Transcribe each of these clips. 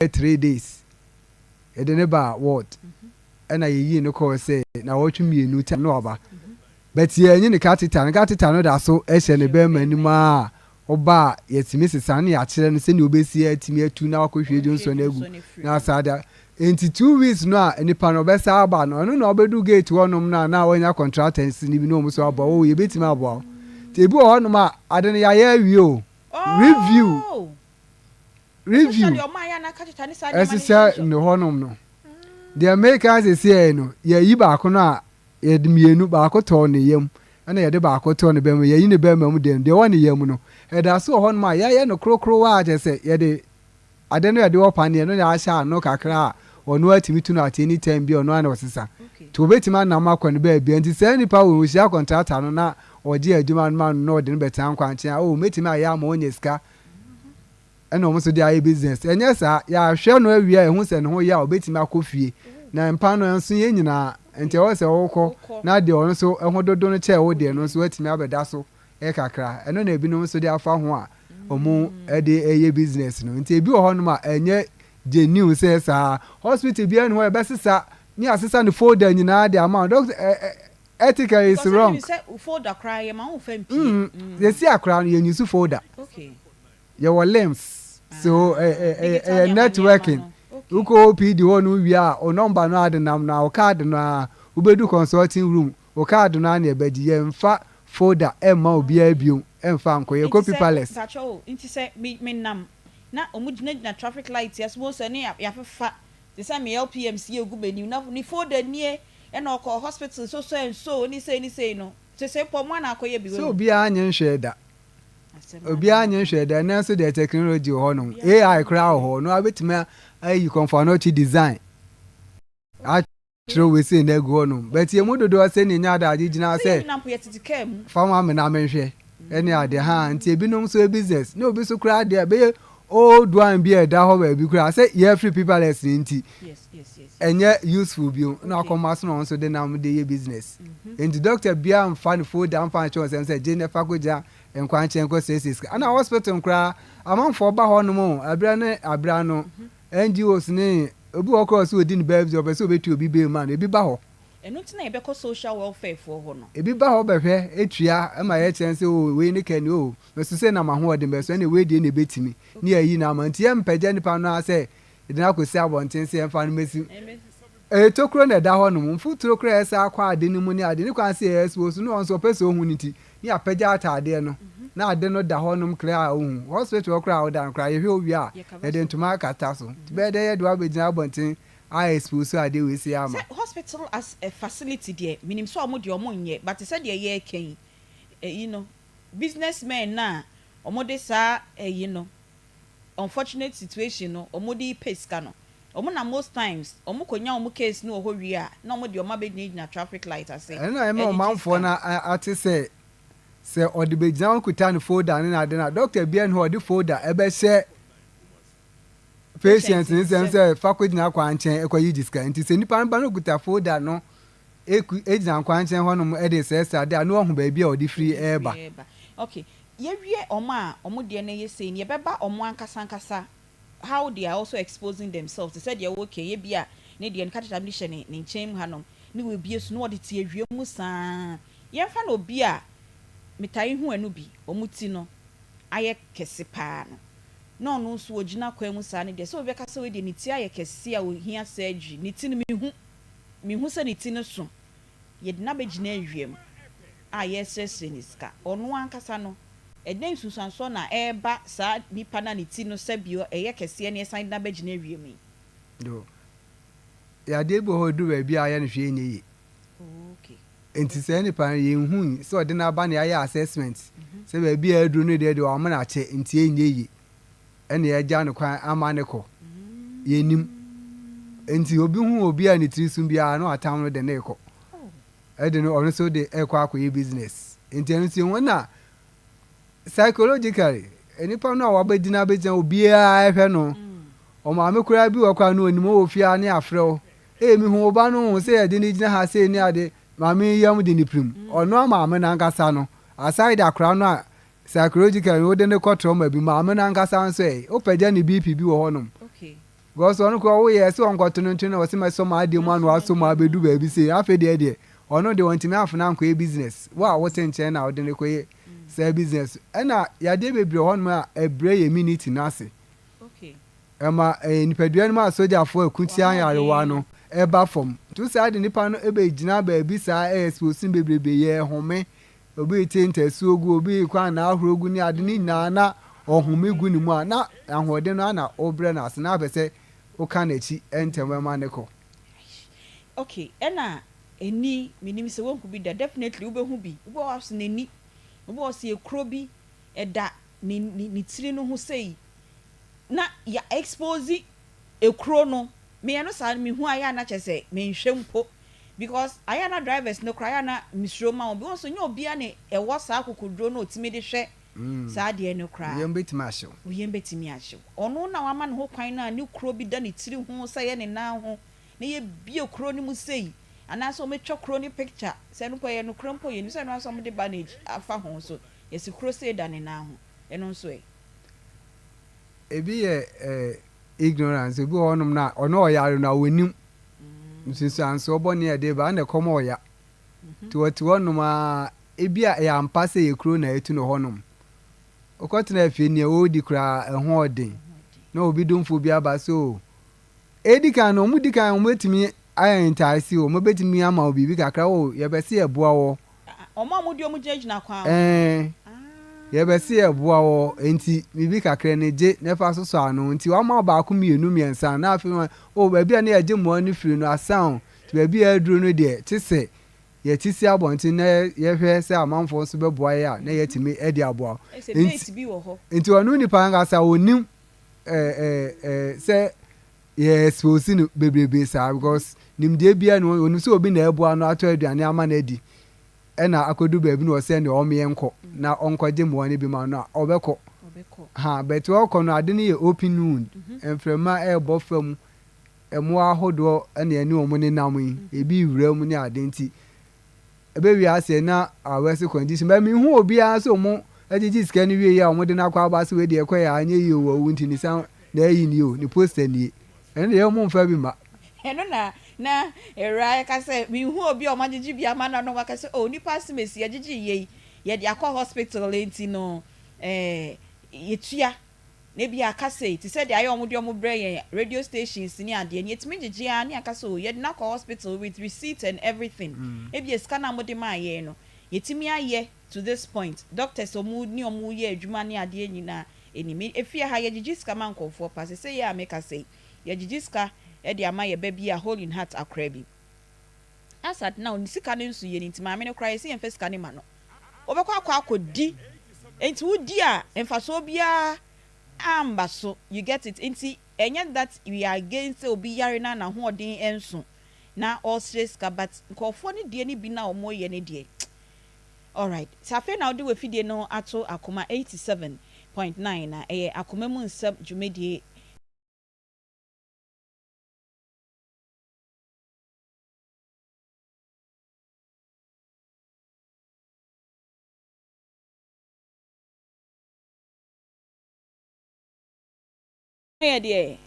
3 days yɛde ne ba ward, ɛna yɛyii no kɔɔ sɛ na wɔtwe 2 time na waba, but yɛnyi ne catheter no. Catheter no da so hyɛ ne bɛrima anim a ɔba a yɛtumi sesa no, yɛakyerɛ no sɛnea obɛsi atumi atu na wakɔhwie dwonsɔ no agu na asa da. Nti 2 weeks no a nipa no ɔbɛsa aba no, ɔno na ɔbɛdu gate hɔnom no a na wɔnya contractors ni bi na wɔn nso aboa wo, yɛbɛtumi aboa wo. Nti ebi wɔ hɔnom a ade no yɛayɛ awie o, review review Especially ɔmo ayɛ na catheter ne saa nneɛma no ɛhyehyɛ hyehyɛ. Ne hɔnom no deɛ, meka sisi yɛ no, yɛyi baako no a yɛde mmienu, baako tɔɔ ne yam ɛna yɛde baako tɔɔ ne bɛrima. Yɛyi ne bɛrima mu deɛ, deɛ ɛwɔ ne yam no ɛda so wɔ hɔnom a yɛayɛ no korokoro a kyerɛ sɛ yɛde ade no yɛde wɔ paneɛ no na ahyɛ ano kakra a ɔno atumi tu no at any time bi a ɔno ana ɔsesa. Nti obetumi anam akɔ ne baabi. Nti saa nipa wɔ ohyia contractor no na ɔgye adwuma no ma no na ɔde no bɛtena nkwankyɛn a, o metumi ayɛ ama ɔnya sika, ɛna ɔmo nso de ayɛ business. Ɛnyɛ saa, yɛahwɛ no awie a ɛho sɛ ne ho yɛ a obetumi akɔ fie na mpa no nso yɛn nyinaa. Nti ɛwɔ sɛ ɔwokɔ na deɛ ɔno nso ɛho dodo no kyɛɛ wo deɛ no nso atumi abɛda so ɛkakra. Ɛno na ebinom nso de afa ho a ɔmo ɛde ɛyɛ business no. Nti ebi wɔ hɔnom a ɛnyɛ genuine sɛ saa hospital biara ni hɔ ɛbɛsesa ne asesa ne folder nyinaa de ama wo. Doctor ɛ ɛ ethically is Because wrong. sɛ wo folder koraa yɛ ma wo fɛ mpie. Yɛsi akora no, yɛn use folder. Yɛwɔ LIMS so ɛ ɛ ɛ Digital ɛyɛ nneɛma networking. nneɛma no. Wokɔ OPD hɔ no wie a, o number no ade nam no a, wo card no a wobɛdu consulting room, wo card no a na ɛbɛgye. Yɛmfa folder ɛmma obiara bio, ɛmfa nkɔ. Yɛkɔ Nti sɛ- paperless. Mpakyɛ o, nti sɛ me nam na ɔmo gyinagyina traffic light yɛ so sɛ ne yɛafefa te sɛ me LPMC egu m'anim na ne folder nie, ɛna ɔkɔ hospital so so and so ne sei ne sei no sese pɔ mo ana akɔyɛ bi. Sɛ obiara nye nhwɛ da, obiara nye nhwɛ da. Ɛnɛ nso deɛ, technology wɔ hɔnom, AI koraa wɔ hɔ no, abɛtumi ayi Kɔmfo Anɔkye design akyerɛ wei sei na agu hɔnom, but yɛn mu dodoɔ sɛ ne nya adagye gyina sɛ sɛ nam yɛ tete kaa mu. Fama me na menhwɛ ɛne ade ha. Nti ebinom nso yɛ business ne obi nso koraa deɛ bɛyɛ old one bi a ɛda hɔ baabi koraa sɛ yɛfiri paperless ne nti ɛnyɛ useful bio na akɔma so na ɔno nso de nam de yɛ business. Nti doctor bia nfa ne folder nfa nkyɛn ɔsɛm sɛ gye ne fa kɔgya nkwankyɛn kɔ siesie sika ana hospital koraa. Amanfoɔ ba hɔ nom o, abira ne abira no, NGOs ne obi wɔ koraa sɛ odi ne baabi ɔpɛ sɛ obetu obi bee mu a no, ebi ba hɔ. Ɛno nti na yɛbɛkɔ social welfare foɔ hɔ no. Ebi ba hɔ bɛhwɛ etua ɛma yɛkyerɛ sɛ o wei ne kɛni o mɛso sɛ nam ahoɔden bɛ so ɛna wei deɛ na ebetumi ne yɛyi na ama. Nti yɛn mpɛgya nipa no asɛ yɛde no akɔsi abɔnten sɛ yɛmfa no mɛsi ɛyɛ tokuro na ɛda hɔ nom, mfuturo koraa ɛsɛ akɔ ade no mu ne ade ne kwan sɛ yɛ expose no. Ɔno nso ɔpɛ sɛ ohun ne ti ne apɛgya ataadeɛ no na ade no da hɔ nom clear a ohun. Hospital hɔ koraa a ɔda no koraa, yɛhwɛ owie a yɛde ntoma akata so. Nti bɛyɛ dɛ yɛde wabɛgyina abɔnten a expose ade wei si ama. Sɛ hospital as a facility deɛ, minim sɛ ɔmo deɛ ɔmo nyɛ, but sɛ deɛ yɛreka yi, ɛyi no, businessmen na ɔmo de saa ɛyi no, unfortunate situation no, ɔmo de pay sika no, ɔmo na most times ɔmo kɔ nya ɔmo case no wɔ hɔ wie a, na ɔmo de ɔmo abɛgyinagyina traffic light ase. Ɛno na ɛma ɛgyegye ɔmanfoɔ sika. no ate sɛ ɔde bɛgyina hɔ kuta ne folder ne n'ade na doctor bia ne hɔ ɔde folder ɛbɛhyɛ patient ne nsɛm sɛ fa kɔgyina kwankyɛn ɛkɔyi gye sika. Nti sɛ nipa no ba no kuta folder no eku egyina kwankyɛn hɔnom ɛde sɛɛsɛ ade a na ɔho baabi a ɔde firi ɛɛba. Ɛɛba. Okay, yɛwie ɔmo a ɔmo deɛ no yɛ sei no, yɛbɛba ɔmo ankasa ankasa, how they are also exposing themselves, te sɛ deɛ wɔkɛ yɛ bi a ne deɛ no catheter bi hyɛ ne nkyɛn mu hanom ne wɔabie so na wɔde te awia mu saa. Yɛmfa no obi a metae hu ɛno bi, ɔmo ti no ayɛ kɛse paa no, na ɔno nso ogyina kwan mu saa no deɛ, sɛ obi bɛka sɛ wɔdeɛ ne ti ayɛ kɛse a ohia surgery, ne ti no mihu sɛ ne ti no so yɛde no abɛgyina awia mu a yɛresrɛsrɛ ne sika. Ɔno ankasa no, ɛdɛn nsunsuansoɔ na ɛreba saa nipa na ne ti no sɛbio ɛyɛ kɛseɛ ne yɛsan de no abɛgyina awia mu yi? Do yadeɛ bi wɔ hɔ duru baabi a ayɛ no hwee nyɛ yie. Nti sɛ nipa no yɛnhu sɛ ɔde n'aba ne ayɛ assessment sɛ baabi a aduru no deɛ wamena akyɛ nti ɛnyɛ yie, ɛna yɛgya no kwan ama ne kɔ. Yɛnim nti obi hu obi a ne tiri so biara na watam no de ne kɔ, ɛde no ɔno nso de ɛkɔ akɔyɛ business. Nti ɛno nso wɔn na psychologically nipa no a wabɛgyina abɛgyina obiara ɛhwɛ no, ɔmaame koraa bi wɔ kora no onim wɔ fie a ne afrɛ wo ee mi hu ɔba no ho sɛ yɛde ne gyina ha sei ne ade maame yam de ne pirim. Ɔno maame nankasa no, aside akora no a psychologically wode ne kɔ trauma bi, maame nankasa nso ɛ wopagya ne BP bi wɔ hɔnom. Because ɔno koraa ɔwoyɛ ɛsɛ ɔnkɔto no nto na ɔsɛ mɛsɔ m'adeɛ mu ano asɔ mu abɛdu baabi sei. Afei deɛ deɛ ɔno deɛ ɔntumi amfena ankɔyɛ business. Wo a wote nkyɛn na wode no kɔyɛ saa business. Ɛna yadeɛ bebree wɔ hɔnom a ɛbrɛ yɛ immunity no ase. Ɛma nipadua no mu asogyafoɔ a ɛko tia nyarewa no ba fam. Nti wo saa de nipa no bɛgyina baabi saa expose no bebrebe, yɛhome, obi rete ntasuo gu, obi rekɔ anaa ahorow gu ne ade ne nyinaa na ɔhome gu ne mu a, na ahoɔden no ana wobrɛ no ase na apɛ sɛ woka n'akyi ntɛm ɛma ne kɔ. Okay, ɛna ɛni menim sɛ wonhu bi da, definitely wobɛhu bi. Wobɛwɔ aso n'ani, wobɛwɔ sɛ ekuro bi ɛda ne ne ne tiri no ho sei na ya expose ekuro no. Meyɛ no saa no mehu ayɛ a na kyerɛ sɛ menhwɛ mpo because ayɛ a na drivers no koraa ayɛ a na mesuro ma wɔn because nyɛ obiara na ɛwɔ saa akokoduro no otumi de hwɛ saa adeɛ no koraa. Wo yam bɛtumi ahye wo. Wo yam bɛtumi ahye wo. Ɔno na wama ne ho kwan no a ne kuro bi da ne tiri ho sɛ ɛyɛ ne nan ho na yɛbue kuro no mu sei anaasɛ wɔatwa kuro no picture sɛ ɛno mpo ɛyɛ nokorɛ mpo yɛnim sɛ ɛno ara nso wɔde bandage afa ho nso yɛse kuro sei da ne nan ho ɛno nso ɛ? Ebi yɛ eh, ignorance, obi wɔ hɔnom na ɔno ɔyare no a ɔnnim nsunsuansoɔ bɔne a ɛde ba ɛna ɛkɔm ɔya nti ɔte hɔnom a ebi a ɛyɛ ampa sɛ yɛ kuro na ɛtu no hɔnom wokɔtena afie nea ɔredi koraa ɛho ɔden na obi domfoɔ bi aba so edi kan no wɔn di kan wɔn betumi ayɛ entice o, wɔn betumi ama wo biribi kakra o, yɛbɛse yɛboa wɔ. Wɔn a wɔde wɔn gyinagyina kwan ho. Ɛɛ, yɛbɛse yɛboa wɔ, enti biribi kakra ni gye na fa sosɔ ano. Nti wɔama wo baako mmienu mmiɛnsa na afei wɔn o baabi a na yɛgye mmoa no firi no asa o, nti baabi a aduru no deɛ kye sɛ yɛte si abɔnten na yɛhwɛ sɛ amanfoɔ nso bɛboa yɛn a na yɛatumi de aboa wo. Ɛsɛ bait bi wɔ hɔ. Nti ɔno nipa ankasa ɔnim sɛ yɛ expose no bebrebe saa because nimdeɛ biara ni onim sɛ obi na ɛboa no atɔ aduane ama no adi ɛna akɔdu baabi na ɔsɛ nea ɔmeɛ nkɔ na ɔnkɔgye mmoa no bi ma no a ɔbɛkɔ ha but ɔkɔ no ade no yɛ open wound mhm. mframa ɛrebɔ fam mmoa ahodoɔ ɛna ɛne wɔn nenam yi mhm. ebi wura mu ne ade nti Ɛbɛwie aseɛ na awɛse condition but menhu obiara sɛ ɔmo agyegye sika no wieɛ a ɔmo de no akɔ aba sɛ wei deɛ ɛkɔɛ a anyɛ yie o wawu nti ne san na ayi nie o ne poster nie ɛno deɛ ɔmo mfa bi mma. Ɛno na na awuraa ɛka sɛ menhu obi a ɔmo agyegye bi ama no na waka sɛ oh nipa asemesi yɛgyegye yei yɛde akɔ hospital nti no eh yɛtua Na ebia aka sei, te sɛ deɛ ayɛ wɔn de wɔn brɛ yɛn radio stations ne adeɛ no, yɛtumi gyegye ara ne aka sɛ oh, yɛde no akɔ hospital with receipt and everything. Ebia sika no a mode maa yɛn no, yɛtumi ayɛ to this point. Doctors a wɔn ne wɔn reyɛ adwuma ne adeɛ nyinaa nim. Efie ha, yɛgyegye sika ma nkurɔfoɔ paa. Seesei a mekasa yi, yɛgyegye sika de ama yɛn ba bi a hole in heart akora bi. As at now, ne sika no nso yɛ no nti, maame no koraa yɛse yɛmfa sika no mma no. Wobɛkɔ akɔ akɔdi nti wodi a mfasoɔ biara amba so you get it nti ɛnyɛ that we are against sɛ obi yare na n'ahoɔden nso na ɔresrɛ sika but nkurɔfoɔ no deɛ no bi no a wɔyɛ no deɛ alright sɛ afei na wode w'afidie no ato Akoma 87.9 na ɛyɛ Akoma mu nsɛm dwumadie. Ho yɛ deɛ?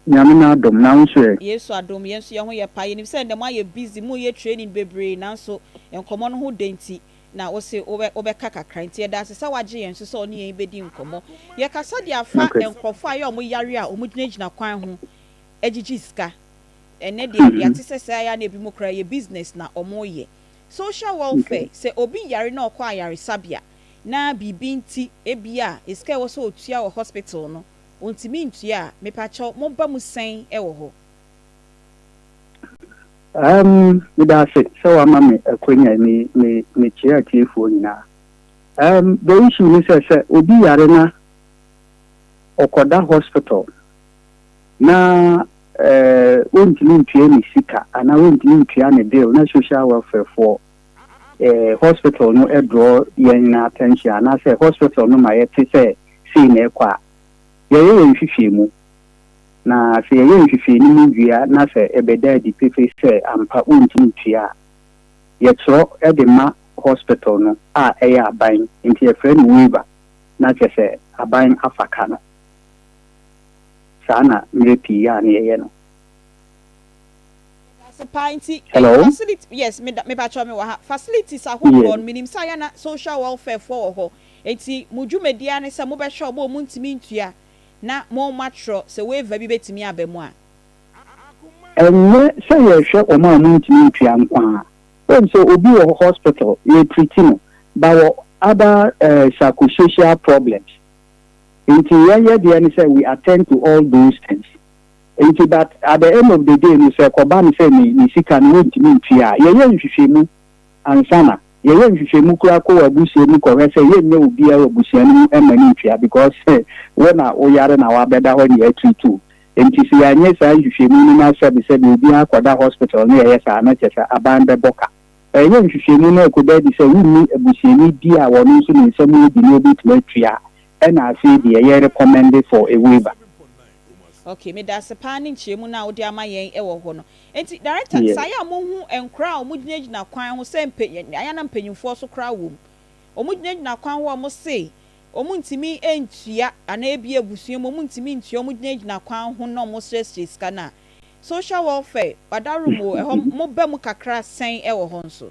Nyame n'adom, na wo nso ɛ? Yesu adom, yɛn nso yɛn ho yɛ paa. Yɛnim sɛ ndɛ moayɛ busy, moreyɛ training bebree nanso nkɔmmɔ no ho dɛ nti na wose wobɛka kakra. Nti yɛda ase sɛ woagye yɛn so sɛ wo ne yɛn bɛdi nkɔmmɔ. Yɛkasa de afa Nokorɛ. nkorɔfoɔ a ɛyɛ wɔn yare a wɔgyinagyina kwan ho gyegye sika. Ɛnnɛ deɛ yɛate sɛ saa yɛ a na ebinom koraa ɛyɛ business na wɔyɛ. Social welfare, sɛ obi yare na ɔkɔ ayaresabea na biribi nti ebia sika a ɛwɔ sɛ ɔtua wɔ hospital no ɔntumi ntua a, mepakyɛw moba mu sɛn wɔ hɔ? Um, meda ase sɛ wama me akwanya yi, me, me, mekyia atiefoɔ nyinaa. Um, the issue ne sɛ, sɛ obi yare na ɔkɔda hospital na eh, wontumi ntua ne sika anaa wontumi ntua ne bill na social welfare foɔ eh, hospital no draw yɛn attention anaasɛ hospital no ma yɛte sɛ sei na ɛkɔ a, yɛyɛ yɛn nhwehwɛmu. Na sɛ yɛyɛ nhwehwɛmu no wie a na sɛ ɛbɛda adi pefee sɛ ampa wontumi ntua a, yɛtwerɛ de ma hospital no a ɛyɛ aban, nti yɛfrɛ no waiver na kyerɛ sɛ aban afa ka no. Saa na mmerɛ pii yɛ a na yɛyɛ no. Yɛda ase paa nti Hello? facility yes meda mepakyɛw mewɔ ha facilities ahodoɔ no menim sɛ ayɛ na social welfare foɔ wɔ hɔ nti mo dwumadie ara ne sɛ mobɛhwɛ ɔmo a ɔmo ntumi ntua na mo moatwerɛ sɛ waiver bi bɛtumi aba mu a. Ɛnyɛ sɛ yɛhwɛ wɔn a wɔntumi ntua nko ara. Woahu sɛ obi wɔ hospital yɛ treat no but wɔ other psychosocial problems. Nti yɛyɛ deɛ ne sɛ we attend to all those things. Nti but at the end of the day no sɛ ɛkɔba no sɛ ne ne sika no wɔntumi ntua a, yɛyɛ nhwehwɛmu ansa na yɛyɛ nhwehwɛmu koraa kɔ w'abusua mu kɔhwɛ sɛ yɛnnyɛ obiara wɔ abusua no mu mma no ntua because wo na woyare na wabɛda hɔ ne yɛatreat wo. Enti sɛ yɛanyɛ saa nhwehwɛmu no na sɛbesɛbe obiara kɔda hospital na yɛyɛ saa a, na kyerɛ sɛ aban bɛbɔ ka. Ɛyɛ nhwehwɛmu no ɛkɔda adi sɛ wonni abusuani bi a ɔno nso ne nsa mu yɛ den na obetumi atua a, ɛna afei deɛ yɛ recommend for a waiver. Ok, medase paa ne nkyerɛmu no a wode ama yɛn wɔ hɔ no. Enti director, Yes. saa yɛ a mohu nkoraa a wɔgyinagyina kwan ho sɛ mpa, ayɛ a na mpanyinfoɔ nso koraa wɔ mu, wɔgyinagyina kwan ho a wɔse Wɔntumi ntua anaa ebia abusua mu wɔntumi ntua, wɔgyinagyina kwan ho na wɔsrɛsrɛ sika no a, social welfare, Wadarom o, ɛhɔ moba mu kakra sɛn wɔ hɔ nso?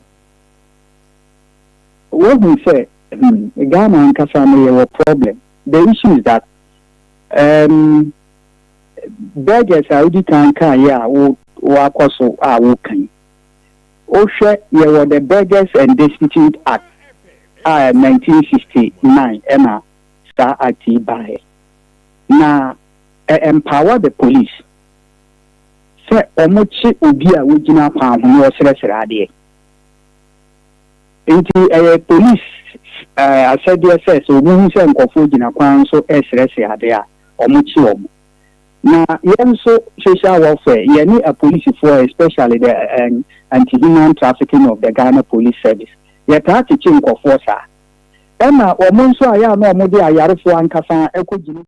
Woahu sɛ hmm Ghana ankasa no yɛwɔ problem. The issue is that um, beggars a wodi kan kaeɛ a wo woakɔ so a woka yi, Wohwɛ yɛwɔ the Beggars and Destitute Act a 1969 ɛna saa act yi baeɛ. Na ɛ empower the police sɛ wɔn kye obi a wogyina kwan ho na ɔsrɛsrɛ adeɛ. Nti ɛyɛ police asɛdeɛ sɛ sɛ wɔn hu sɛ nkorɔfoɔ gyina kwan so ɛresrɛsrɛ adeɛ a wɔn kye wɔn. Na yɛn nso social welfare, yɛne apolisifoɔ especially the anti-human trafficking of the Ghana Police Service, yɛtaa kyekye nkorɔfoɔ saa. Ɛna wɔn nso a yɛ a na wɔde ayarefoɔ ankasa kɔ gyina.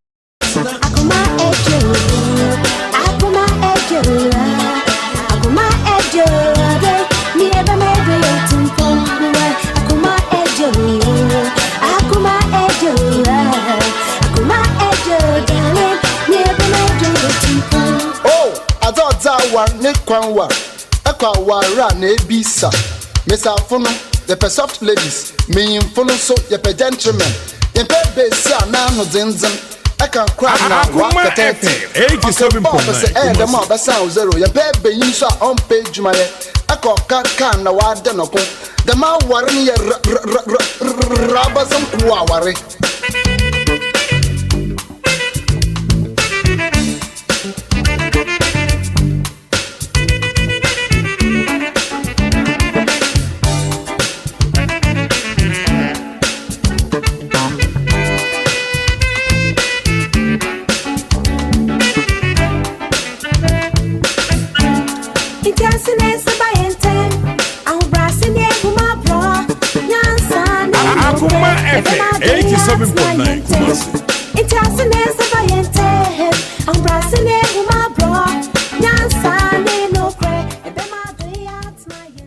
Oh, adze a ɔdze awar ne kwan war, ɛkɔ awar a na ebisa. Mbesiafo no, yɛpɛ soft ladies, mbanyimfo no so yɛpɛ gentlemen. Yɛmmpɛ basia a n'ano dzendzen, ɛka koraa na Akoma ɔakɛtɛɛtse. FM Ɔsɛ bɔɔb sɛ 87.9 ɛyɛ dɛm a Kumasi. ɔbɛsan wo zero. Yɛmmpɛ banyin so a ɔmmpɛ edwuma yɛ, ɛkɔ ɔka kaa na ɔada nɔko. Dɛm awar no yɛ ra-ra-ra-ra-ra abasɛm kuw aware. Akoma FM 87.9 Kumasi.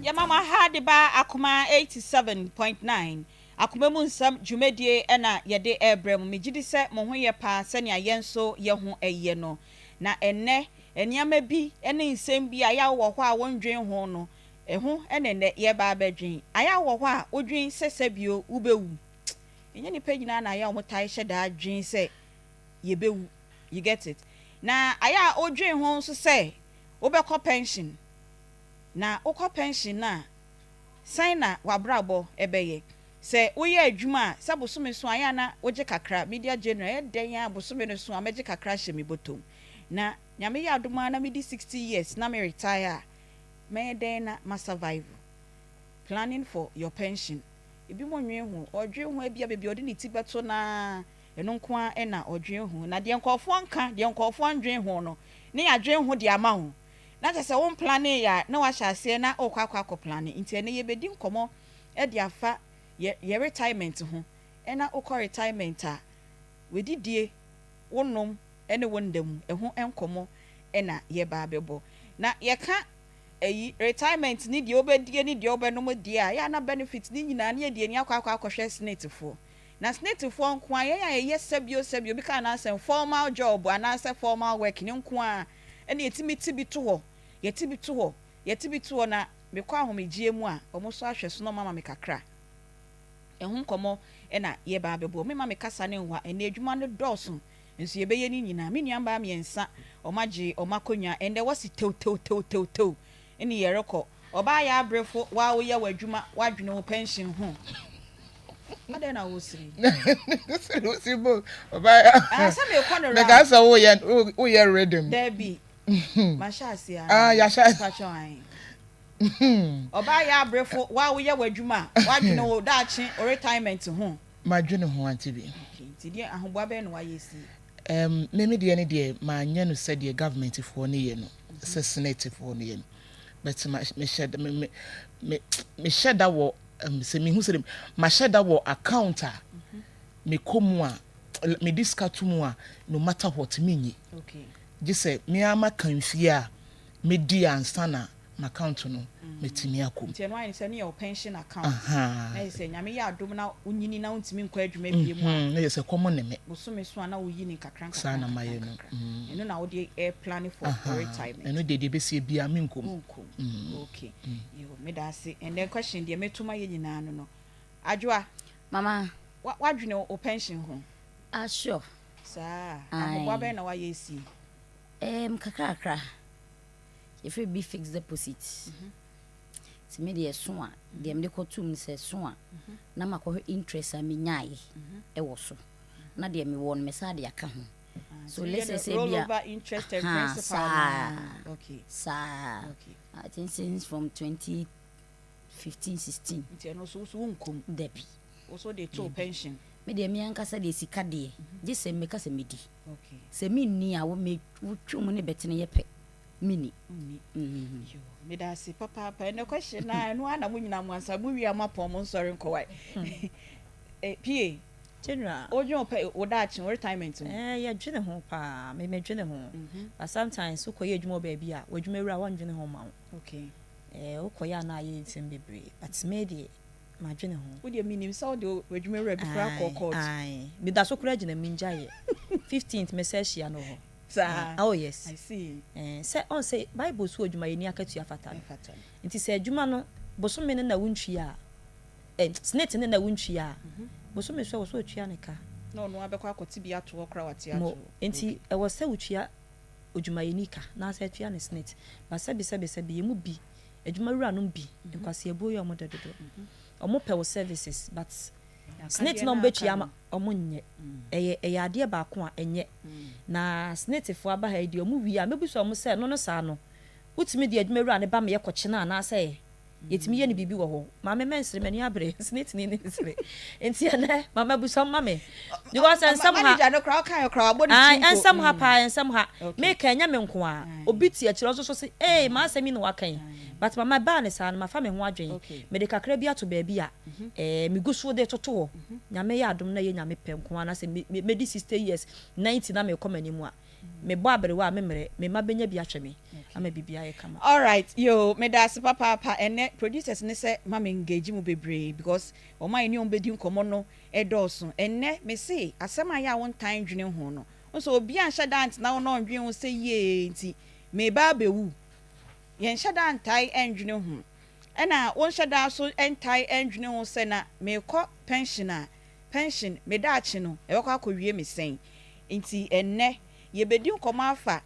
Yɛma mo aha de ba Akoma 87.9 Akoma mu nsɛm dwumadie na yɛde rebrɛ mo. Megye di sɛ mo ho yɛ paa sɛnea yɛn nso yɛ ho yɛ no. Na ɛnnɛ nneɛma bi ne nsɛm bi a ɛyɛ a wowɔ hɔ a wondwen ho no, ɛho na ɛnnɛ yɛreba abɛdwen. Ayɛ a wowɔ hɔ a wodwen sɛ sɛbio wobɛwu. Ɛnyɛ nnipa nyinaa na ayɛ a wɔtae hyɛ da dwen sɛ yɛbɛwu. You get it? Na ayɛ a wodwen ho nso sɛ wobɛkɔ pension. Na wokɔ pension no a, sɛn na w'abrabɔ bɛyɛ? Sɛ woyɛ adwuma a, sɛ bosome so a, ɛyɛ a na wogye kakra, media general, ɛyɛ dɛn ara bosome no so a, mɛgye kakra ahyɛ me bɔtɔ mu. Na Nyame yɛ adom ara na medi 60 years na me retire a, mɛyɛ dɛn na ma survive? Planning for your pension. Ebinom nnwen ho. Ɔdwen ho a, ebia baabi a ɔde ne ti bɛto no ara, ɛno nko ara na ɔdwen ho. Na deɛ nkurɔfoɔ nka, deɛ nkurɔfoɔ ndwen ho no, ne yɛadwen ho de ama wo. Na kyerɛ sɛ wo mplanee a, na woahyɛ aseɛ na worekɔ akɔ akɔ plane. Nti ɛnnɛ yɛbɛdi nkɔmmɔ de afa yɛ yɛ retirement ho. Ɛna wokɔ retirement a, w'adidie, wo nom ne wo nda mu, ɛho nkɔmmɔ na yɛreba abɛbɔ. Na yɛka ayi, retirement ne deɛ wobɛdie ne deɛ wobɛnom deɛ a, ɛyɛ a na benefit ne nyinaa ne yɛde ani akɔ akɔ akɔhwɛ SSNIT foɔ. Na SSNIT foɔ nko a, yɛn a yɛyɛ sɛbio sɛbio, obi kaa n'asɛm formal job anaasɛ formal work ne nko a, ɛna yɛtumi ti bi to hɔ, yɛti bi to hɔ, yɛti bi to hɔ na mekɔ ahomegyeɛ mu a, ɔmo nso ahwɛ so na ɔmo ama me kakra. Ɛho nkɔmmɔ ɛna yɛba abɛbɔ. Mema me kasa ne nhwa. Ɛnɛ adwuma no dɔɔso nso yɛbɛyɛ ne nyinaa. Me nua mbaa mmiɛnsa, ɔmo agye ɔmo akonnwa. Ɛnɛ wɔsi tew tew tew tew tew ɛne yɛrekɔ. Ɔbaa yɛ abrɛfo waa, woyɛ w'adwuma, wadwene wo pension ho adɛn na wosiri? Wosi bo ɔbaa. Ah, sɛ mekɔ no meka round. Sɛ woyɛ rhythm. Daabi, mahyɛ ase a. Ah, yɛahyɛ ase. Mpakyɛ ae. Ɔbaa yɛ abrɛfo waa, woyɛ w'adwuma, wadwene wo daakye, wo retirement ho. Madwene ho ante bi. Okay, nti deɛ ahoboa bɛyɛ na wayɛ si? Meme deɛ ne deɛ, maanyɛ no sɛdeɛ government foɔ no yɛ no, sɛ SSNIT foɔ no yɛ no, but mehyɛ da mehyɛ da wɔ sɛ mehu sɛ mahyɛ da wɔ account a mekɔ mu a, mede sika to mu a, no matter what, menyi. Gye sɛ me ara maka mfie a medi ansa na m'account no matumi akɔ mu. Nti ɛno ayɛ ne sɛ ne yɛ wo pension account. Na yɛ sɛ Nyame yɛ adom na wonyini na wontumi nkɔ adwuma bie mu a, Na yɛ sɛ kɔmɔ ne me. Bosome so a na woyi ne nkakra nkakra. Saa na mayɛ no. Nkakra. Ɛno na wode plan for for retirement. Ɛno deɛ bɛsie biara menkɔ mu. Wonkom. Okay, yo, meda ase. And then question deɛ meto ma yɛ nyinaa no, Adwoa. Mama. Wadwene wo pension ho? Ah, sure. Saa? Aye. Ahoboa bɛn na wayɛ esi? Kakrakra. Yɛfrɛ bi fixed deposit. Nti me deɛ so a, deɛ mede kɔto mu sɛ so a, na makɔhwɛ interest a menyaeɛ ɛwɔ so. Na deɛ mewɔ no, mesan de aka ho. So nti let's yɛ say no sɛ bi a rollover interest and principal saa. Na okay. Saa. I think since from 2015, 16. Nti ɛno nso wo so wonkom? Dabi. Wo so de to pension? Me deɛ, me ankasa deɛ, sika deɛ, gye sɛ meka sɛ medi. Sɛ menni a, wo me wotwe mu ne bɛtene yɛ pɛ. Menni. Wonni. Yo, meda ase papaapa. Ɛnɛ question na ɛno ara na mo nyinaa mo ansa mo wie a, mo apɔn mo nsɔre nkɔwae. Pie. General. Wodwen wo pɛ wo daakye, wo retirement ho? Eh, yɛdwene ho paa, me medwene ho. But sometimes wokɔyɛ adwuma wɔ baabi a, w'adwuma wura wɔndwene ho ma wo. Eh, wokɔyɛ a na ayɛ nsɛm bebree. But me deɛ, madwene ho. Wo deɛ, menim sɛ wode w'adwuma wura bi koraa kɔɔ court. Aye, meda so koraa gyina mu ngyaeɛ. 15th mesɛ ahyia no wɔ hɔ. Saa? Oh yes. I see. Eh, sɛ ɔn sɛ Bible so adwumayɛni akatua fata no. Ɛfata no. Nti sɛ adwuma no bosome no na wontwie a, eh, SSNIT no na wontwie a, bosome so ɛwɔ sɛ otua ne ka. Na ɔno abɛkɔ akɔte bi ato hɔ koraa, wate ato Mo hɔ. nti ɛwɔ sɛ wotua odwumayɛni ka na sɛ atua ne SSNIT. Ba sɛbi sɛbi sɛbi, yɛn mu bi, adwumawuranom bi, nkwasiabuo yɛ ɔmo dɛ dodo. Ɔmo pɛ wo services, but SSNIT na ɔmo bɛtua ama ɔmo nyɛ. Ɛyɛ adeɛ baako a ɛnyɛ. Na SSNIT foɔ aba ha yi deɛ, ɔmo wie a, mɛbusa ɔmo sɛ no no saa no. Wotumi de adwumawura ne ba ma yɛkɔkyena anaasɛ yɛtumi yɛ ne biribi wɔ hɔ. Maame, mɛnsere, m'ani abere. SSNIT ni ne nsere. Nti ɛnɛ mama busa ma me. Because nsɛm ha. Manager no koraa ɔka yɛ koraa wabɔ ne Aye, ti mpo. nsɛm ha paa, nsɛm ha. Meka ɛnyɛ me nko a. Obi te akyire nso so sɛ, "Ee, maa asɛm yi na waka yi." But mama baa ne saa no, mafa me ho adwene. Mede kakra bi ato baabi a, megu so de toto hɔ. Nyame yɛ adom na ɛyɛ Nyame pɛ nko ara na sɛ medi 60 years, 90 na mekɔ m'anim a, mebɔ aberewa a memmerɛ, me mma bɛnya bi ahwɛ me ama biribi ayɛ kama. Alright, yo, meda ase papaapa. Ɛnɛ producers ne sɛ ma me engage mu bebree because ɔmo a yɛne ɔmo bɛdi nkɔmmɔ no ɛdɔɔso. Ɛnɛ me se asɛm a yɛ a wontan dwene ho no nso, obi anhyɛ da ntena wo na ɔndwene ho sɛ yie nti meba abɛwu. Yɛnhyɛ da ntae ndwene ho, ɛna wonhyɛ da so ntae ndwene ho sɛ na mekɔ pension a, pension me daakye no ɛbɛkɔ akɔwie me sɛn. Nti ɛnnɛ yɛbɛdi nkɔmmɔ afa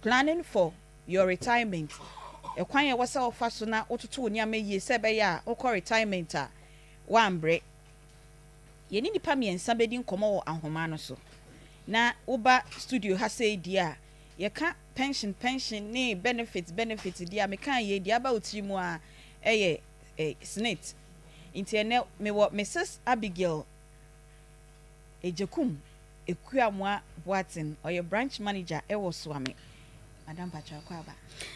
planning for your retirement, ɛkwan a ɛwɔ sɛ wofa so na wototo wo nneɛma yie sɛ ɛbɛyɛ a wokɔ retirement a woambrɛ. Yɛne nnipa mmiɛnsa bɛdi nkɔmmɔ wɔ ahoma no so. Na woba studio ha sɛ deɛ a yɛka pension, pension ne benefit, benefit deɛ a meka yɛ deɛ aba wo tiri mu a, ɛyɛ SSNIT. Nti ɛnɛ mewɔ Mrs Abigail Ejekum Ekuamoa Boaten, ɔyɛ branch manager ɛwɔ Suame. Madam, patro, akɔ aba.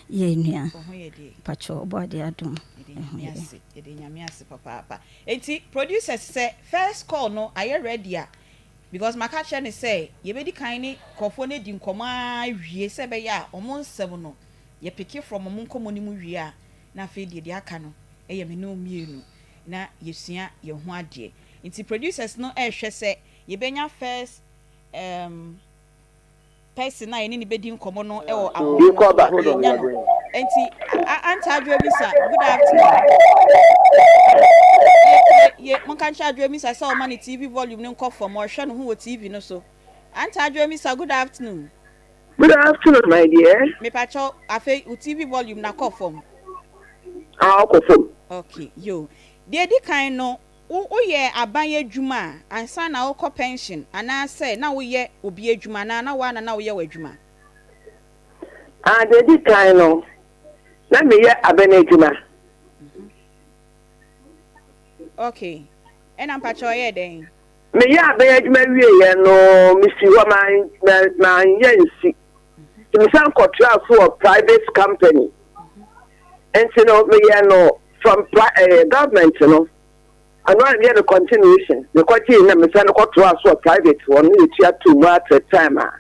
Yɛ nua. Wo ho yɛ deɛ? Patro, ɔbɔ ade adom. Yɛde Nyame ase, yɛde Nyame ase papaapa. Nti producers, sɛ first call no ayɛ ready a, because maka kyerɛ ne sɛ yɛbɛdi kan ne nkurɔfoɔ no adi nkɔmmɔ ara wie sɛ ɛbɛyɛ a ɔmo nsɛm no yɛ pick from ɔmo nkɔmmɔ no mu wie a, na afei deɛ aka no ɛyɛ me ne wo mmienu na yɛsua yɛn ho adeɛ. Nti producers no rehwɛ sɛ yɛbɛnya first um, person a yɛne no bɛdi nkɔmmɔ no wɔ ahoma no so a yɛnya no. Nti Auntie Adwoa Misa, good afternoon. Ye, ye, ye, monka nkyerɛ Adwoa Misa sɛ ɔma ne TV volume no nkɔ fam, ɔrehwɛ ne ho wɔ TV no so. Auntie Adwoa Misa, good afternoon. Good afternoon my dear. Mepakyɛw, afei wo TV volume no akɔ fam? Ah, ɔkɔ fam. Okay, yo. Deɛ edi kan no, wo woyɛɛ aban adwuma a ansa na wokɔ pension anaasɛ na woyɛ obi adwuma anaa na wo ara na na woyɛ w'adwuma? Ah, deɛ edi kan no, na meyɛ aban adwuma. Okay, ɛna mpakyɛw ɛyɛɛ dɛn? Meyɛɛ aban adwuma wieeɛ no, mesii hɔ, manyɛ nsi. Nti mesan kɔtraa so wɔ private company. Nti no, meyɛɛ no from eh, government no, ɛno ara meyɛ no continuation. Mekɔgyee na mesan kɔtoaa so wɔ private hɔ no, yɛtua too mu ara till time a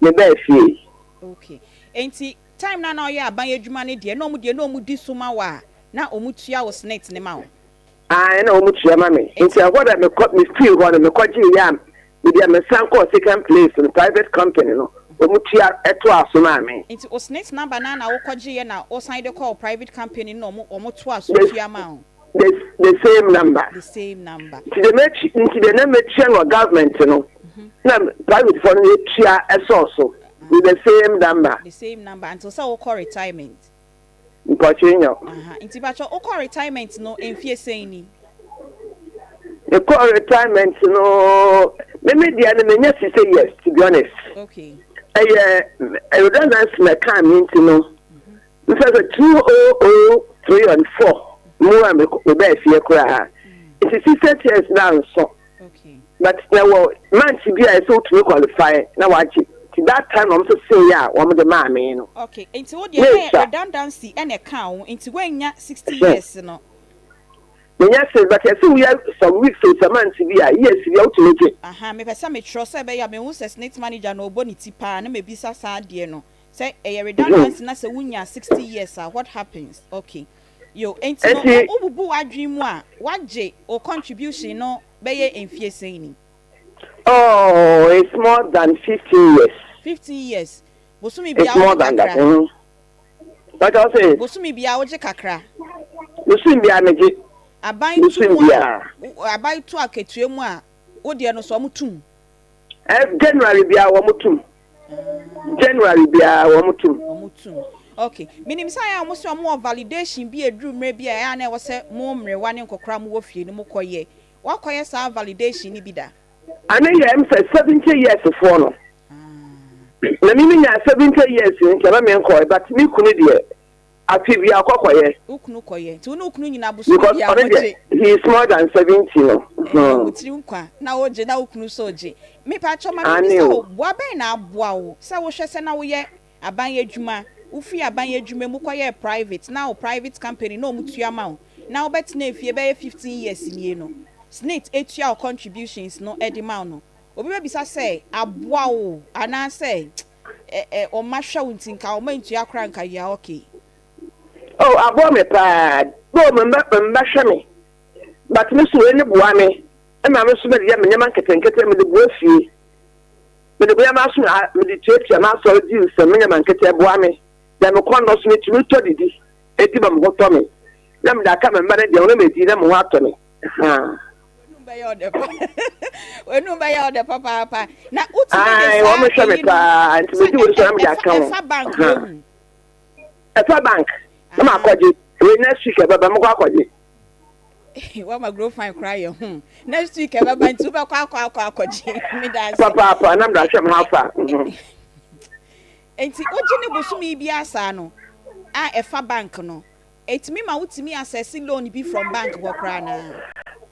mebaa fie. Okay. Nti time no a na ɔyɛ aban adwuma no deɛ, na wɔn deɛ na wɔn di so ma wo a, na wɔn tua wo SSNIT no ma wo? Aane, na wɔn tua ma me. Nti ɛhɔ na mekɔ, me firi hɔ no, mekɔ gyee yɛ a, baabi a mesan kɔɔ second place no, private company no, wɔn tua toaa so maa me. Nti wo SSNIT number no ara na wokɔ gyeeɛ na wosan de kɔɔ wo private company no na wɔn wɔn toaa so tua maa wo? The, the same number. The same number. Nti deɛ mɛtwi, nti deɛ na mɛtua no wɔ government no, na private foɔ no tua ɛsɔɔ so with the same number. The same number until sɛ wokɔ retirement. Mpakyɛ nya. Aha nti pakyɛ wokɔ retirement no mfie sɛn ni? Mekɔ retirement no me me deɛ no menya 60 years to be honest. Okay. Ɛyɛ redundancy na ɛkaa me nti no mfɛ sɛ 2003 and 4 mu a mebɛɛ fie koraa nti 60 years na nso. But na wɔ months bi a ɛsɛ wotumi qualify na wagye nti that time na wɔn sese yɛ a wɔn de maa me no. Okay nti wo deɛ na yɛ redundancy ɛna ɛkaa wo nti woannya 60 years no. Menya six but ɛsɛ woyɛ some weeks o some months bi a years bi a wotumi gye. Ahaa mepɛ sɛ metwerɛ sɛ ɛbɛyɛ a mehu sɛ snit manager no ɔbɔ ne ti paa na mabisa saa adeɛ no sɛ ɛyɛ redundancy na sɛ wonya 60 years a what happens okay. Yo, enti no Enti. wo bubu w'adwene mu a, w'agye wo contribution no bɛyɛ mfie sɛn ni? Oh, it's more than 15 years. 15 years. Bosome It's biara more wogye than that. kakra? Mm. But I say. Bosome biara wogye kakra? Bosome biara megye. Aban to Bosome mu a, biara. aban to akatua mu a, wo deɛ no so wɔn tom? January biara wɔn tum. January biara wɔn tum. Wɔn tum. Okay. Minim sɛ ayɛ a wɔn sɛ wɔn wɔ validation bi a eduru mmerɛ bi a ɛyɛ a na ɛwɔ sɛ mo mmerewa ne nkɔkora mo wɔ fie no mo kɔ yɛ. Wakɔ yɛ saa validation no bi da? Ane yɛ ɛm sɛ 70 years foɔ no. Na me me nyaa 70 years nti ɛma me nkɔɛ but me kunu deɛ Afe bia ɔkɔ kɔyɛ. Wo kunu kɔyɛ. Nti wo ne wo kunu nyina bosome Because bia ɔno mo deɛ gye. he is more than 70 no. Ɛyɛ wo tiri nkwa na wo gye na wo kunu nso gye. Me pakyɛw ma me Aane bisa o. wo, boa bɛn na aboa wo sɛ wo hwɛ sɛ na wo yɛ aban adwuma, wo firi aban adwuma mu kɔ yɛɛ private na wo private company na ɔmo tua ma wo na wo bɛ tenaa fie bɛyɛ 15 years nie no, SSNIT tua wo contributions no de ma wo no, obi bɛ bisa sɛ aboa wo anaa sɛ Ɛ ɛ ɔma hwɛ wo nti nka ɔma ntua koraa nka you are okay. Oh aboa me paa though me mma me mma hwɛ me but me so wei ne boa me ɛma me so mede yɛ me nneɛma nketenkete mede boa fie mede boa m'aso a mede tuatua m'asɔre dues me nneɛma nkete ɛboa me deɛ me kɔn dɔ so metumi tɔ didi edi ma me ho tɔ me na mede aka me mma no deɛ wɔn medi na me ho atɔ me haa. W'anum bɛyɛ ɔdɛ pa. W'anum bɛyɛ ɔdɛ papaapa. Na wotumi de Ae, saa wɔn hwɛ me eyi no paa nti sɛ medi wei so na mede aka ho. ɛfa bank wɔ Ɛfa bank na makɔgye wei next week ɛbɛba mɛkɔ akɔgye. Wama grow fine koraa yɛ ho. Next week ɛbɛba nti wobɛkɔ akɔ akɔ akɔgye. Meda ase. Papaapa na mede ahwɛ me how far. Nti wogye ne bosome biara saa no a ɛfa bank no. Ɛtumi ma wo tumi access loan bi from bank hɔ koraa anaa?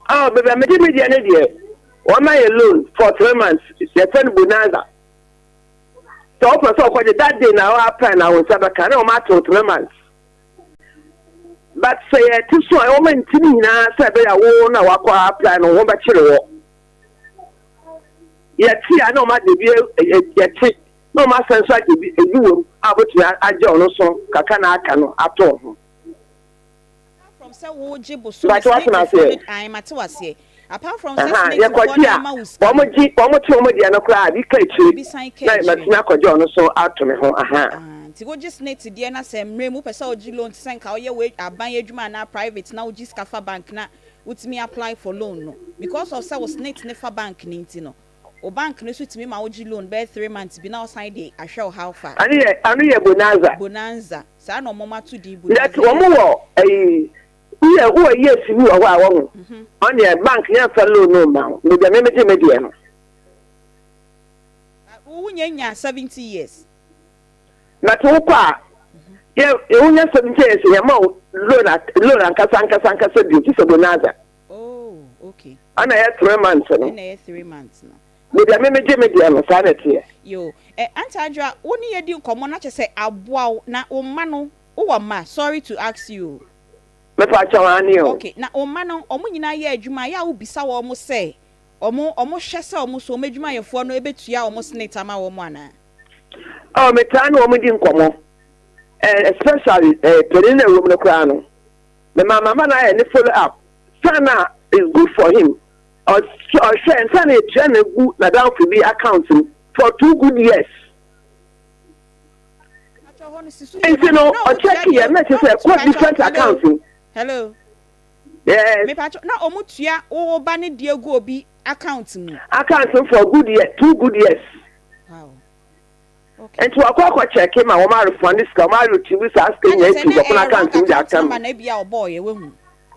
Oh baabi a megye me deɛ no deɛ wɔn ma yɛ loan for 3 months yɛfrɛ no bonanza sɛ wopɛ sɛ ɔkɔgye that day na wo apply na wo nsa bɛka na wɔn atew 3 months but sɛ yɛte so a wɔn nti ne nyinaa sɛ ɛbɛyɛ a wo na wakɔ apply no ho bɛkyere wɔ yɛte a na wɔn agye bi yɛte na wɔn asan nso agye bi ebi wɔ mu a wɔbɛtumi agye ɔno so kakra na aka no ato ho. Apart from sɛ wogye bosome Mpakyɛ wate SSNIT m'aseɛ? foɔ no ae mate waseɛ. Apart from sɛ Aha, SSNIT foɔ yɛkɔgye no a, ama wo sika no. wɔn gye, wɔn te wɔn deɛ no koraa a, bi ka akyire Bi san ka na akyire. matumi akɔgye ɔno nso ato me ho, aha. Ah, nti wogye SSNIT deɛ na sɛ mmerɛ mu wopɛ sɛ wogye loan te sɛ nka woyɛ wei aban adwuma anaa private na wogye sika fa bank na wotumi apply for loan no, because of sɛ wo SSNIT no fa bank no nti no, wo bank no nso tumi ma wogye loan bɛyɛ 3 months bi na wɔsan de ahwɛ wo how far. Ɛno yɛ bonanza. Bonanza, saa na ɔmo ato din. That Bonanza. Wɔn wɔ ɛyi, woyɛ years bi wɔ hɔ a wɔho ɔne bank yɛn fa loan no ma wo, mɛ deɛ mɛmɛ gye me deɛ no. Wo nya 70 years. But wokɔ a yɛ wonya 70 years, yɛ ma wo loan loan ankasa ankasa ankasa bio ti sɛ bonanza. Oh, okay. Ɛna yɛ 3 months no. Ɛna ɛyɛ 3 months no. Mɛ deɛ mɛmɛ gye me deɛ no, saa na ɛteɛ. Yo, Auntie Adwoa, wo ne yɛ di nkɔmmɔ na kyerɛ sɛ aboa wo. Na wo mma no, wowɔ mma? Sorry to ask you. Mepa kyɛw, ane o. Okay, na wo mma no, ɔmo nyinaa yɛ adwuma yɛ a, wobisa wɔn mo sɛ ɔmo hwɛ sɛ ɔmo so ɔmo adwumayɛfoɔ no ebetua ɔmo SSNIT ama wɔn anaa? Ɔ, metaa ne wɔn di nkɔmmɔ, especially panin na ɛwɔ mu no koraa no, mema mama no ayɛ ne follow up sana. Is good for him. Ɔhwɛ nsa na etua na egu n'adamfo bi account mu for 2 good years. Nti no ɔcheck yɛ na kyerɛ sɛ kɔ different account mu. Hello? Yes. Mepatwa, na ɔmo tua wo ba ne deɛ gu obi account mu? Account mu for good year, 2 good years. Wow, okay. Nti wakɔ akɔ check ma wɔn arefund sika, wɔn aretrieve saa sika nyinaa efi wɔn account mu de aka mu. Number na ebi a ɔbɔɔ yɛ wehu.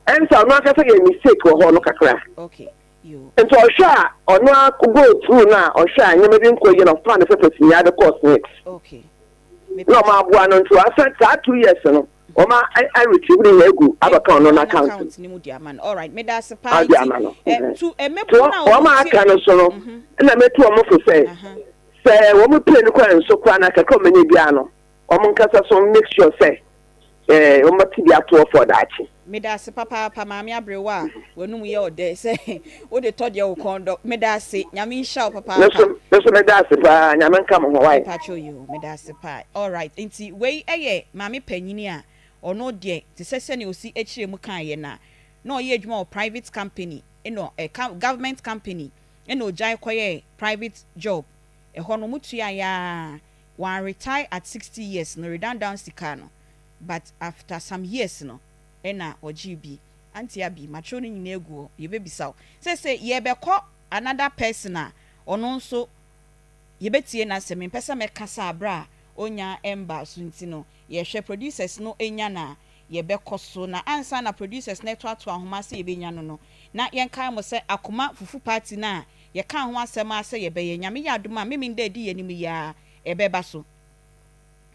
Ɛnsa ɔno ankasa yɛ mistake wɔ hɔ no kakra. Okay, yo. Nti ɔhwɛ a, ɔno a go through no a, ɔhwɛ a nneɛma bi nkɔ yie na ɔfa ne papers nyinaa de kɔɔ SSNIT na ɔmo aboa no. Nti wasan saa 2 years no, ɔmo aretrieve ne nyinaa egu abɛka ɔno n'account. Account ni mu di ama no. Alright, meda ase paa. Adi ama no. Nti tu nti emebunu na wɔn a aka no so no, ɛna mɛtu wɔn fo sɛ wɔn pay no kora nso kora na kakra wɔn anya biara no, wɔn nkasa so make sure sɛ wɔn bɛte bi atoɔ for daakye. Meda ase papaapa, maame aberewa a w'anum yɛ ɔdɛ sɛ wode tɔ deɛ wo kɔn dɔ. Meda ase, Nyame nhyira wo papaapa. Me nso meda ase paa, Nyame nka mo ho wae. Mpatwo yi o, meda ase paa. Alright, nti wei yɛ maame panyini a ɔno deɛ te sɛ sɛnea osi akyire mu kaeɛ na ɔyɛ adwuma wɔ private company, ɛna government company, ɛna ogyae kɔyɛ private job. Ɛhɔ no mo tua yaa wɔn retire at 60 years no, redundant sika no, but after some years no ɛna ɔgye bi. Auntie Abi, matwerɛ no nyinaa egu hɔ, yɛbɛbisa wo sɛ yɛbɛkɔ another person a ɔno nso yɛbɛtie n'asɛm. Mpɛ sɛ mɛkasa abere a onya ɛmba so, nti no yɛhwɛ producers no enya na yɛbɛkɔ so. Na ansa na producers no ɛtoato ahoma sɛ yɛbɛnya no, na yɛnkae mo sɛ Akoma Fufu Party no a yɛka ho asɛm a sɛ yɛbɛyɛ, Nyame yɛ adom a, meme da adi yɛn anim yi a ɛbɛba so,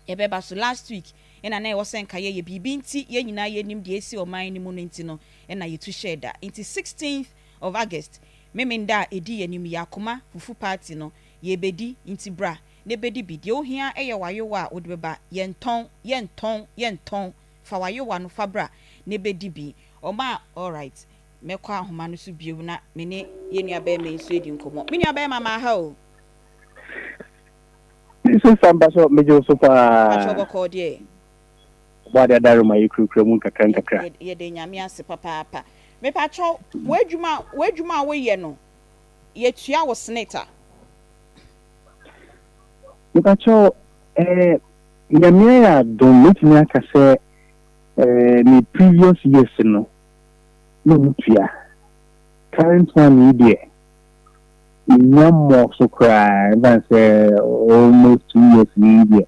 ɛbɛba so. Last week ɛna na ɛwɔ sɛ nka yɛyɛ biribi, nti yɛn nyinaa yɛnim deɛ esi ɔman no mu no, nti no ɛna yɛtu hyɛɛ da. Nti 16th of August, meme da a ɛdi yɛn anim yi, Akoma Fufu Party no yɛbɛdi. Nti bra na ɛbɛdi bi. Deɛ ohia ɛyɛ wayowa a wode bɛba. Yɛntɔn, yɛntɔn, yɛntɔn. Fa wayowa no fa bra na ɛbɛdi bi. Ɔma, alright, mɛkɔ ahoma no so bio na me ne yɛn nua bɛrima yi nso edi nkɔmmɔ. Me nua bɛrima, maa ha o. Sister mpaso, megye wo so paa. Patro, bɔkɔɔ deɛ? Ɔbɔ ade adare ma yɛkurakura mu nkakra nkakra. Yɛde Nyame ase papaapa. Mepatwɔ, w'adwuma a woyɛ no, yɛtua wo SSNIT a? Mepakyɛw, Nyame ayɛ adom, mɛtumi aka sɛ me previous years no na ɔmu tua. Current one yi deɛ, menya mmɔ so koraa, ɛsiane sɛ almost 2 years ni deɛ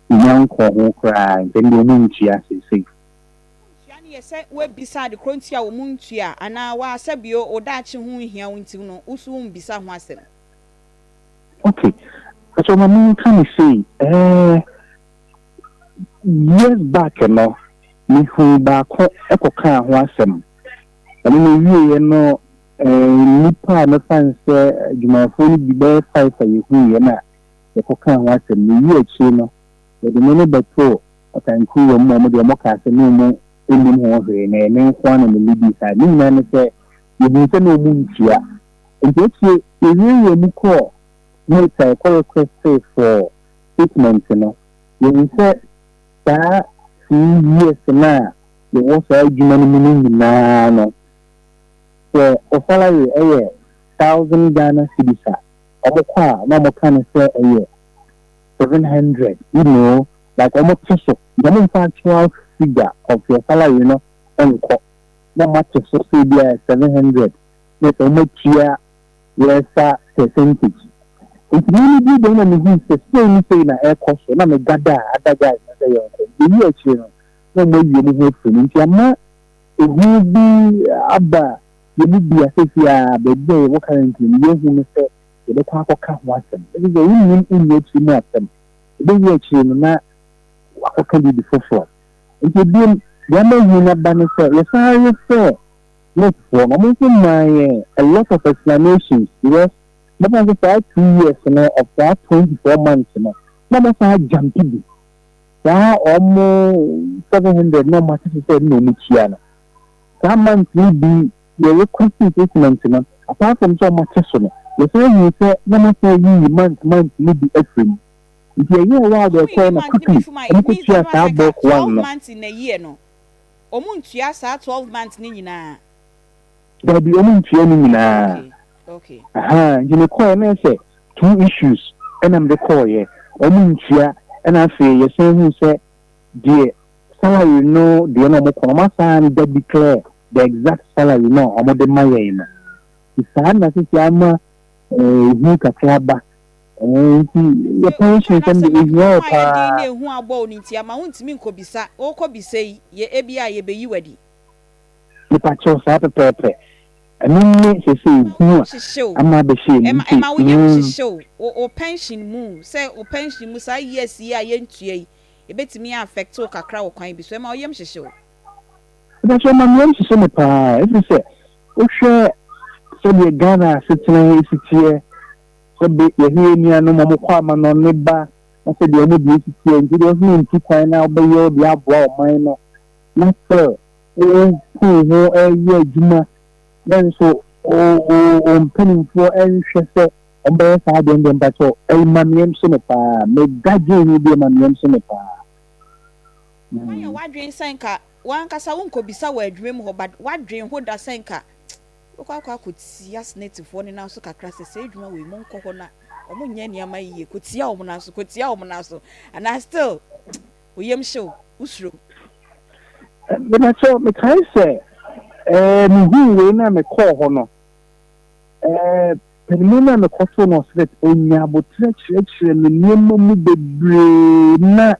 menya nkɔ ho koraa, nti ɛno deɛ ɔmu ntua seesei. Ntua no yɛ sɛ woabisa ade korɔ nti a wɔn ntua, anaa waasɛ bio wo daakye ho nhia wo nti no wo so wombisa ho asɛm? Okay, so ma menka ne sei, years back no, mehu baako ɛkɔkaa ho asɛm. Ɛno no wieɛ no, nnipa a mɛfa n sɛ adwumayɛfoɔ no bi bɛyɛ five a yɛhuiɛ no a yɛkɔkaa ho asɛm no, wie akyire no, yɛde me no bɛtoo ɔtankuruwa mu a ɔmo deɛ ɔmo kaa sɛ ne ɔmo nnim ho hwee na ɛme nko ara na me lead saa. Ne nyinaa ne sɛ yɛhu sɛ ne ɔmo ntua. Nti akyire yɛwiewie mu kɔɔ note a yɛkɔ request for statement no, yɛhu sɛ saa 2 years no a yɛwɔ saa adwuma no mu no nyinaa no. Sɛ wo salary yɛ thousand Ghana cedis a, wɔkɔ a na wɔka no sɛ ɛyɛ 700, you know, like wɔte so. Nti wɔmfa actual figure of your salary no nkɔ, na wɔate so sɛ ebi a 700, na sɛ wɔatua yɛsa percentage. Nti me no bi deɛ na mehu sɛ sei ne sei na ɛrekɔ so, na me gather other guys no sɛ yɛnkɔ. Nti ewie akyire no, na wɔawie wɔn ho afiri mu. Nti ama ehu bi aba yɛn mu bi a seesei a baabi a yɛwɔ currently no yɛhu no sɛ yɛbɛkɔ akɔka ho asɛm. Ɛfiri sɛ wonnim wonni akyiri mu asɛm. Ɛbɛwie akyire no na wakɔka biribi foforɔ. Nti ebiem deɛ ama ehu no aba ne sɛ yɛsan refer nursefoɔ no, wɔn nso maa yɛn a lot of explanations because bɛfa sɛ saa 2 years no of saa 24 months no na wɔn san agyampe bi saa wɔn 700 na wɔn ate sɛ ɛno na wɔn tua no. Saa month no bi yɛ request statement no, apart from sɛ wɔn ate so no, yɛsan hu sɛ na wɔn asan yiyi month month no bi afiri mu. Nti ɛyɛ wɔ a Ɔmo deɛ yiyi na month no bi quickly fi mu a, wɔn it means kɔtua that saa sɛ nka bulk 12 one no. months in a year no, ɔmo ntua saa 12 months ne nyinaa? Dabi, wɔn ntua no nyinaa. Aha, nti mekɔɛ na sɛ two issues ɛna mede kɔɔyɛ. Wɔn ntua, ɛna afei yɛsan hu sɛ deɛ salary no deɛ na wɔn kɔ no, wɔn asan da declare the exact salary no a wɔde ma yɛn no. Nti saa na sisi ama ehu kakra ba. Nti yɛ Nti pension woka sɛm de n'asɛm ehia akoma wɔ mu ayɛ den na paa. ehu abɔ wo no nti ama wontumi nkɔbisa. Wokɔ bisa yi, yɛ ebi a yɛbɛyi w'adi. Nipa kyɛw saa pɛpɛɛpɛ. Ɛno ne sese Ɛma wo ehu yam a hyehye wo. ama abɛhyɛ mu Ɛma nti. ɛma wo yam hyehye wo pension mu sɛ wo pension mu saa years yi a yɛntua yi, ebetumi affect wo kakra wɔ kwan bi so. Ɛma wo yam hyehye wo? Nipa kyɛw, ma me yam hyehye me paa, ɛfiri sɛ wohwɛ sɛdeɛ Ghana asetena esi teɛ, sɛbe yɛhwɛ yɛn nuanom wɔn kɔ amanɔne ba na sɛdeɛ wɔn deɛ esi teɛ, nti deɛ ɔsɛ ntu kwan na wobɛyɛ deɛ aboa ɔman no na sɛ woku ho ɛyɛ adwuma na nso o mpanimfoɔ ɛnhwɛ sɛ wɔbɛyɛ saa adeɛ no deɛ, mpakyɛw, ɛma me yam hye me paa. Meda dwen ho bi, ɛma me yam hye me paa. Wayɛ w'adwene sɛ nka wankasa wonkɔbisa wɔ adwuma mu hɔ, but w'adwene ho da sɛ nka wokɔ akɔtia SSNITfoɔ ne nan so kakra sɛ sɛ adwuma wei monkɔ hɔ na ɔmo nyɛ nneɛma yie, kɔtia wɔn nan so, kɔtia wɔn nan so, anaa still wo yam hyew, wosuro? Mepakyɛw, mekae sɛ mehuu wei na mekɔɔ hɔ no, panimu no a mekɔtoo no ɔsrɛ ɔnya abotrɛ kyerɛkyerɛ me nneɛma mu bebree, na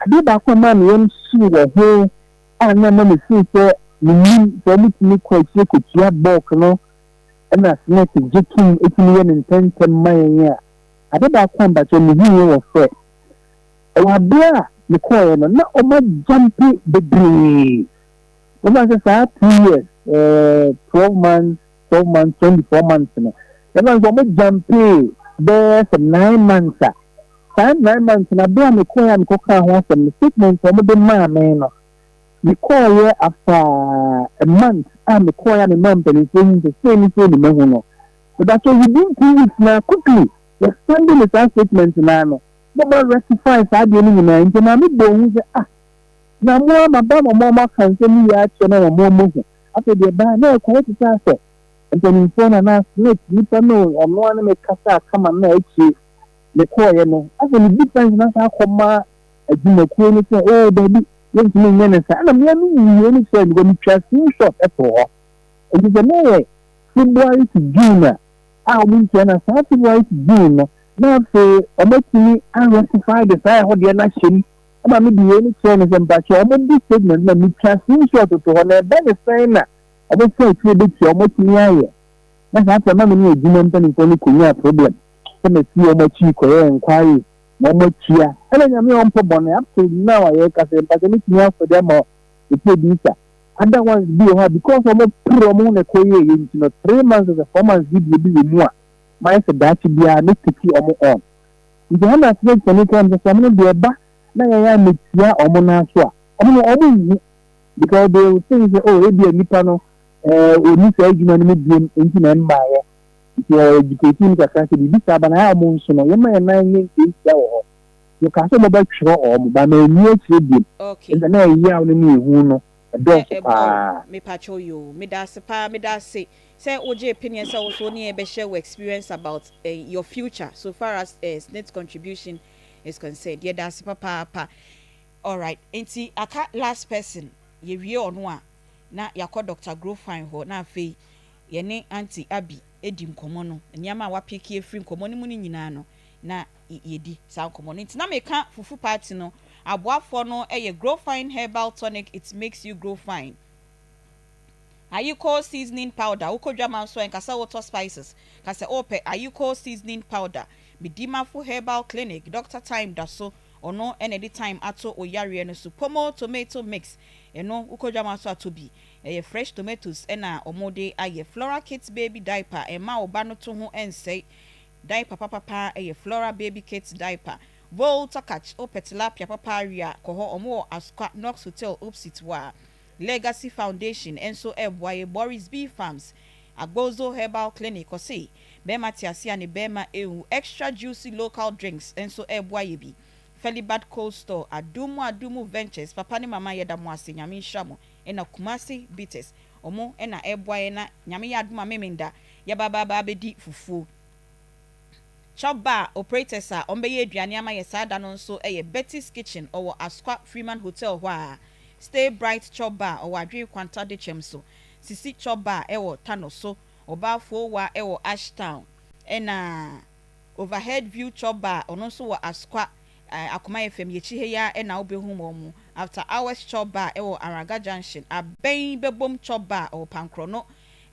adeɛ baako a maa me yam hyew wɔ ho a na ɛma me feel sɛ menim sɛ ɔmotumi kɔ akyire kɔtua bulk no ɛna SSNIT gye tom ɛtumi yɛ ne ntɛntɛm ma yɛn a, ade baako a mpakyɛw mehuiɛ wɔ sɛ ɛwɔ abere a mekɔɔeɛ no na ɔma gyampe bebree. Wɔma sɛ saa 2 years, 12 months, 12 months, 24 months no, yɛma sɛ ɔmo gyampe bɛyɛ sɛ 9 months a, saa 9 months na abere a mekɔɔeɛ a mekɔkaa ho asɛm no, statement a ɔmo de maa me no, mekɔɔyɛ after a month a mekɔɔyɛ a mema mpanimfoɔ hu sɛ sei ne sei ne mahu no, mebatɔ within 2 weeks na quickly yɛsande ne saa statement naa no na ɔma rectify saa adeɛ no nyinaa. Nti maame bɔ ohun sɛ, ah, na mo ama ba ma mo ɔmo aka nsɛm yi akyerɛ na mo ɔmo hu. Afei deɛ baa na ɛkɔyɛ te sɛ asɛ mpanimfoɔ no anaa SSNIT nipa no ɔno ano me kasa kama na akyire mekɔɔyɛ no, afei ne defense na saa akɔma adwumakuo no sɛ, oh dabi, yɛntumi nyɛ ne saa. Ɛna mmea no wie no kyerɛ because metwa screenshot ɛto hɔ. Nti sɛ na yɛ February to June a wɔn ntua na saa February to June no na afei wɔatumi arectify de saa ɛhɔ deɛ no ahyɛ mu ɛma me de wei no kyerɛ no sɛ mpakyɛ wɔn de statement na metwa screenshot to hɔ na ɛbɛ ne sɛn na wɔn fɛ akyire bɛtua wɔn atumi ayɛ na saa afei ma me ne adwuma mpanimfoɔ no kɔnya problem sɛ masi wɔn akyi kɔyɛ enquiry na wɔn atua. Ɛna Nyame a ɔmpɔ bɔne, up to now a yɛreka sɛ mpakyɛ metumi afɔ de ama ɛpɛ bi sa other ones bi wɔ hɔ a because wɔn pere wɔn ho na ɛkɔ yie yɛ nti no 3 months or 4 months bi deɛ bi wɔ mu a mayɛ sɛ daakye biara me take wɔn on. Nti hɔ na asɛ nsɛm kora sɛ wɔn no deɛ ɛba na yɛyɛ a metua wɔn nan so a wɔn no wɔn nhu because they will think sɛ, oh, ebi a nipa no oni saa adwuma no mu biem nti na mmaayɛ. Nti ɔyɛ educate mu kakra sɛ biribi saa ba na ayɛ wɔn nso no yɛma yɛn nan nyɛ ntiantia wɔ hɔ. Yɛka sɛ wɔbɛtwerɛ wɔn ba na ani akyerɛ biem. Nti na ɛyɛ a no ne ehu no. Ɛdɔɔso paa. Mepakyɛw yoo, medaase paa, medaase sɛ wogyee peneɛ sɛ wo so wo ne yɛn bɛhyɛ wo experience about your future so far as SSNIT contribution is concerned. Yɛdaase papaapa. Alright, nti aka last person, yɛwie ɔno a na yɛakɔ Doctor Grofine hɔ na afei yɛne Auntie Abby adi nkɔmmɔ no, nneɛma a wapeke afiri nkɔmmɔ no mu no nyinaa no na yɛdi saa nkɔmmɔ no. Nti na meka fufu party no aboafoɔ no yɛ Grofine Herbal Tonic it makes you grow fine. Ayiko seasoning powder, wokɔ dwama nso a nka sɛ wotɔ spices, ka sɛ wopɛ Ayiko seasoning powder. Medimafo Herbal Clinic, Doctor Time da so, ɔno na ɛde time ato wo yareɛ no so. Pomo tomato mix, ɛno wokɔ dwama nso a tɔ bi. Ɛyɛ fresh tomatoes na wɔde ayɛ. Flora Kids Baby Diaper, ɛmma wo ba no to ho nsɛe. Diaper papa paa ɛyɛ Flora Baby Kids Diaper. Volta Catch, wopɛ tilapia papa awe a, kɔ hɔ, wɔwɔ Asokwa, Knox Hotel opsit hɔ a. Legacy Foundation nso reboa yɛ, Boris Bee Farms, Agbozo Herbal Clinic, ɔse bɛɛma te ase a ne bɛɛma nwu, Extra Juicy Local Drinks nso reboa yɛ bi, Felibad Cold Store, Adumu Adumu Ventures, papa ne mama yɛda mo ase, Nyame nhyira mo, ɛna Kumasi Bitters, ɔmo na ɛreboa yɛn na Nyame yɛ adom a Memenda yɛba ba ba abɛdi fufuo. Chop bar operators a wɔbɛyɛ aduane ama yɛ saa da no nso yɛ Betty's Kitchen, ɔwɔ Asokwa Freeman Hotel hɔ ara, Stay Bright Chop Bar, ɔwɔ Adwene Kwanta Dekyɛm so, Sisi Chop Bar wɔ Tano so, Ɔbaa Foowa wɔ Ashtown, ɛna Overhead View Chop Bar, ɔno nso wɔ Asokwa Akoma FM, yɛakyi ha yi ara na wobɛhu wɔn, After Hours Chop Bar wɔ Araga Junction, Abɛn Bɛbom Chop Bar wɔ Pankrɔno,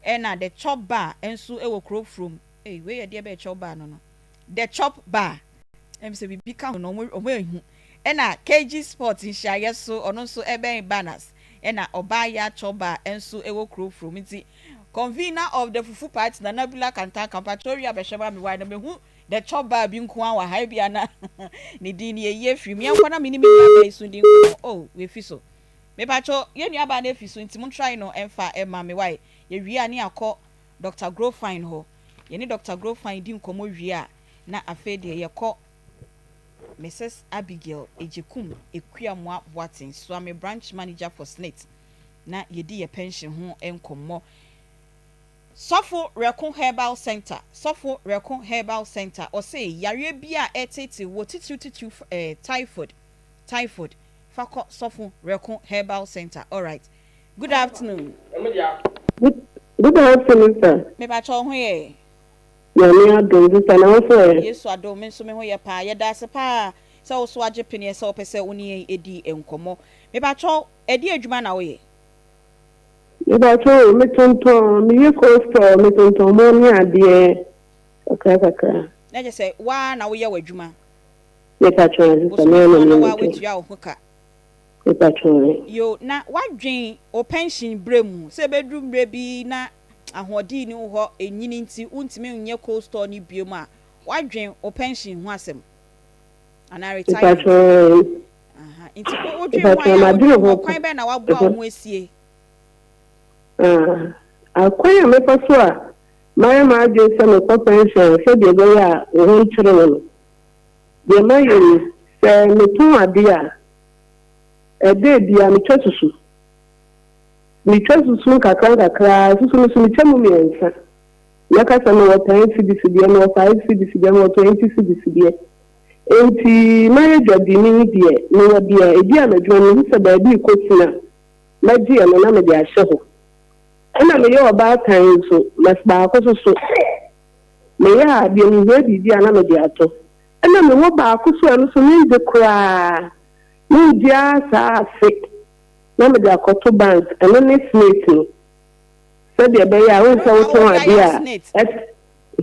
ɛna The Chop Bar nso wɔ Kuro Furom. Ei wei yɛ deɛ bɛyɛ chop bar no no the chop bar ɛm sɛ biribi ka ho no ɔmo ɔmo ehu ɛna KG sport nhyiayɛ so ɔno nso ɛbɛn banners ɛna ɔbaa ya chop bar ɛnso ɛwɔ kuro from nti convener of the fufu party Nana Bula Kantanka mpakyɛ owie abɛhwɛ ma me why na mehu the chop bar bi nko ara wɔ ha ebi ana ne din no yɛyi afiri mu yɛnkɔ na me ne me nua baa yi so ndi nkɔmmɔ oh wefi so mepakyɛ yɛn nua baa no afi so nti mo try no ɛmfa ɛma me why yɛwie a ne akɔ Dɔkta Grofine hɔ. Yɛne Dɔkta Grofine di nkɔmmɔ wie a, na afei deɛ yɛkɔ Misus Abigail Agyekum Akuamoah Boateng, Suame Branch Manager for SSNIT, na yɛdi yɛ pɛnhyen ho nkɔmmɔ. Sɔfo Rɛko Herbal Centre, Sɔfo Rɛko Herbal Centre, ɔse yareɛ biara a ɛreteetee wo, titiriw titiriw eh, typhoid, typhoid, fa kɔ Sɔfo Rɛko Herbal Centre. Alright. Good afternoon. Good afternoon sir. Me pakyɛ wo ho yɛ? Nyame adom sister na wo nso ɛ? Yesu adom me nso me ho yɛ paa. Yɛda ase paa sɛ wo so agye peneɛ sɛ wopɛ sɛ wo ne yɛn di nkɔmmɔ. Me pakyɛ ɛdeɛ adwuma na woyɛ? Me pakyɛ o me tontɔn me yɛ cold store me tontɔn mo ne adeɛ kakra kakra. Na kyerɛ sɛ woaa na woyɛ w'adwuma? Me pakyɛ sister me ara na Bosome so a meyɛ na woaa m'adwuma. woatua wo ho ka? Mepakyɛw. Yo, na woadwen wo pɛnhyen berɛ mu sɛ ɛbɛduru mmerɛ bi na ahoɔden nni wo hɔ, ɛnyini nti wontumi nyɛ cold store no biom a, woadwen wo pɛnhyen ho asɛm anaa retirement? Mepakyɛw. Aha, nti wodwen ho a, Mepakyɛw, yɛ a madwene wodwen ho, ho ɔkwan bɛn na woaboa wo ho asie? Ah, akwan a mɛfa so a mayɛ m'adwene sɛ mekɔ pɛnhyen a sɛdeɛ ɛbɛyɛ a wo ho nkyere wo no, deɛ mayɛ ni, sɛ metɔn adeɛ a, Ɛda biara metwa susu. Metwa susu nkakrankakra, susu no nso metwa mu mmiɛnsa. Mɛka sɛ mewɔ ten cedis deɛ, mewɔ five cedis deɛ, mewɔ twenty cedis deɛ. Enti mayɛ dwadini deɛ, mewɔ deɛ ebi a m'adwuma no mehu sɛ baabi rekɔ sin a, mɛgye ɛno na mede ahyɛ hɔ. Ɛna meyɛ ɔbaatan nso, mas baako nso so, meyɛ a deɛ mehia biribi a na mede atɔ. Ɛna mewɔ baako nso a ɛno nso mengye koraa. Mengye ara saa afe na mede akɔto bank, ɛno ne SSNIT no, sɛdeɛ ɛbɛyɛ a wohu sɛ Ɛno na wotɔn wode adeɛ ayɛ wo a SSNIT? ɛs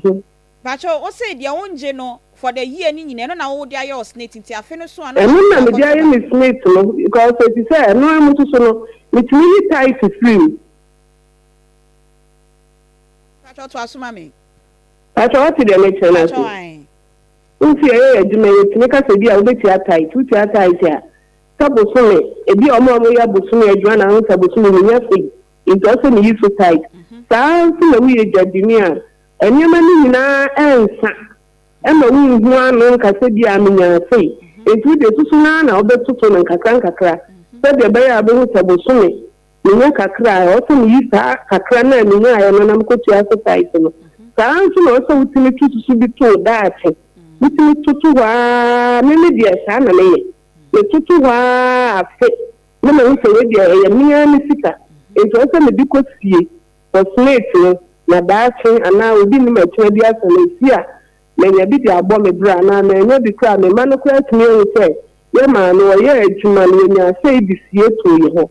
mhm. Pakyɛw, wo se deɛ wongye no for the year no nyinaa, ɛno na wode ayɛ wo SSNIT, nti afe no so a na Ɛno wode na mede akɔto ayɛ me bank. SSNIT no because efisɛ ɛno ara mu nso so no, metumi yi tithe firi mu. Pakyɛw toa so ma me. Pakyɛw woate deɛ mekyerɛ no ase? Pakyɛw ae. Wo nso yɛyɛ yɛn adwuma yi, yɛtumi ka sɛ ebia wobɛtua tithe, wotua tithe a, sɛ bosome, ebia wɔn a wɔyɛ bosome adwuma na ahu sɛ bosome menya sei, nti ɛwɔ sɛ meyi so tithe. Saa ara nso na woyɛ dwadini a, nneɛma no nyinaa ɛnsa ɛma wonhu ano nka sɛ ebia menyaa sei, nti wo deɛ susu no ara na wobɛtoto no nkakra nkakra sɛdeɛ ɛbɛyɛ a wobɛhu sɛ bosome. Menya kakra a, ɛwɔ sɛ meyi saa kakra no a menyaeɛ no na mekɔtua society no. Saa ara nso na ɛwɔ sɛ wotumi to susu bi to wo daakye. Wotumi toto hɔ ara, me me deɛ saa na meyɛ. Metoto hɔ ara afe na mahu sɛ wei deɛ ɛyɛ me ara me sika, enti ɛwɔ sɛ mede kɔsie for snate no na daakye anaa obi nnim akyina bi asɛm ɛsi a, manya bi de abɔ me bra anaa mannya bi koraa a, me mma no koraa atumi ahu sɛ yɛ maame ɔyɛɛ adwuma no yɛnyaa sei de sie too yɛ hɔ.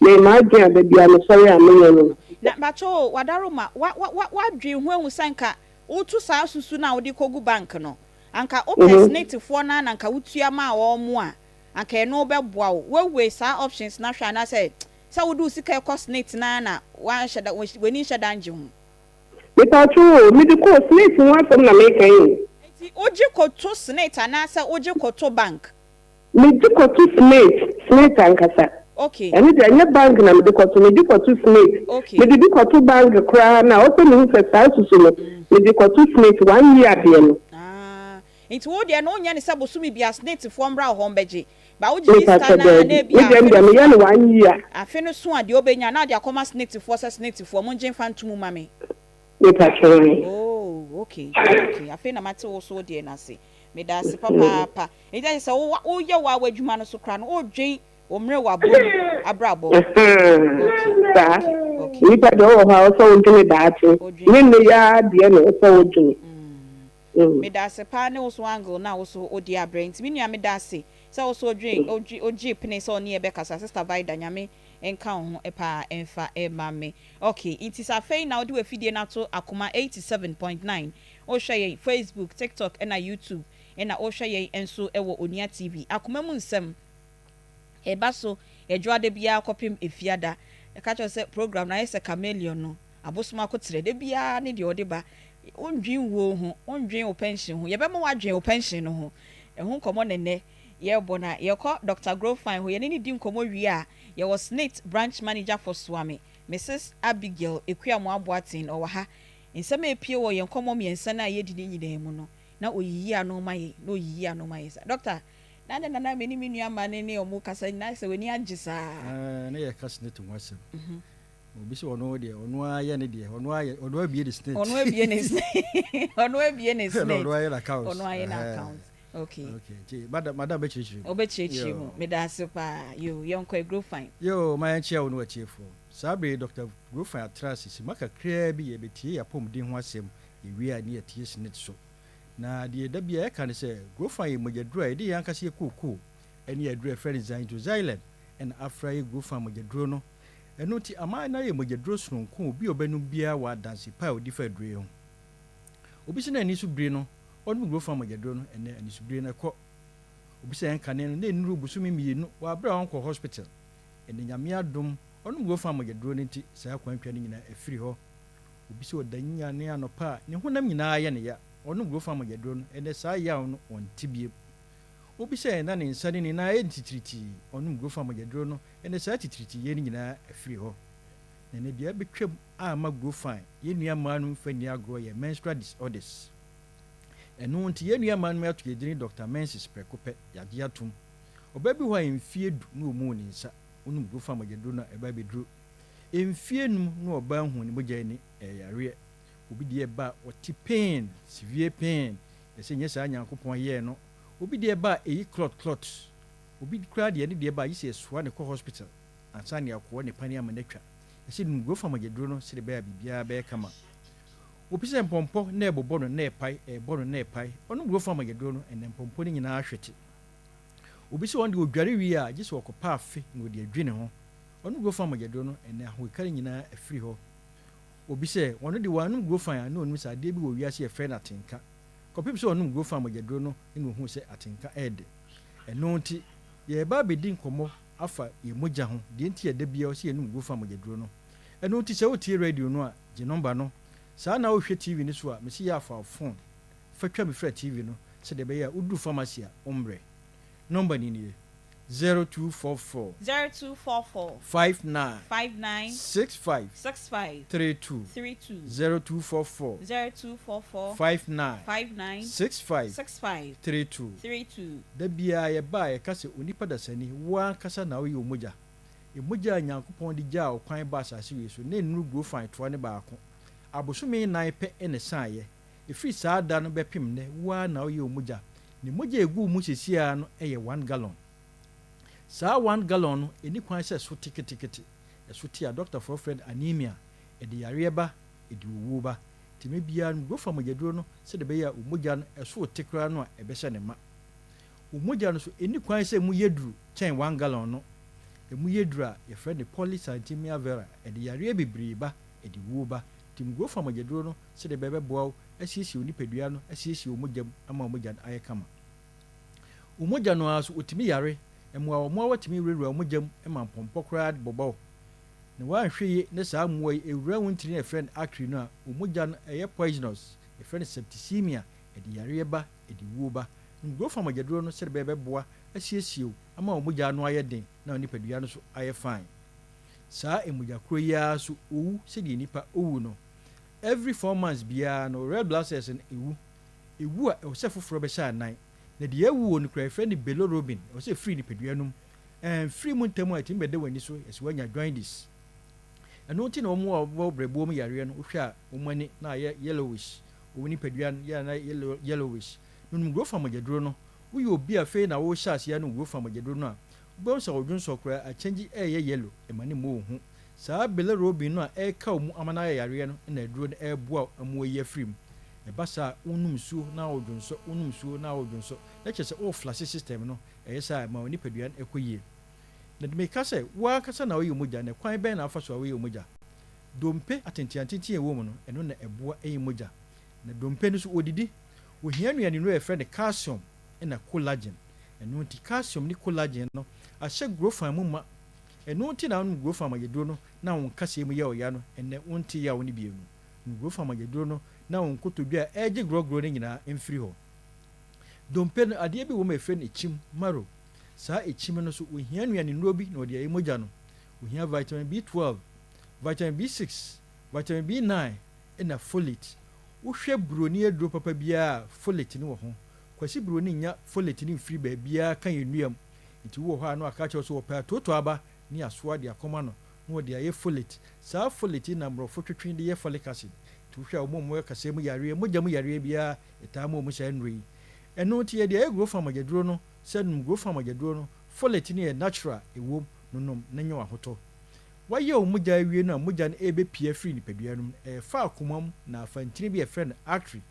Me m'adwene a da biara mesɔre a meyɛ no. Na mpakyɛw o, Wadaroma, wa wa wa wadwen ho ahu sɛ anka woto saa susu no a wode kɔgu bank no, anka wopɛ SSNIT foɔ no ara na anka wotua maa wɔn a, anka ɛno bɛboa wo. Woawe saa options no ahwɛ anaasɛ sɛ wode wo sika rekɔ SSNIT no ara na woanhyɛ da, w'ani nhyɛ da ngye ho? Mepakyɛw o, mede kɔɔ SSNIT ho asɛm na meka yi o. Enti wogye kɔto SSNIT anaasɛ wogye kɔto bank? Megye kɔto SSNIT, SSNIT ankasa. Okay. Ɛno deɛ ɛnyɛ bank na mede kɔto, megye kɔto SSNIT. Okay. Mede bi kɔto bank koraa no a, ɔsɛ mehu sɛ saa susu no, mede kɔto SSNIT one year deɛ no. Ah, nti wo deɛ no wonyɛ no sɛ bosome biara SSNIT foɔ mmra wo hɔ mbɛgye, but wogyegye sika Mepakyɛ no ara na daabi, ebia me deɛ afe no no deɛ so meyɛ a, no one year. afe no so a deɛ wobɛnya na wode akɔma SSNIT foɔ sɛ SSNIT foɔ mongye mfa nto mu ma me. Mepakyɛ ae. Oh, okay, okay, afei na mate wo so wo deɛ no ase. Medaase papaapa. Enti ayɛ sɛ wo woyɛ wo ara w'adwuma no so koraa no wodwen wo mmerewabɔ mu abrabɔ ho. Okay, Saa. okay, okay. Nnipa deɛ ɔwɔ hɔ a ɔsɛ wodwene daakye. Wodwen Nyɛ nnɛ yi daakye. ara deɛ na ɔsɛ wodwene. Medaase paa ne wo so angle no a wo so wode abrɛ nti me nua medaase sɛ wo so wodwen wogyee pene sɛ ɔne yɛ bɛkasa sister Vida Nyame nka wo ho paa mfa mma me. Okay nti sɛ afei na wode w'afidie no ato Akoma 87.9 wohwɛ yɛn Facebook, TikTok ɛna YouTube ɛna wohwɛ yɛn nso wɔ Onua TV. Akoma mu nsɛm ɛba so Ɛdwoada biara kɔpem Efiada. Yɛka kyerɛ wo sɛ program no ayɛ sɛ chameleon no, abosom akoterɛ. Da biara ne deɛ ɔde ba. Wondwen wuo ho, wondwen wo pension ho. Yɛbɛma woadwen wo pension no ho. Ɛho nkɔmmɔ na ɛnnɛ yɛrebɔ no a. Yɛkɔ Doctor Grofine hɔ, yɛne no di nkɔmmɔ wie a, yɛwɔ SSNIT branch manager for Suame, Misis Abigail Akuamoah Boateng, ɔwɔ ha. Nsɛm a ɛpue wɔ yɛn nkɔmmɔ mmiɛnsa no a yɛadi no nyinaa mu no, na ɔyiyi ano ma yɛn, na ɔyiyi ano ma yɛn saa. Doctor, na adɛn na na me ne me nua mmaa no ne wɔn rekasa nyinaa ayɛ sɛ w'ani agye saa? Ɛɛ, na yɛreka snate ho asɛm. Obi sɛ ɔno deɛ, ɔno ara yɛ ne deɛ, ɔno ara yɛ, ɔno abue ne snate. Ɔno abue ne snate. Ɔno abue ne snate. Ɔno ayɛ n'account. Ɔno ayɛ n'account. Okay. Okay, nti madam, madam bɛkyerɛkyerɛ mu. Ɔbɛkyerɛkyerɛ mu. Meda ase paa. Yoo, yɛnkɔ ɛ, Grofine. Yoo, ma yɛnkyea wo ne w'atiefoɔ. Saa bere yi Dɔkta Grofine atra ase simma kakraa bi yɛrebɛtie yɛn apɔmuden ho asɛm, yɛwie a ne yɛatie snate so. Na deɛ da biara yɛka ne sɛ, Grofine yɛ mogyaduro a yɛde yɛn ankasa yɛ kookoo ne aduro a yɛfrɛ no xanthoxylene na afra yɛ Grofine mogyaduro no. Ɛno nti ama no ayɛ mogyaduro sononko a obi a ɔbɛnom biara wɔ adanse pa a ɔdi fa aduro yi ho. Obi sɛ na ani so biri no, ɔnom Grofine mogyaduro no, ɛnnɛ anisobiri no ɛkɔ. Obi sɛ ɛnkane no, na ɛnnuru bosome mmienu wɔ aberɛ a ɔnkɔɔ hospital. Ɛnnɛ Nyame adom, ɔnom Grofine mogyaduro no nti saa kwantwa no nyinaa afiri hɔ. Obi sɛ ɔda nyane anɔpa a, ne honam nyinaa yɛ no ya. Ɔnom Grofine mogyaduro no, ɛnnɛ saa yaw no ɔnte bio. Obi sɛ na ne nsa ne ne nan ayɛ no titiritii, ɔnom Grofine mogyaduro no, ɛnnɛ saa titiritii no nyinaa afiri hɔ. Na ɛnnɛ deɛ abɛtwam a ama Grofine, yɛn nua mmaa no mfa nni agorɔ yɛ menstrual disorders. Ɛno nti yɛn nua mmaa no ato yɛn dini Doctor Menses prɛko pɛ, yɛagye atom. Ɔbaa bi hɔ a mfie du na ɔmuu ne nsa, ɔnom Grofine mogyaduro no a ɛba abɛduru mfie num na ɔbaa hu ne mogya ani ɛyɛ yareɛ. Obi deɛ ɛba a ɔte pain, severe pain, yɛsɛ nyɛ saa Nyankopɔn yɛɛ no. Obi deɛ ɛba a ɛyi clot clot, obi koraa deɛ ne deɛ ɛba a gye sɛ yɛsoa no kɔ hospital ansa na yɛakɔwɔ ne paneɛ ama no atwa. Yɛsɛ nom Grofine mogyaduro no sɛdeɛ ɛbɛyɛ a biribiara bɛyɛ kama. Obi sɛ mpɔmpɔ na ɛbobɔ no na ɛpae, ɛrebɔ no na ɛpae, ɔnom Grofine mogyaduro no ɛnɛ mpɔmpɔ no nyinaa ahwete. Obi sɛ ɔno deɛ ɔdware wie a gye sɛ ɔkɔpɛ afe na ɔde adwi ne ho. Ɔnom Grofine mogyaduro no ɛnɛ ahokeka no nyinaa afiri hɔ. Obi sɛ ɔno deɛ wannom Grofine a na ɔnim sɛ adeɛ bi wɔ wiase yɛfrɛ no atenka. Kɔpem sɛ ɔnom Grofine mogyaduro no na ɔhuu sɛ atenka ɛɛdɛ. Ɛno nti yɛreba abɛdi nkɔmmɔ afa yɛn mogya ho, deɛ nti a da biara ɔsɛ yɛnom Grofine mogyaduro no. Ɛno nti sɛ wotie radio no a gye nɔmba no. Saa na wohwɛ TV no so a mese yɛ a fa wo phone fa twa me fra TV no sɛdeɛ ɛbɛyɛ a woduru pharmacy a wommrɛ. Nɔmba no nie, 0244. 0244. 59. 59. 65. 65. 32. 32. 0244. 0244. 59. 59. 65. 65. 32. 32. Da biara yɛba a yɛka sɛ onipa dasani, wo ankasa na woyɛ wo mogya. Mogya a Nyankopɔn de gyaa ɔkwan baa asase wei so, na nnuru gurofan toa no baako. Abosome nnan pɛ na ɛsaeɛ. Ɛfiri saa da no bɛpem nnɛ, wo ara na woyɛ wo mogya. Ne mogya a ɛgu wo mu seesei ara no yɛ one gallon. Saa one gallon no, ɛnni kwan sɛ ɛso te ketekete. Ɛso te a, dɔktafoɔ frɛ no anemia. Ɛde yareɛ ba, ɛde owuo ba. Nti mmerɛ biara no, gurofa mogyaduro no sɛdeɛ ɛbɛyɛ a wo mogya no, ɛso rete koraa no a, ɛbɛhyɛ ne ma. Wo mogya no nso, ɛnni kwan sɛ ɛmu yɛ duru kyɛn one gallon no. Ɛmu yɛ duru a, yɛfrɛ no polycythemia vera. Ɛde yareɛ bebree ba, ɛde wuo ba. Nti gurofa mogyaduro no sɛdeɛ ɛbɛyɛ ɛbɛboa wo asiesie wo nipadua no, asiesie wo mogya mu ama wo mogya no ayɛ kama. Wo mogya no ara nso, wɔtumi yare. Mmoawammoawa tumi wurawura wo mogya mu ma mpɔmpɔ koraa de bɔbɔ wo. Na woanhwɛ yie na saa mmoa yi ɛwura wo ntini a yɛfrɛ no artery no a, wo mogya no ɛyɛ poisonous, yɛfrɛ no septicemia, ɛde yareɛ ba, ɛde wuo ba. Nom Grofa mogyaduro no sɛdeɛ ɛbɛyɛ ɛbɛboa asiesie wo ama wo mogya ano ayɛ den na wo nipadua no nso ayɛ fine. Saa mogya korɔ yi ara nso ɔwu sɛdeɛ nnipa ɔwu no. Every 4 months biara no red blood cells no ɛwu. Ɛwu a ɛwɔ sɛ foforɔ bɛhyɛ anan. Na deɛ awu wɔ no koraa yɛfrɛ no bilirubin, ɛwɔ sɛ ɛfiri nipadua no mu. Ɛmfiri mu ntɛm a ɛtumi bɛda w'ani so, yɛse woanya jaundice. Ɛno nti na wɔn a wɔwɔ berɛboɔ mu yareɛ no wohwɛ a wɔn ani na ayɛ yellowish, wɔn nipadua no yɛ a na ayɛ yellowish. Nonom Grofa mogyaduro no. Woyɛ obi a afei na worehyɛ aseɛ anom Grofa mogyaduro no a, wobɛhu sɛ wo dwonsɔ koraa akyɛngye ɛreyɛ yellow, ɛma no mmɔ wo hu. Saa bilirubin no a ɛreka wo mu ama no ayɛ yareɛ no na aduro no ɛreboa wo ama woayi afiri mu. Ɛba saa a, wonom nsuo na wodwonsɔ, wonom nsuo na wodwonsɔ, na kyerɛ sɛ woreflashe system no, ɛyɛ saa a ɛma wo nipadua no kɔ yie. Na meka sɛ, wo ankasa na woyɛ mogya, na kwan bɛn na wofa so a woyɛ mogya? Dompe atenteantenten a ɛwɔ mu no, ɛno na ɛboa ɛyɛ mogya. Na dompe no nso, wɔdidi. Wɔhia nnuanennuro a yɛfrɛ no calcium na collagen. Ɛno nti, calcium ne collagen no ahyɛ grofan mu ma. Ɛno nti na wonom grofan mogyaduro no na wo nkasɛɛ mu yɛ wo ya no, ɛnnɛ wonte yaw no bio no. Nom grofan mogyaduro no na wo nkotodwe a ɛregye gorɔgorɔ no nyinaa mfiri hɔ. Dompe no, adeɛ bi wɔ mu a yɛfrɛ no ekyim, marrow. Saa ekyim no nso, wɔhia nnuanennuro bi na wɔde ayɛ mogya no. Wɔhia vitamin B12, vitamin B6, vitamin B9, ɛna folate. Wohwɛ buroni aduro papa biara a, folate no wɔ ho. Kwasi buroni nnya folate no mfiri baabiara ka yɛn nnua mu. Nti wowɔ hɔ a na waka akyerɛ wo sɛ wɔpɛ atootoo aba ne asoa de akɔma no na wɔde ayɛ folate. Saa folate yi na mmorɔfo twetwe de yɛ folic acid. Nti wohwɛ a wɔn a wɔwɔ kaseɛ mu yareɛ, mogya mu yareɛ biara, yɛtaa ma wɔn saa nnuro yi. Ɛno nti yɛde ayɛ Grofan mogyaduro no sɛ nom Grofan mogyaduro no, folate no yɛ natural, ɛwom, no nom na nya w'ahotɔ. Wɔayɛ wo mogya awie no a mogya no rebɛpue afiri nipadua no mu no, ɛrefa akoma mu na afa ntini bi a yɛfrɛ no artery.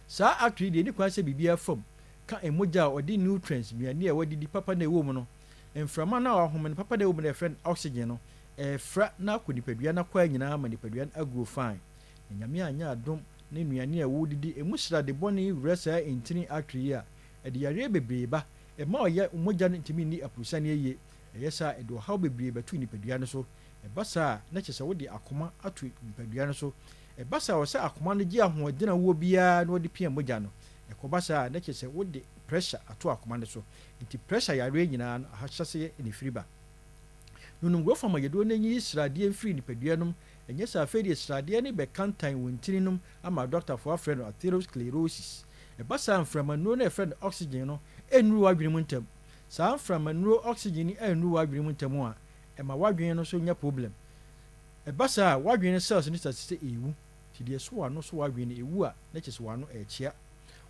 Saa artery yi deɛ ɛnni kwan sɛ biribiara fa mu ka mogya a ɔde nutrients, nnuane a wadidi papa na ɛwɔ mu no, mframa no a wahome no papa na ɛwɔ mu no a yɛfrɛ no oxygen no, ɛrefra na akɔ nipadua no akwaa nyinaa ma nipadua no agrow fine. Na Nyame anyɛ adom na nnuane a wodidi, ɛmu srade bɔne wura saa ntini artery yi a, ɛde yareɛ bebree ba. Ɛma ɔya mogya no ntumi nni apurusaneɛ yie. Ɛyɛ saa a, ɛde ɔhaw bebree bɛto nipadua no so. Ɛba saa a, na kyerɛ sɛ wode akoma ato nipadua no so. Ɛba saa a, ɛwɔ sɛ akoma no gye ahoɔden a wowɔ biara na wɔde pia mogya no. Ɛkɔba saa a, na kyerɛ sɛ wode pressure ato akoma no so. Enti pressure yareɛ nyinaa no, ahyɛaseɛ na ɛfiri ba. Nonom Grofa ma yɛduro no nyiyi sradeɛ mfiri nipadua no mu. Ɛnyɛ saa a, afei deɛ sradeɛ no bɛkantan wo ntini no mu ama adɔktafoɔ afrɛ no atherosclerosis. Ɛba saa a, mframanuro no a yɛfrɛ no oxygen no nnuru w'adwene mu ntɛm. Saa mframanuro oxygen yi annuru w'adwene mu ntɛm a, ɛma w'adwene no nso nya problem. Ɛba saa a, w'adwene no cells no start sɛ ɛrewu. Nti deɛ ɛso w'ano so w'adwene no, ɛwu a, na kyerɛ sɛ w'ano ɛrekyea.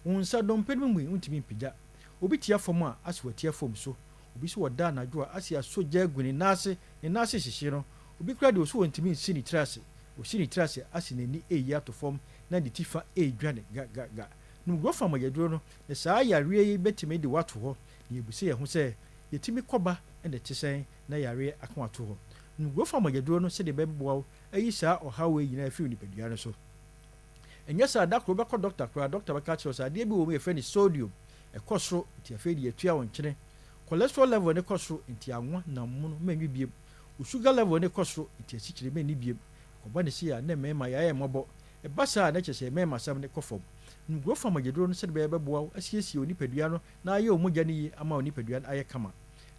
Wo nsa dompe no mu yi, wontumi mpagya. Obi tia fam a, ase watia fam so. Obi nso ɔda anadwo a, ase asɔ gya agu ne nan ase, ne nan ase hyehye no. Obi koraa deɛ, ɔse ɔntumi nsi ne tiri ase. Ɔsi ne tiri ase a, ase n'ani reyi ato fam na ne ti fa redwane ga ga ga. Nom Grofa mogyaduro no, na saa yareɛ yi bɛtumi de wo ato hɔ. Na yɛbisa yɛn ho sɛ, yɛtumi kɔ ba na ɛte sɛn na yareɛ ako ato hɔ? Nom Grofa mogyaduro no sɛdeɛ ɛbɛboa wo ayi saa ɔhaw wei nyinaa afiri wo nipadua no so. Ɛnyɛ saa a, da koro wobɛkɔ dɔkta koraa, dɔkta bɛka akyerɛ wo sɛ adeɛ bi wɔ mu yɛfrɛ no sodium, ɛkɔ soro nti afei deɛ yɛtua wo nkyene. Cholesterol level no kɔ soro nti anwa, nam mono, mɛnwe biom. Wo sugar level no kɔ soro nti asikyire mɛnni biom. Ɛkɔba no sei a, na mmarima yɛayɛ mmɔbɔ. Ɛba saa a, na kyerɛ sɛ mmarima asɛm no kɔ fam. Nom Grofa mogyaduro no sɛdeɛ ɛbɛyɛ ɛbɛboa wo asiesie wo nipadua no na ayɛ wo mogya no yie ama wo nipadua no ayɛ kama.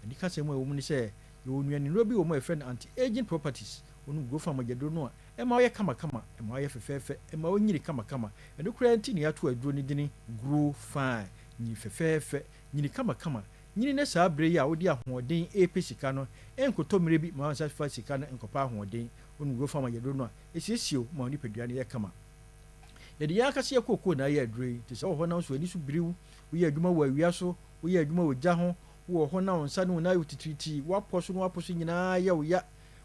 Anikasɛm a ɛwɔ mu ne sɛ, yɛwɔ nnuanennuro bi wɔ mu a yɛfrɛ no anti-aging properties. Wonom Grofa mogyaduro no a, ɛma woyɛ kamakama, ɛma woyɛ fɛfɛɛfɛ, ɛma wonyini kamakama. Ɛno koraa nti na yɛato aduro no dini Grow Fine, nyini fɛfɛɛfɛ, nyini kamakama. Nyini na saa bere yi a wode ahoɔden repɛ sika no, nkotɔ mmere bi ma wo nsa fa sika no nkɔpɛ ahoɔden. Wonom Grofan mogyaduro no a, esiesie wo ma wo nipadua no yɛ kama. Yɛde yɛn ankasa yɛn kookoo na ayɛ aduro yi, nti sɛ wowɔ hɔ na wo nso w'ani so biri wo, woyɛ adwuma wɔ awia so, woyɛ adwuma wɔ gya ho, wowɔ hɔ na wo nsa ne wo nan ayɛ wo titiritii, woapɔ so ne woapo so nyinaa yɛ wo ya,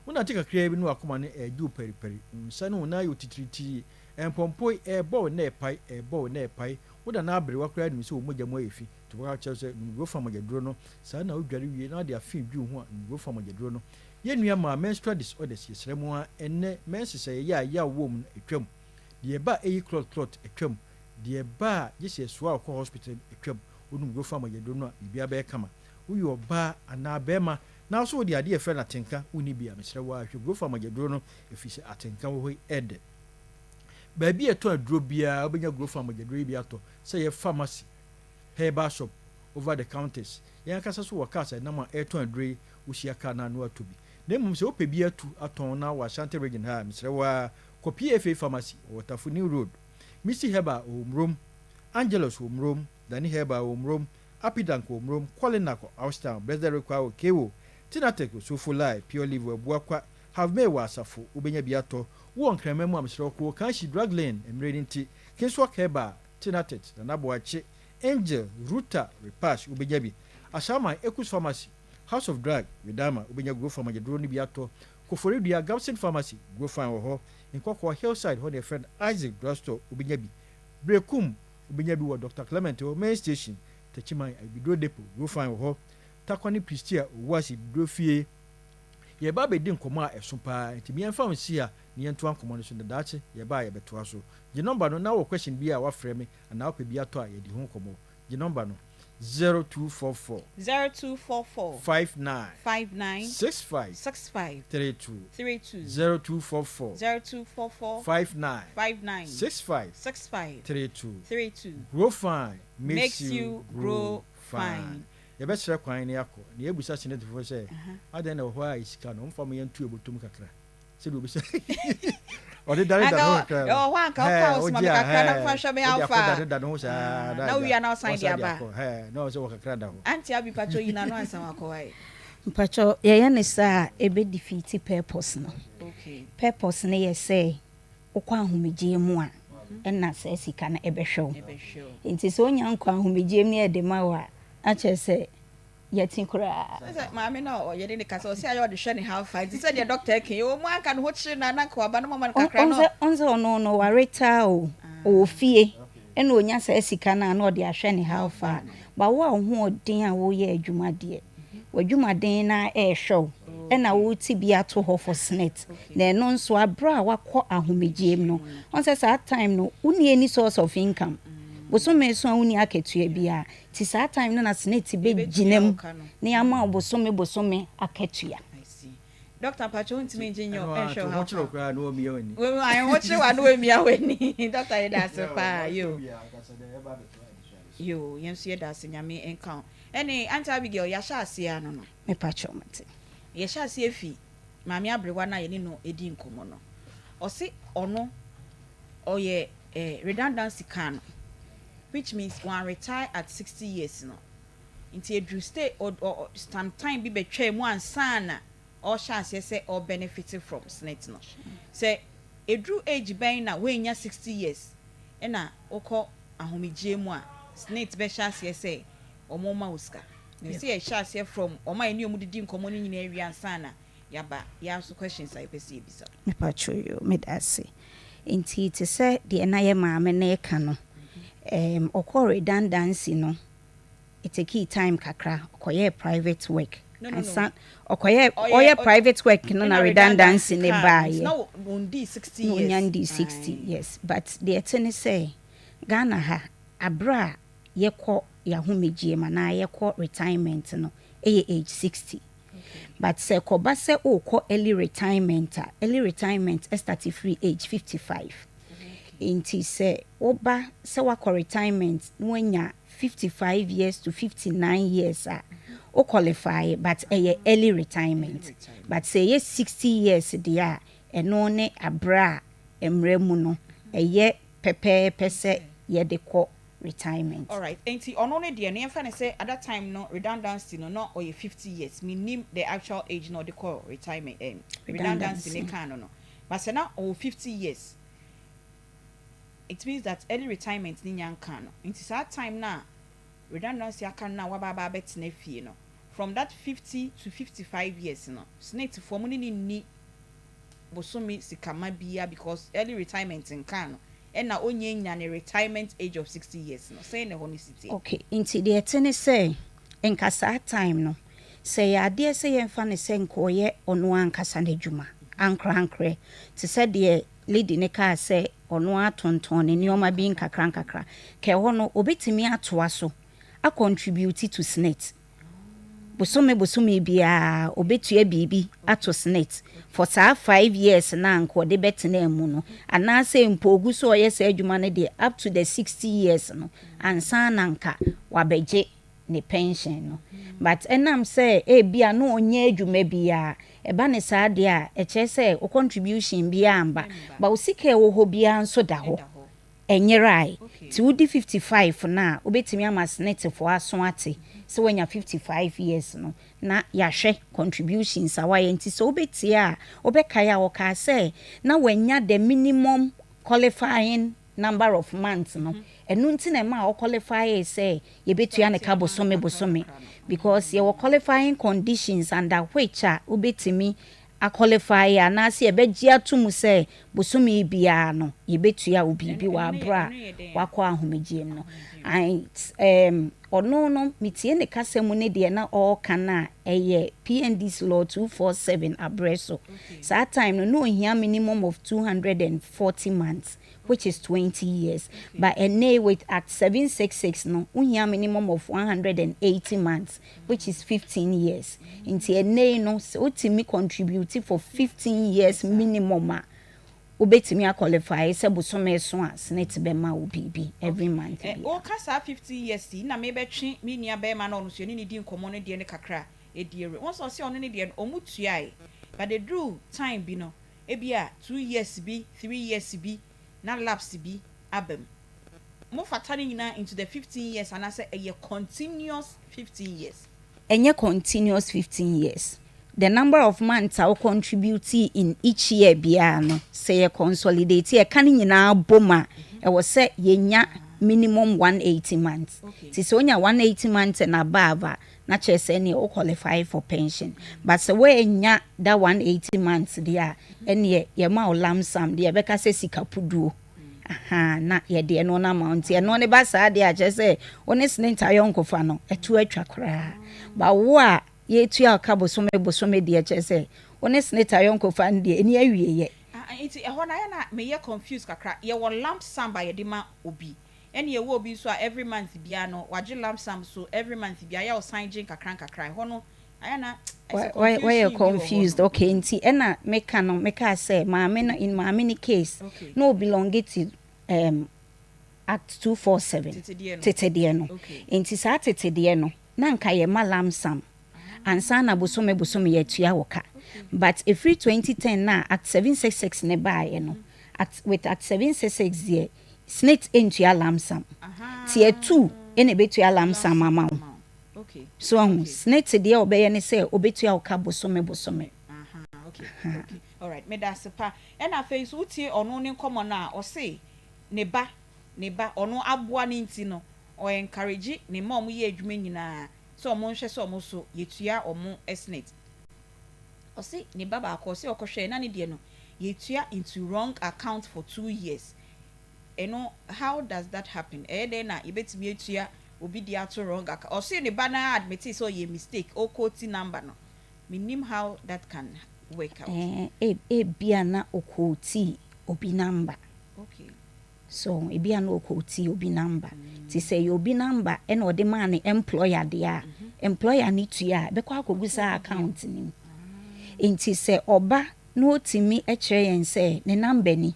wonante kakraa bi na w'akoma no regye wo paripari, wo nsa ne wo nan ayɛ wo titiritii, mpɔmpɔ yi ɛrebɔ wo na ɛrepae, ɛrebɔ wo na ɛrepae, woda no aberewa koraa nim sɛ wo mogya mu ayɛ fi, nti wɔka kyerɛ wo sɛ nom Grofa mogyaduro no, saa na wodware wie na wode afe dwi wo ho a, nom Grofa mogyaduro no. Yɛn nua maa menstrual disorders, yɛsrɛ mo ara, ɛnnɛ menses a ɛyɛ a yaw wɔ mu no atwam. Deɛ ɛba a ɛyi clot clot atwam. Deɛ ɛba a gye sɛ yɛsoa wo kɔ hospital no atwam. Wonom Grofa mogyaduro no a, biribiara bɛyɛ kama. Woyɛ ɔbaa anaa barima na wo nso wode adeɛ a yɛfrɛ no atenka wonni bi a, mesrɛ wo ara hwɛ Grofa mogyaduro no ɛfiri sɛ atenka wɔ hɔ yi ɛdɛ. Baabi a yɛtɔn aduro biara wobɛnya Grofa mogyaduro yi bi atɔ, sɛ ɛyɛ pharmacy, herbal shop, over the counters. Yɛn ankasa nso wɔ cars a ɛnam a ɛretɔn aduro yi, wohyia car no a na woatɔ bi. Na mmom sɛ wopɛ bi atu atɔn na wɔ Ashanti region ha a, mesrɛ wo ara, kɔ PFA Pharmacy wɔ Tafo New Road, Misty Herbal wɔ Murom, Angelus wɔ Murom, Dani Herbal wɔ Murom, Apidank wɔ Murom, Qualinac wɔ Austown, Blessed Require wɔ Kewo, Tinatek wɔ Sofo Lai, Pure Leaf wɔ Abuakwa, Havmay wɔ Asafo, wobɛnya bi atɔ. Wowɔ Nkraman mu a, mesrɛ wo kɔ Okanshi Drug Lane, mmerɛ no nti, Kingswalk Herbal, Tinatet, Nana Boakye, Angel, Ruta, Repash, wobɛnya bi. Ashaiman, Ekus Pharmacy, House of Drug, Wedama, wobɛnya Grofan mogyaduro no bi atɔ. Koforidua, Gabson Pharmacy, Grofan wɔ hɔ. Nkɔkɔɔ, Hillside, hɔ na yɛfrɛ no Isaac Drugstore, wobɛnya bi. Berekum, wobɛnya bi wɔ Doctor Clement hɔ, Main Station, Techiman, Abibiduro Depot, Grofan wɔ hɔ. Tarkwa ne Prestea, Owuasi, Abibiduro Fie. Yɛreba abɛdi nkɔmmɔ a ɛso paa, nti meɛmfa wo nsi ha na yɛntoa nkɔmmɔ no so na daakye yɛba a yɛbɛtoa so. Gye nɔmba no na wowɔ question bi a woafrɛ me anaa wopɛ bi atɔ a yɛadi ho nkɔmmɔ. Gye nɔmba no, 0244. 0244. 59. 59. 65. 65. 32. 32. 0244. 0244. 59. 59. 65. 65. 32. 32. Grow fine makes you grow fine. Yɛbɛsrɛ kwan na yɛakɔ, na yɛabisa Senate-foɔ sɛ, adɛn na ɛwɔ hɔ a sika no, wɔmfa ma yɛnto yɛn bɔtɔ mu kakra? Sɛdeɛ obi sɛ ɔde dane da ne ho kakra no. Ɛwɔ hɔ a anka woka wo soma me kakra na mefa nhwɛ me wode alfa. akɔ dane da ne ho saa na wowie a na wosan de aba. Akɔ, na ɔsɛ wɔ kakra da hɔ. Auntie Abby pakyɛ yi n'ano ansa wakɔ wae. Mpakyɛ yɛyɛ no saa a ɛbɛ defeat purpose no. Okay. Purpose no yɛ sɛ wokɔ ahomegyeɛ mu a ɛna saa sika no ɛbɛhwɛ wo. Nti sɛ wonya nkɔ ahomegyeɛ mu na yɛde ma wo a na kyerɛ sɛ yɛte koraa. Sɛ sɛ maame no a ɔyɛ ne ne kasa ɔsɛ ayɛ ɔde hwɛ ne how far nti sɛ deɛ doctor ɛka yi ɔwɔ mu anka ne ho kyere no a na anka waba no mama no kakra na. Ɔn sɛ ɔno no waretaa o ɔwɔ fie ɛna ɔnya saa sika no a na ɔde ahwɛ ne how far but wo a wo ho ɔden a woyɛ adwuma deɛ w'adwumaden no ara ɛrehwɛ wo ɛna worete bi ato hɔ for snit na ɛno nso aberɛ a wakɔ ahomegyeɛ mu no ɔn sɛ saa time no wonni any source of income bosome so a wonni akatua biara Nti saa time no na senate bɛ gyina mu na yɛama wo bosome bosome akatua. I see. Doctor mpakyɛ wontumi ngye nyɛ Ɛno ara nhwɛ nti wo wo ho how kyerɛ wo far. koraa na wamia w'ani. Wo ae ho kyerɛ wo a na wamia w'ani. Doctor yɛda ase paa yoo. Yoo yɛn nso yɛda ase Nyame nka wo. Ɛne Auntie Abigail yɛahyɛ aseɛ ano no. Mepakyɛw mate. Yɛhyɛ aseɛ fi maame aberewa no a yɛne no di nkɔmmɔ no. Ɔse ɔno ɔyɛ eh, redundancy kaa no which means wan retire at 60 years no nti eduru stay ɔ ɔ some time bi bɛtwaa mu ansa na ɔrehyɛ aseɛ sɛ ɔ benefit from SSNIT no. Sɛ eduru age bɛn na woannya 60 years ɛna wokɔ ahomegyeɛ mu a SSNIT bɛhyɛ aseɛ sɛ wɔma wo sika. Na ɛsɛ yɛhyɛ aseɛ from wɔn a yɛne wɔn didi nkɔmmɔ no nyinaa wie ansa na yɛaba yɛn nso questions a yɛpɛ sɛ yɛbisa. Mepakyɛw yoo, meda ase. Nti te sɛ deɛ na yɛ maame no reka no, ɛɛm ɔkɔɔ redundancy no, etekii time kakra, ɔkɔyɛɛ private work. No, no, no. Ansa ɔkɔyɛɛ Ɔyɛ ɔyɛ ɔ private work no na ɛna redundancy redundancy no kaa no nti baeɛ. na ɔndii 60 Na years. ɔnnya ndii 60 Ae. years. But deɛ ɛte ne sɛ, Ghana ha, aberɛ a yɛkɔ yɛahomegyeɛ mu anaa yɛkɔ retirement no yɛ age 60. But sɛ ɛkɔba sɛ wokɔ early retirement a, early retirement start firi age 55. Nti sɛ woba sɛ woakɔ retirement na woanya 55 years to 59 years a, wo qualify but ɛyɛ early retirement. But sɛ ɛyɛ 60 years deɛ a, ɛno ne aberɛ a mmerɛ mu no ɛyɛ pɛpɛɛpɛ sɛ yɛde kɔ. retirement. Alright, enti ɔno ne deɛ no yɛmfa no sɛ at that time no redundancy no na ɔyɛ 50 years, mennim the actual age na ɔde kɔɔ retirement ɛɛm redundancy ne Redundancy. kaa no no, but sɛ na ɔwɔ 50 years, it means that early retirement no nnya nkaa no, nti saa time no a redundancy aka no no a waba aba abɛtena fie no, from that 50 to 55 years no, SSNIT foɔ mo ne no nni bosome sikama biara because early retirement nkaa no, ɛna ɔnnya nnya ne retirement age of 60 years no, sɛn na ɛhɔ no si teɛ? Ok, nti deɛ ɛte ne sɛ, nka saa time no, sɛ ɛyɛ adeɛ sɛ yɛmfa no sɛ nka ɔyɛ ɔno ankasa n'adwuma, ankorankorɛ, te sɛ deɛ lady no kaa sɛ ɔno ara tontɔn ne nneɛma bi nkakra nkakra, ka ɛhɔ no ɔbɛtumi atoa so a contribute to SSNIT. Bosome bosome biara ɔbɛtua biribi ato SSNIT for saa 5 years no a nka ɔde bɛtena mu no, anaasɛ mpo ogu so ɔyɛ saa adwuma no deɛ up to the 60 years no ansa na nka wabɛgye ne pension no. But ɛnam sɛ ebia na ɔnyɛ adwuma biara, ɛba ne saa deɛ a, ɛkyerɛ sɛ o contribution biara mba, ba o sika a ɛwɔ hɔ biara nso da hɔ ɛnyerae. Nti wodi 55 no a, wobɛtumi ama SSNITfoɔ aso ate sɛ woanya 55 years no na yɛahwɛ contributions a wayɛ. Nti sɛ wobɛtie a, wobɛkae a wɔkaa sɛ na wanya the minimum qualifying number of months no. Ɛno nti na ɛma a ɔqualify sɛ yɛbɛtua ne ka bosome bosome, because yɛwɔ qualifying conditions under which a wobɛtumi aqualify anaasɛ yɛbɛgye ato mu sɛ bosome biara no yɛbɛtua wo biribi wɔ aberɛ a wakɔ ahomegyeɛ mu no. Ɔno no metie ne kasa mu ne deɛ na ɔreka no a, ɛyɛ PNDC Law 247 aberɛ so. Saa time no na ohia minimum of 240 months, which is 20 years, but ɛnɛ with Act 766 no, wohia minimum of 180 months, which is 15 years. Nti ɛnɛ no, sɛ wotumi contribute for 15 years minimum a, wobɛtumi aqualify sɛ bosome so a SSNIT bɛma wo biribi every month. Eh, woka saa 50 years yi na mebɛtwe me nua bɛrima no, ɔno so yɛne ne di nkɔmmɔ no deɛ no kakra ɛdi awura wɔn sɛ ɔsɛ ɔno ne deɛ no ɔmo tuae, but ɛduru time bi no, ebi a 2 years bi, 3 years bi, na lapse bi aba mu. Mo fata no nyinaa into the 15 years anaasɛ ɛyɛ continuous 15 years? Ɛnyɛ continuous 15 years. The number of months a wo contribute in each year biara no, sɛ yɛ consolidate, yɛka no nyinaa bom a, ɛwɔ sɛ yɛnya minimum 180 months. Nti sɛ wonya 180 months and above a, na kyerɛ sɛ ɛneɛ wo qualify for pension. But sɛ woanya that 180 months deɛ a, ɛneɛ yɛma wo lump sum deɛ, yɛbɛka sɛ sika puduo aha na yɛde ɛno no ama wo. Nti ɛno ne ba saa deɛ a, kyerɛ sɛ wo ne SSNIT ayɔnkofa no ɛto atwa koraa. Ba wo a yɛtua wo ka bosome bosome deɛ, kyerɛ sɛ wo ne SSNIT ayɔnkofa no deɛ, ɛni awieyɛ. Ah, nti ɛhɔ no ayɛ na meyɛ confused kakra. Yɛwɔ lump sum a yɛde ma obi, ɛne yɛwɔ obi nso a every month bia no wagye lump sum, so every month bia yɛ ɔsan gye nkakra nkakra. Ɛhɔ no ayɛ na wɔyɛ confused. Okay, nti ɛna meka no, meka sɛ maame no, in maame no case na o belong to Act 247 tetedeɛ no. Nti saa tetedeɛ no na nka yɛ ma lump sum ansa na bosome bosome yɛtua wɔ ka. But ɛfiri 2010 na Act 766 ne baeɛ no, with Act 766 deɛ, SSNIT ntua lump sum. Tier 2 ɛna ɛbɛtua lump sum ama wo. So ahu, SSNIT deɛ, ɔbɛyɛ ne sɛ ɔbɛtua wo ka bosome bosome. Alright, meda ase pa. Ɛna afei nso wotie ɔno ne nkɔmmɔ no a, ɔse ne ba ɔno aboa ne nti no, ɔyɛ encourage ne mma a ɔmo yɛ adwuma nyinaa sɛ ɔmo nhwɛ sɛ ɔmo so yɛtua ɔmo SSNIT. Ɔse ne ba baako, ɔse ɔkɔhwɛ na ne deɛ no yɛtua into wrong account for 2 years. Ɛno, how does that happen? Ɛyɛ dɛn na yɛbɛtumi atua obi de ato wrong account? Ɔse ne ba na admit sɛ ɔyɛ mistake, ɔquote number no. Menim how that can work out. Ebia na ɔquote obi number. So ebia na ɔquote obi number. Ti sɛ yɛ obi number ɛna ɔde maa ne employer deɛ a, employer ne tua a, bɛkɔ akɔgu saa account no mu. Nti sɛ ɔba na ɔtumi kyerɛ yɛn sɛ ne number ni,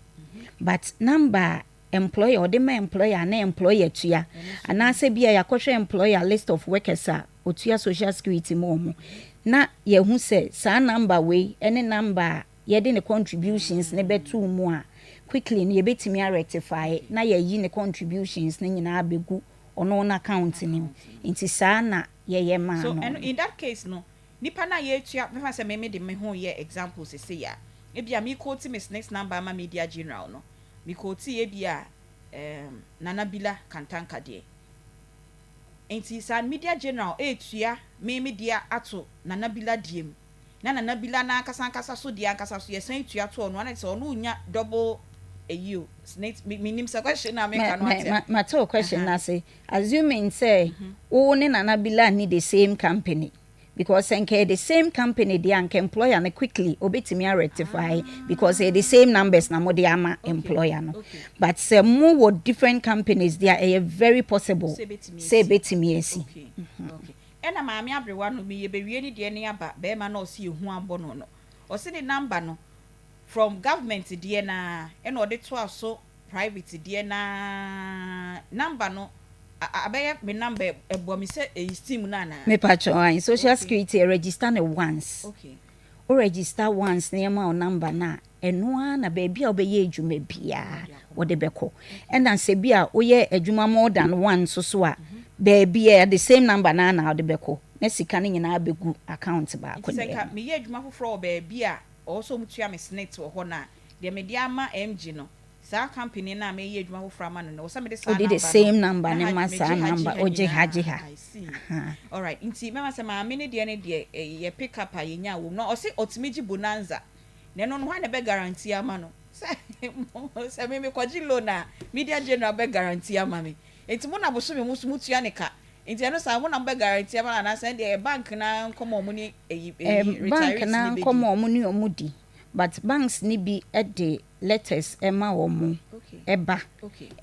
but number a employer ɔde ma employer na employer tua, anaasɛ bia yɛakɔhwɛ employer list of workers a otua social security mu ɔmo, na yɛhu sɛ saa number wei ɛne number a yɛde ne contributions ne bɛto mu a, quickly no yɛbɛtumi a rectify na yɛayi ne contributions no nyinaa abɛgu ɔno n'account no mu. Nti saa na yɛyɛ maa So no. ɛno in that case no, nipa no a yɛretua, mɛfa sɛ me mede me ho yɛ example sesei a, ebia me quote me SNICS number ama Media General no, me quote ebia um, Nana Bila Kantanka deɛ. Nti saa Media General ɛretua me me deɛ ato Nana Bila deɛ mu, na Nana Bila no ankasa ankasa so deɛ ankasa so yɛsan tua to ɔno a, na kyerɛ sɛ ɔno renya double eyi o, SNICS, me mennim sɛ question no a meka no ate a. Mate wo question no ase. Assuming sɛ wo ne Nana Bila nni the same company, because sɛ nka ɛyɛ the same company deɛ a nka employer no quickly obetumi a rectify because ɛyɛ the same numbers na mode ama employer no. But sɛ mo wɔ different companies deɛ a ɛyɛ very possible sɛ ebetumi asi. Okay, okay. Ɛna maame aberewa no me yɛbɛwie ne deɛ ne aba bɛɛma no a ɔse ehu abɔ no no ɔse ne number no from government deɛ no ara ɛna ɔde toa so private deɛ no ara number no abɛyɛ me number ɛbɔ me sɛ ɛyi steam no anaa. Mepakyɛw ae social security yɛ register no once wo register once na yɛma wo number no a ɛno ara na baabi a wobɛyɛ adwuma biara wode bɛkɔ ɛna sɛ bi a woyɛ adwuma more than one nso so a baabi a the same number no ara na wode bɛkɔ na sika no nyinaa bɛgu account baako Nti sɛ no nka mu. meyɛ adwuma foforɔ wɔ baabi a ɔwɔ sɛ wɔtua me snit wɔ hɔ no a, deɛ mede ama MG no, saa company no a mereyɛ adwuma foforɔ ama no no, ɛwɔ sɛ mede saa Wode the number no same number na no ha ma megye saa ha gye number ha wogye ha nyinaa. gye ha I see. Ahaa. Alright, nti mɛma sɛ maame no deɛ no deɛ eh, yɛ pick up a yɛnyaa wɔ mu no, ɔse ɔtumi gye bonanza, na ɛno no hwan na ɛbɛ guarantee ama no? Sɛ sɛ me mekɔgye loan a, Media General bɛ guarantee ama me. Nti mo na bosome mo nso motua ne ka. Nti ɛno saa mo na mobɛ guarantee ama no anaasɛ ɛndeɛ ɛyɛ bank no ara nkɔmɔ a ɔmo ne ɛyi ɛyi Ɛɛm bank retirees no no ara bɛdi. nkɔmɔ a ɔmo ne ɔmo di but banks no bi de letters ma wɔn ba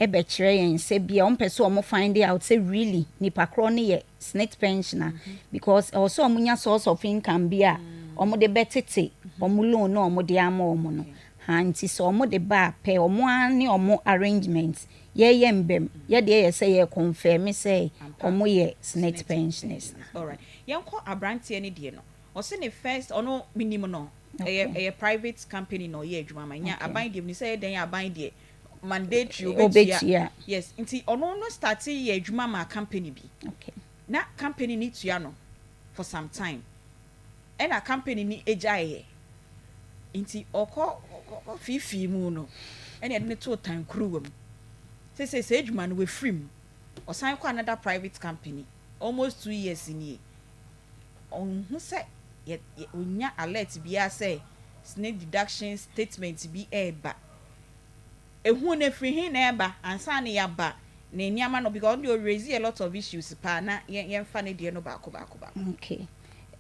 bɛkyerɛ yɛn sɛ bia wɔn pɛ sɛ wɔn find out sɛ really nipa korɔ no yɛ SSNIT pensioner because ɛwɔ sɛ wɔn nya source of income bi a wɔn de bɛtete wɔn loan no a wɔn de ama wɔn no ha nti sɛ wɔn de ba a pɛ wɔn ara ne wɔn arrangement yɛyɛ mbam yɛ deɛ yɛ sɛ yɛ confirm sɛ wɔn yɛ SSNIT pensioners. Alright yɛnkɔ abranteɛ no deɛ no Ɔse ne first ɔno menim no ɛyɛ ɛyɛ private company na ɔyɛ adwuma ma nya aban deɛ menim sɛ ɛyɛ dɛn a aban deɛ mandatory obetua yes nti ɔno no starte yɛ adwuma ma company bi na company no tua no for some time ɛna company no gyaeɛ nti ɔkɔ ɔkɔ fiifii mu no ɛna yɛde no too tankuruwa mu sese sɛ adwuma no wafiri mu ɔsan kɔ another private company almost 2 years nie. Ɔnhu sɛ yɛ yɛ ɔnnya alert biara sɛ snake deduction statement bi reba. Ehu no efiri he na ɛreba ansa na yɛaba ne nneɛma no because ɔno deɛ ɔ raise a lot of issues paa na yɛn yɛnfa ne deɛ no baako baako baako. Okay.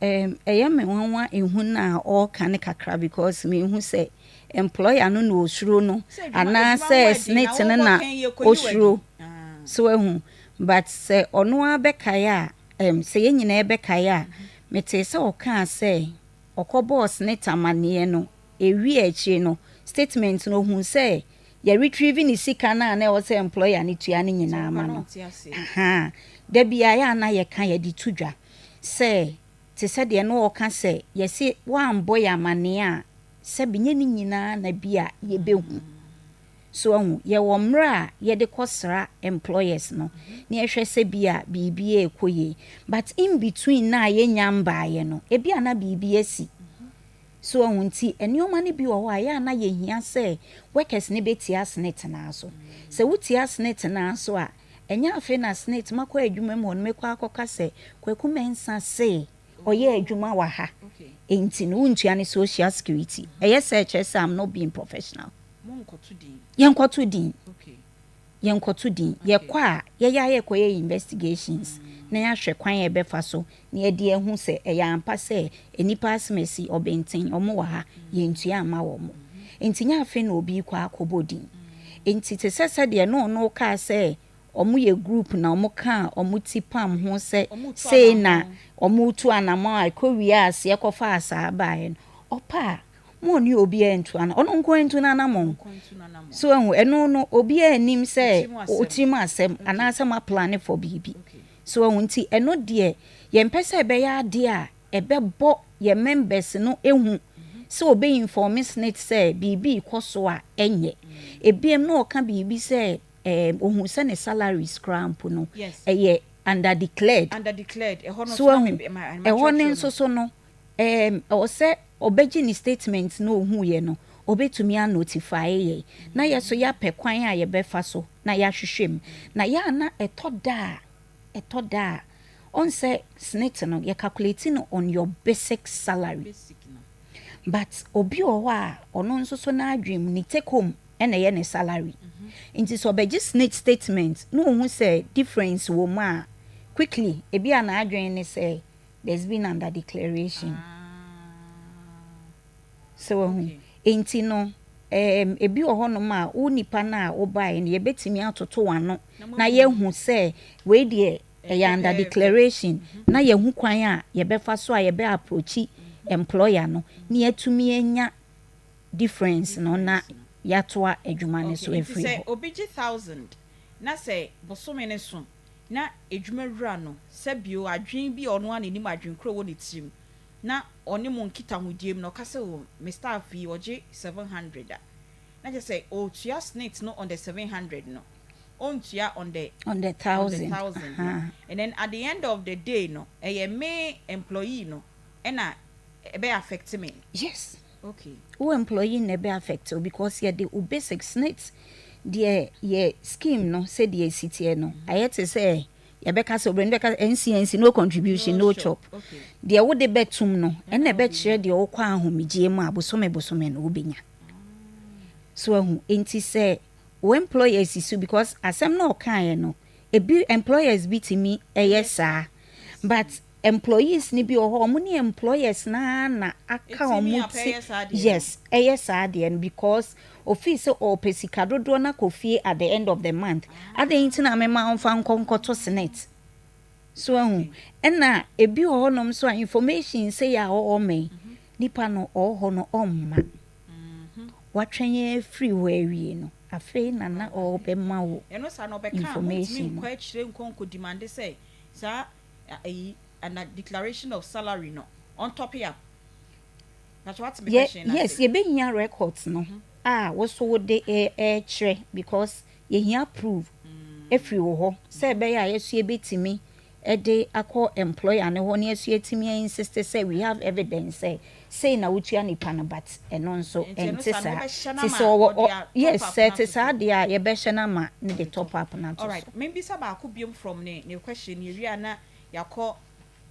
Um, ɛyɛ me nwanwa ehu no a ɔreka no kakra because mehu sɛ employer no na osuro no Sɛ adwuma adwuma ho anaasɛ ɛden na snit no wobɔ na kɛn yɛkɔyi wo adi. osuro. Ah. So wahu? But sɛ ɔno ara bɛkae a, Ɛm, sɛ yɛn nyinaa bɛkae a, metee sɛ ɔkaa sɛ ɔkɔbɔɔ Smith amanneɛ no, ewiee akyiri no, statement no, ohuu sɛ yɛretrieve ne sika no a na ɛwɔ sɛ employer no tua no nyinaa ma no. Ahaa. Da biara ɛyɛ a na yɛka, yɛde to dwa sɛ, te sɛ deɛ na ɔreka sɛ, yɛse woambɔ yɛn amanneɛ a, sɛbe nyɛ ne nyinaa na bi a yɛbɛhu. So wahu? Yɛwɔ mmerɛ a yɛde kɔsra employers no na yɛhwɛ sɛ bi a biribi rekɔ yie. But in between no a yɛnnya mbaeɛ no, ebi a na biribi asi. So wahu? Nti nneɛma no bi wɔ hɔ a, ɛyɛ a na yɛhia sɛ workers no bɛtia SSNIT no ara so. Sɛ wotia SSNIT no ara so a, ɛnyɛ afei na SSNIT, makɔ adwuma mu hɔ no, mɛkɔ akɔka sɛ Kwaku Mensah se ɔyɛ adwuma wɔ ha, nti no wontua ne social security. Ɛyɛ sɛ ɛkyerɛ sɛ I'm not being professional. Yɛnkɔto din. Yɛnkɔto din. Yɛkɔ a, yɛyɛ ara yɛkɔyɛ investigations na yɛahwɛ kwan a yɛbɛfa so na yɛde ahu sɛ ɛyɛ ampa sɛ nnipa asomasi, ɔbenten, wɔn wɔ ha, yɛntua mma wɔn. Nti nyɛ afei na obi rekɔ akɔbɔ din. Nti te sɛ sɛdeɛ na ɔno kaa sɛ wɔyɛ group na wɔkaa wɔn ti pam ho sɛ sei na wɔretu anamɔn a ɛkɔwiee aseɛ kɔfaa saa baeɛ no, ɔpɛ a, Mo nni obiara ntu ana ɔno nko ara ntu n'anamɔn. So ahu ɛno no obiara nnim sɛ otirim asɛm anaasɛ mo aplane for biribi. So ahu nti ɛno deɛ yɛmpɛ sɛ ɛbɛyɛ adeɛ a ɛbɛbɔ yɛn members no hu. sɛ ɔbɛ informe SSNIT sɛ biribi rekɔ so a ɛnyɛ. Ebiem na ɔka biribi sɛ ɛɛm ohun sɛ ne salaries koraa mpo no ɛyɛ under declared. Under declared ɛhɔ no So wahu? Ɛhɔ no nso so no ɛɛm ɛwɔ sɛ ɔbɛgye ne statement na ohuiɛ no ɔbɛtumi a notify yɛn na yɛ so yɛapɛ kwan a yɛbɛfa so na yɛahwehwɛ mu. Na yɛ a na ɛtɔ da a ɛtɔ da a ɔn sɛ SSNIT no yɛ calculate no on your basic salary but obi wɔ hɔ a ɔno nso so n'adwene mu ne take home na ɛyɛ ne salary nti sɛ ɔbɛgye SSNIT statement na ohu sɛ difference wɔ mu a quickly ebi a n'adwene ne sɛ there's been under declaration. Sɛ wahu? Enti no, ɛɛm, ebi wɔ hɔnom a, wo nipa no a wobaeɛ no, yɛbɛtumi atoto w'ano na yɛahu sɛ wei deɛ ɛyɛ under declaration, na yɛahu kwan a yɛbɛfa so a yɛbɛ approachi employer no na yɛatumi anya difference no na yɛatoa adwuma no so Okay, nti afiri sɛ hɔ. obi gye thousand na sɛ bosome no so na adwuma wura no sɛbio adwene bi a ɔno ara n'anim adwene koro wɔ ne tirim na ɔne mo nkitahodie mu no ɔka sɛ oh me staff yi ɔgye 700 a, na kyerɛ sɛ ɔretua SSNIT no on the 700 no, ɔntua on the On the on the thousand, thousand no. ahaa. And then at the end of the day no, ɛyɛ me employee no ɛna ɛbɛ affect me. Yes. Okay. Wo employee na ɛbɛ affect wo because yɛde wo basic SSNIT deɛ yɛ scheme no sɛdeɛ ɛsi teɛ no, ayɛ te sɛ Yɛbɛka sɛ, obroni bɛka sɛ NCNC, no contribution, no chop. Deɛ wode bɛtom no, ɛna ɛbɛkyerɛ deɛ wokɔ ahomegyeɛ mu a bosome bosome no wobɛnya. So ahu, enti sɛ wo employers si so because asɛm na ɔkaeɛ no, ebi employers bi tumi ɛyɛ saa, but employees no bi wɔ hɔ ɔmo ne employers no ara na aka ɔmo ti, yes, ɛyɛ saa deɛ no because ofii sɛ ɔɔpɛ sika dodoɔ no akɔ fie at the end of the month, adɛn nti na mema ɔmfa nkɔ nkɔto senate? So ahu? Ɛna ebi wɔ hɔnom nso a information sei a ɔɔma yi, nipa no ɔwɔ hɔ no ɔmma. Watwɛn afiri hɔ awie no, afei na na ɔɔbɛma wo Ɛno saa no ɔbɛka a montumi information no. nkɔ akyire nkɔ nkɔ demande sɛ saa ayi ana declaration of salary no on top up. Pacho wate me Yɛ question no yes ase? yɛbɛhia records no a wo so wode ɛɛkyerɛ because yɛhia prove ɛfiri wo hɔ sɛ ɛbɛyɛ a yɛso yɛbɛtumi de akɔ employer no hɔ na yɛso yɛatumi a insist sɛ we have evidence sɛ sei na wotua nipa no but ɛno nso Nti ɛno ɛnte saa no saa mobɛhyɛ no nti ama sɛ ɔwɔ ɔde ɔ a top yes up sɛ no ɛte ato saa so. deɛ a yɛbɛhyɛ no ama ne de top up no ato so. Alright, membisa baako biom from ne ne question yɛwie a na yɛakɔ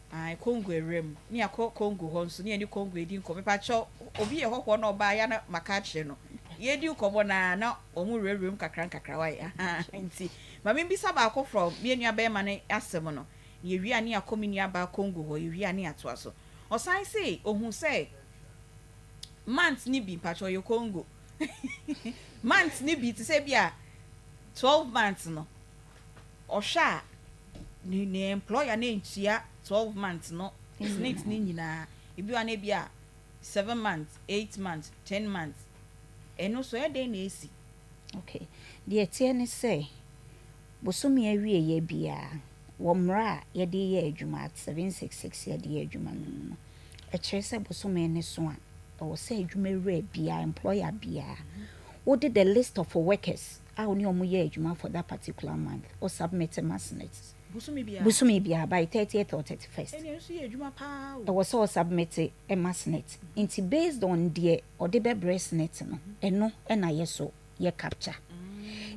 Ae Congo awura mu ne yɛakɔ Congo hɔ nso ne yɛne Congo edi nkɔmmɔ. Mepakyɛw obi yɛ hɔhoɔ na ɔbaa ya na maka akyerɛ no. Yɛredi nkɔmmɔ no ara na wɔn wurawura mu kakra nkakra wae ahaa nti ma membisa baako from me nua bɛrima no asɛm no na yɛwie a ne yɛakɔ me nua baa Congo hɔ yɛwie a ne yɛatoa so. Ɔsan se ohuu sɛ months no bi mpakyɛw ɔyɛ Congo months no bi te sɛ bi a 12 months no ɔhwɛ a ne ne employer no ntua 12 months no snit ne nyinaa ebi wa na ebi a 7 months 8 months 10 months ɛno so ɛdɛn na esi. Okay deɛ ɛteɛ ne sɛ bosome awieɛ biara wɔ mmara a yɛde yɛ adwuma at 766 yɛde yɛ adwuma no mu no ɛkyerɛ sɛ bosome ne so a ɛwɔ sɛ adwuma wura biara employer biara wode the list of workers a wo ne ɔmo yɛ adwuma for that particular month o submit ma SSNIT. Bosome biara. Bosome biara by 30th or 31st. Ɛnna nso yɛ adwuma paa o. Ɛwɔ sɛ o submit ma SSNIT nti based on deɛ ɔde bɛbrɛ SSNIT no ɛno ɛna yɛ so yɛ capture.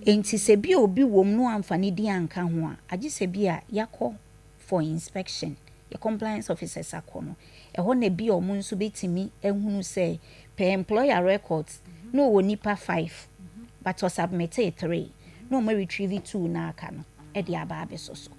Nti sɛ bi a obi wɔ mu no amfa ne din anka ho a agye sɛ bi a yakɔ for inspection yɛ compliance officers akɔ no ɛhɔ na bi a ɔmo nso bɛtumi ahunu sɛ per employer records na ɔwɔ nipa five but ɔsubmit three na ɔmo retrieve two na aka no ɛde aba abɛsɔ so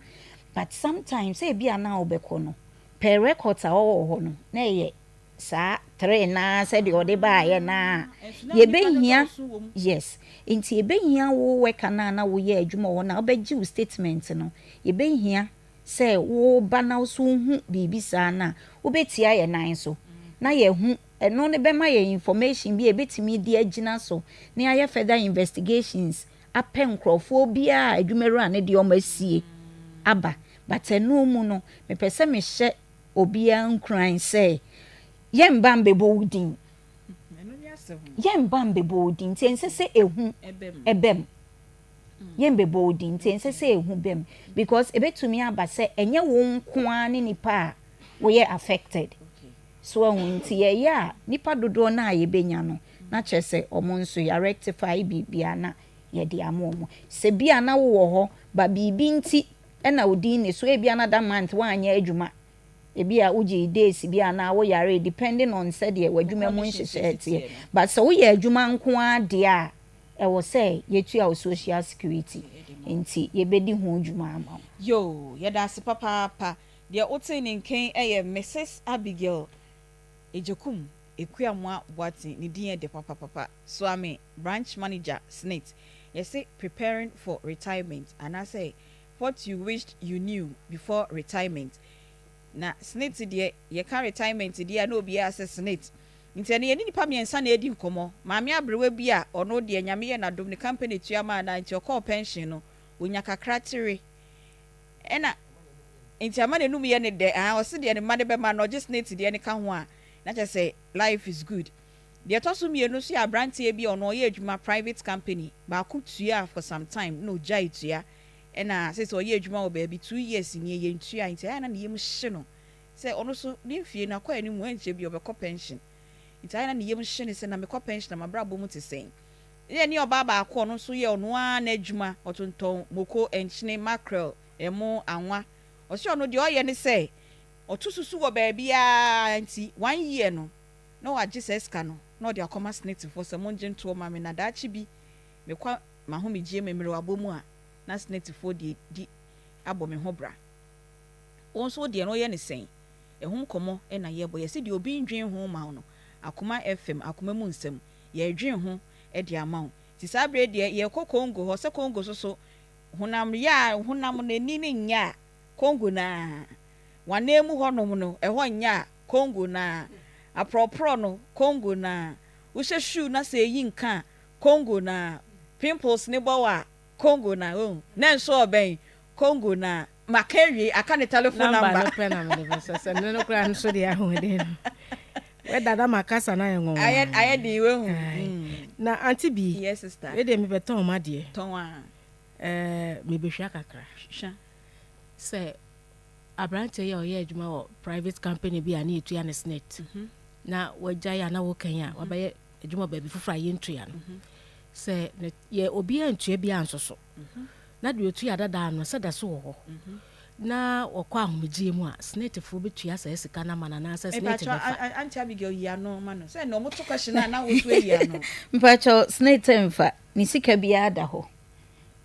but sometimes sɛ ebi a na ɔbɛkɔ no per records a ɔwɔ hɔ no na ɛyɛ saa three naa sɛdeɛ ɔde baayɛ naa yɛbɛhia yes nti yɛbɛhia wo worker naa na woyɛ adwuma wɔ hɔ na wobɛgye wo statement no yɛbɛhia sɛ woba na so hu biribi saa na wobɛtia yɛ nan so na yɛhu ɛno ne bɛma yɛ information bi a yɛbɛtumi de agyina so na yɛayɛ further investigations apɛ nkurɔfoɔ biara a adwumawura ne deɛ ɔmo asie aba but ɛno mu no mepɛ sɛ mehyɛ obiara nkuran sɛ yɛmba mbɛbɔ wo din. Yɛmba mbɛbɔ wo din nti ɛnsɛ sɛ ehu ɛba mu. Yɛmbɛbɔ wo din nti ɛnsɛ sɛ ehu ba mu because ebetumi aba sɛ ɛnyɛ wo nko ara ne nipa a woyɛ affected. So ahu nti yɛyɛ a nipa dodoɔ no a yɛbɛnya no na kyerɛ sɛ ɔmo nso yɛ rectify biribiara na yɛde ama ɔmo. Sɛ bi a na wowɔ hɔ ba biribi nti ɛna wo din ne so ebia na that month woanyɛ adwuma ebi a wogye days bi anaa woyare depending on sɛdeɛ w'adwuma mu nhyehyɛe teɛ but sɛ woyɛ adwuma nko ara deɛ a ɛwɔ sɛ yɛtua wo social security nti yɛbɛdi ho dwuma ama wo. Yoo, yɛda ase papaapa. Deɛ wotee ne nkan yɛ Mrs. Abigail Agyekum Ekuamoah Boateng, ne din yɛ dɛ papapapa. Suame Branch Manager, SSNIT. Yɛse preparing for retirement anaasɛ what you wished you knew before retirement. Na SSNIT deɛ, yɛka retirement deɛ a na obiara sɛ SSNIT. Nti ɛno yɛne nnipa mmiɛnsa na ɛredi nkɔmmɔ. Maame aberewa bi a ɔno deɛ Nyame yɛ n'adom ne company tua maa no a nti ɔkɔɔ pension no, ɔnya kakra tere. Ɛna nti ama n'anum yɛ ne dɛ. Aa ɔse deɛ ne mma no bɛma no ɔgye SSNIT deɛ no ka ho a na kyerɛ sɛ life is good. Deɛ ɛtɔ so mmienu nso yɛ aberanteɛ bi a ɔno ɔyɛ adwuma private company baako tua for some time na ɔgyae tua ɛna seesei ɔyɛ adwuma wɔ baabi 2 years nie yɛntua nti ayɛ na ne yam hye no sɛ ɔno nso ne mfie no akɔ anim ɛnkyɛ bi ɔbɛkɔ pension nti ayɛ na ne yam hye no sɛ na mekɔ pension na mabrabɔ mu te sɛn. Ɛne ne ɔbaa baako ɔno nso yɛ ɔno ara n'adwuma ɔtontɔn moko nkyene mackerel ɛmo anwa ɔsɛ ɔno deɛ ɔyɛ ne sɛ ɔto susu wɔ baabiara nti one year no na wagye saa sika no na ɔde akɔma SSNITfoɔ sɛ mongye ntoɔ ma me na daakye bi mekɔ m'ahomegye mu mmerɛwabɔ mu a na SSNITfoɔ de di abɔ me ho bra. Wɔn nso deɛ no ɔyɛ ne sɛn ɛho nkɔmmɔ ɛna yɛbɔ yɛsɛ deɛ obi ndwen ho ma wo no Akoma FM akoma mu nsɛm yɛdwen ho ɛde ama wo nti saa bere deɛ yɛkɔ Congo hɔ sɛ Congo so so honam yɛ a honam n'ani ne nyɛ a Congo naa wanan mu hɔnom no ɛhɔ nyɛ a Congo naa aporɔporɔ no Congo naa wohyɛ shoe na sɛ eyi nka a Congo naa pimples ne bɔ wɔ a Congo na oh na nso ɔbɛn Congo na maka awie aka ne telephone number. Number no pɛ na mede bɛsɛ sɛ ne no koraa nso deɛ ahoɔden no wɛda da makasa na ayɛ nwanwa. Ayɛ ayɛ den wehu. Na aunty bi. Yes sister. Wei deɛ mebɛtɔn ma deɛ. Tɔn a. Ɛɛ mebɛhwia kakra. Hwɛ. Sɛ aberanteɛ yi a ɔyɛ adwuma wɔ private company bi a ne yɛtua ne SSNIT na wagyae a na wokan a wabɛyɛ adwuma baabi foforɔ a yɛntua no sɛ ne yɛ obiara ntua bi anso so na deɛ otua dadaa no sɛ da so wɔ hɔ na wɔkɔ ahomegyeɛ mu a SSNITfoɔ bɛtua saa sika no ama no anaasɛ SSNIT bɛfa. Aunty Abigail yi ano ma no sɛ na ɔmo to question a na woso ayi ano. Mpakyɛw SSNIT mfa ne sika biara da hɔ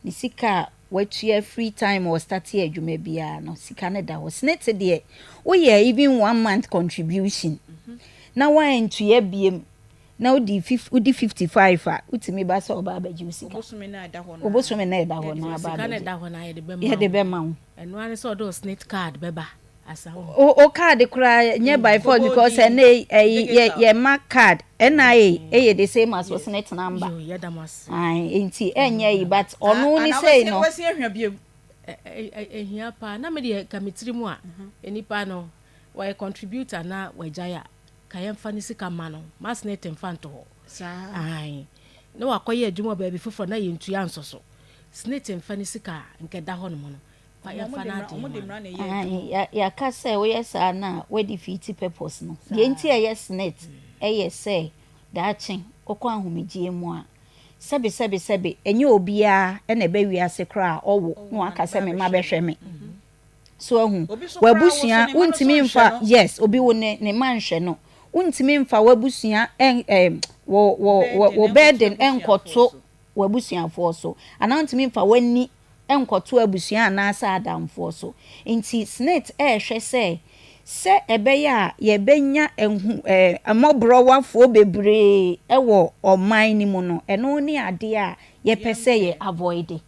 ne sika a watua free time wɔ start adwuma biara no sika no da hɔ. SSNIT deɛ woyɛ even one month contribution na woantua biem na wodi wodi 55 a wotumi ba sɛ ɔba abɛgye wo sika. Obosome na ɛda hɔ no. Obosome na ɛda hɔ no aba sika no abɛgye. ɛda hɔ no yɛde bɛma yɛde wo. Bɛma wo. Ɛno ara ne sɛ ɔde wo SSNIT card bɛba asa wo. O card koraa nyɛ by force because ɛnɛ ɛyi yɛ yɛ ma card NIA ɛyɛ the same as wo SSNIT number. Yo, yɛda mo ase. Ayi nti ɛnyɛ yi but ɔno ne sei no. Wɔsi ehwɛ biem. Ehia paa na me deɛ ka me tiri mu a nipa no wɔyɛ contributor na wagyae a ka yɛmfa ne sika ma no ma SSNIT mfa nto hɔ. Saa. Ayi na wakɔyɛ adwuma wɔ baabi foforɔ na yɛntua nso so SSNIT mfa ne sika a nkɛda hɔ nom no fa yɛmfa no adeɛ Ɔmo de ma mmara no. na ɛyɛ adwuma. Ayi yɛaka sɛ woyɛ saa na wɔde defeat purpose no deɛ nti ɛyɛ SSNIT ɛyɛ sɛ daakye wokɔ ahomegyeɛ mu a sɛbe sɛbe sɛbe ɛnyɛ obiara ɛna ɛbɛ wiase koraa a ɔwo na waka sɛ me mma bɛhwɛ me so ahu Obi so koraa w'abusua wo so ne mma no so wontumi nhwɛ mfa no. Yes, obi wo ne mma nhwɛ no wontumi mfa w'abusua ɛn ɛm wɔ burden ɛnkɔto w'abusuafoɔ so anaa wontumi mfa w'ani ɛnkɔto abusua anaasɛ adamfoɔ so nti SSNIT ɛɛhwɛ sɛ ɛbɛyɛ a yɛbɛnya ɛhu mmɔborɔwafoɔ bebree ɛwɔ ɔman no mu no ɛno ne adeɛ a yɛpɛ sɛ yɛ avoid.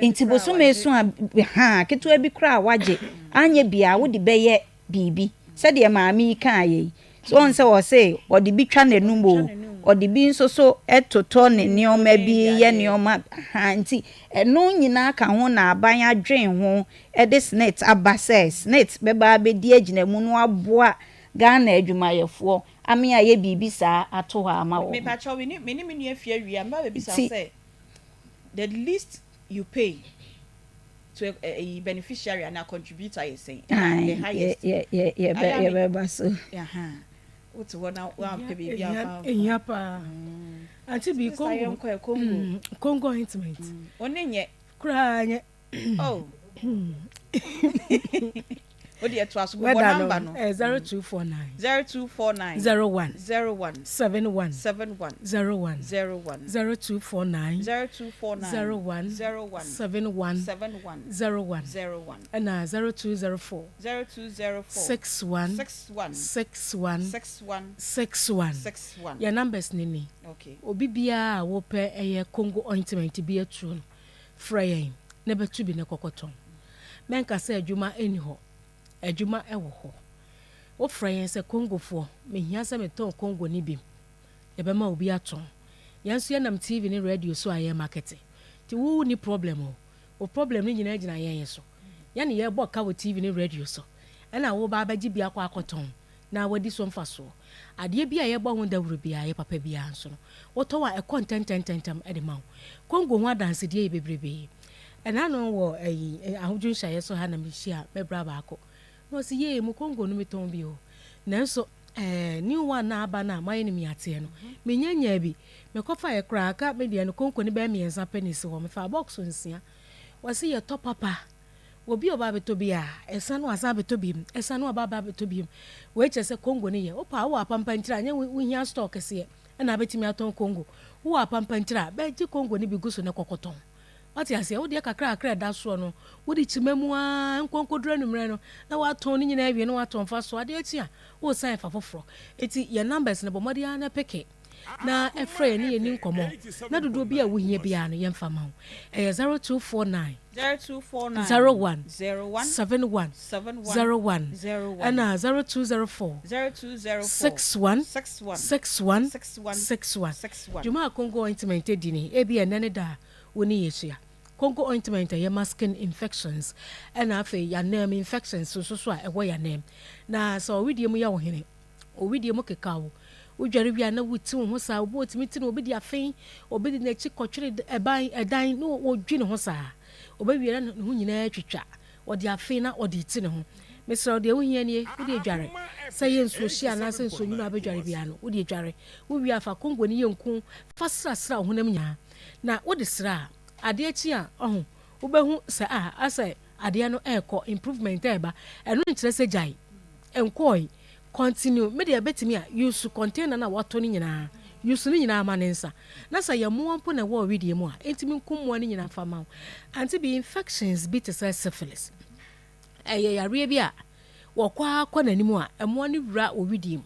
Nti bosome so a ha ketewa bi koraa a wagye anyɛ bia wode bɛyɛ biribi sɛdeɛ maame yi kaa yɛ yi so ɔn sɛ ɔse ɔde bi twa n'anum o ɔde bi nso so ɛtotɔ ne nneɛma bi yɛ nneɛma ha nti ɛno nyinaa ka ho na aban adwen ho ɛde SSNIT aba sɛ SSNIT bɛba abɛdi agyina mu no aboa Ghana adwumayɛfoɔ. Ame ayɛ biribi saa ato hɔ ama wɔn. Mepakyɛw, me ne me ne me nua fie awie a, mɛba abɛbisa wo Nti. sɛ, the least you pay to a ɛyi beneficiary anaa contributor yɛ sɛn? Ɛna the Ae, yɛ highest. yɛ yɛ yɛbɛ Ayɛ a me yɛbɛba so. ahaa, wote hɔ na woampɛ baabi Ehia amfa amfa. ehia paa. Ante bi Sister Congo yɛnkɔ ɛ, Congo. Congo ointment. Wo ne nyɛ. Koraa nyɛ. Oh. Wo deɛ toa so bobɔ Weather no number no. ɛyɛ 0249. 0249. 01. 01. 71. 71. 01. 01. 0249. 0249. 01. 01. 71. 71. 01. 01. Ɛna 0204. 0204. 61. 61. 61. 61. 61. 61. Yɛn numbers no ni. Okay. Obi biara a wopɛ ɛyɛ Congo ointment bi atuo no, frɛ yɛn na bɛtu bi na kɔkɔtɔn. Mɛnka sɛ adwuma nni hɔ. Adwuma wɔ hɔ. Wofrɛ yɛn sɛ Congofoɔ, mehia sɛ metɔn Congo no bi. Yɛbɛma obi atɔn. Yɛn nso yɛnam TV ne radio so a yɛremakɛte. Nti wo wonni problem o. Wo problem no nyinaa gyina yɛn so. Yɛn na yɛrebɔ ka wɔ TV ne radio so. Ɛna woreba abɛgye bi akɔ akɔtɔn na woadi so mfasoɔ. Adeɛ bi a yɛbɔ ho dawuro biara, ɛyɛ papa biara nso no, wotɔn a ɛkɔ ntɛntɛntɛntɛm de ma wo. Congo ho adansedie yɛ bebrebe. Ɛna no wɔ ɛyi ahodwo nhyiaeɛ so ha na mehyia me bra baako na ɔse yee mo Congo no metɔn bi o nanso ɛɛ new one na aba no a moayɛ no miateɛ no menya nyaa bi mekɔfaeɛ koraa aka me deɛ no Congo no bɛyɛ mmiɛnsa pɛ na ɛsi hɔ mefaa box nsia wɔse yɛtɔ papa obi a ɔba abɛtɔ bi a ɛsan no asan abɛtɔ bi mu ɛsan no aba abɛtɔ bi mu wei kyerɛ sɛ Congo no yɛ wopɛ a wowɔ apampa ntiri a nyɛ wohia store kɛseɛ ɛna abɛtumi atɔn Congo wowɔ apampa ntiri a bɛgye Congo no bi gu so na kɔkɔtɔn. Wate aseɛ? Wo deɛ kakrakra a ɛda soɔ no, wode kyima mu ara nkɔ nkɔduru anwummerɛ no, na woatɔn ne nyinaa awie na woatɔn fa so. Adeɛ kye a, woresan fa foforɔ. Enti yɛn numbers no, bɔ mmɔden ara na peke na frɛ yɛn ne yɛn nni nkɔmmɔ, na dodoɔ bi a wohia biara no, yɛmfa mma wo. Ɛyɛ 0249 01 71 01 ɛna 0204 61 61 61. Dwuma a Congo Ointment di ni, ebia ɛnnɛ ne da a Wo ne yɛ hyia. Konko ointment a ɛyɛ ma skin infections ɛna afei y'anam infections nso so a ɛwɔ y'anam. Na sɛ ɔwedeɛ mu yɛ wo hene, ɔwedeɛ mu keka wo, wo dware wie a na wo ti wo ho saa, obi ɔtumi ti no obi de afen, obi de n'akyi kɔtwere ɛban, ɛdan na ɔdwi ne ho saa. Ɔbɛwie na ne ho nyinaa atwitwa, ɔde afen na ɔde reti ne ho. Mesrɛ wo deɛ wohia nie, wode dware. Sɛ ɛyɛ nsuo hye anaasɛ nsuo nwunu a wobɛdware biara no, wode dware. Wowie a fa kongo no yɛ nku fa srasra wo honam nyinaa. Na wode sra a, adeɛ kye a, ɔho, wobɛhu sɛ ah, asɛ adeɛ no ɛrekɔ, improvement ɛreba. Ɛno nkyerɛ sɛ gyae, ɛnkɔɔe, continue. Me deɛ bɛtumi a, use container no a woatɔ no nyinaa, use ne nyinaa ma ne nsa. Na sɛ ɛyɛ mmoa mpo na ɛwɔ wo wedeɛ mu a, ɛntumi nku mmoa no nyinaa mfa mma wo. Ante bi infections bi te sɛ syphilis, ɛyɛ yareɛ bi a wɔkɔ ara kɔ n'anim a, mmoa no wura wo wedeɛ mu.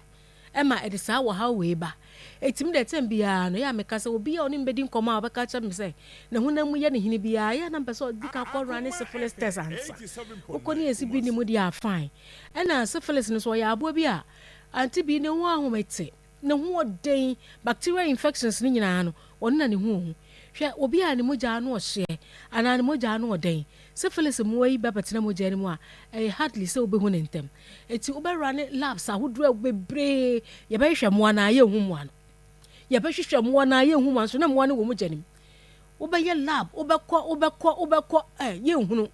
ɛma ɛde saa ɔhaw wei ba. Enti me deɛ tɛm biara no, ɛyɛ a meka sɛ obi a ɔne me bɛdi nkɔmmɔ a ɔbɛka akyerɛ me sɛ ne honam mu yɛ no hene biara, ɛyɛ a na mepɛ sɛ ɔdi kan kɔ runne syphilis test ansa. Wokɔ ne yɛsi bi nni mu deɛ a, fine. Ɛna syphilis no nso, ɔyɛ aboa bi a ante bi ne ho ahomete, ne ho ɔden, bacterial infections no nyinaa no, ɔno na ne ho ɔhu. Hwɛ, obi a ne mogya ano ɔhyeɛ anaa ne mogya ano ɔden, syphilis mmoa yi ba bɛtena mogya no mu a, ɛyɛ hardly sɛ wobɛhu no ntɛm. Enti wobɛrane labs ahodoɔ bebree, yɛbɛhwehwɛ mmoa no a yɛnhu mmoa no. Yɛbɛhwehwɛ mmoa no a yɛnhu mmoa no so na mmoa no wɔ mogya no mu. Wobɛyɛ lab, wobɛkɔ, wobɛkɔ, wobɛkɔ, ɛ, yɛnhunu.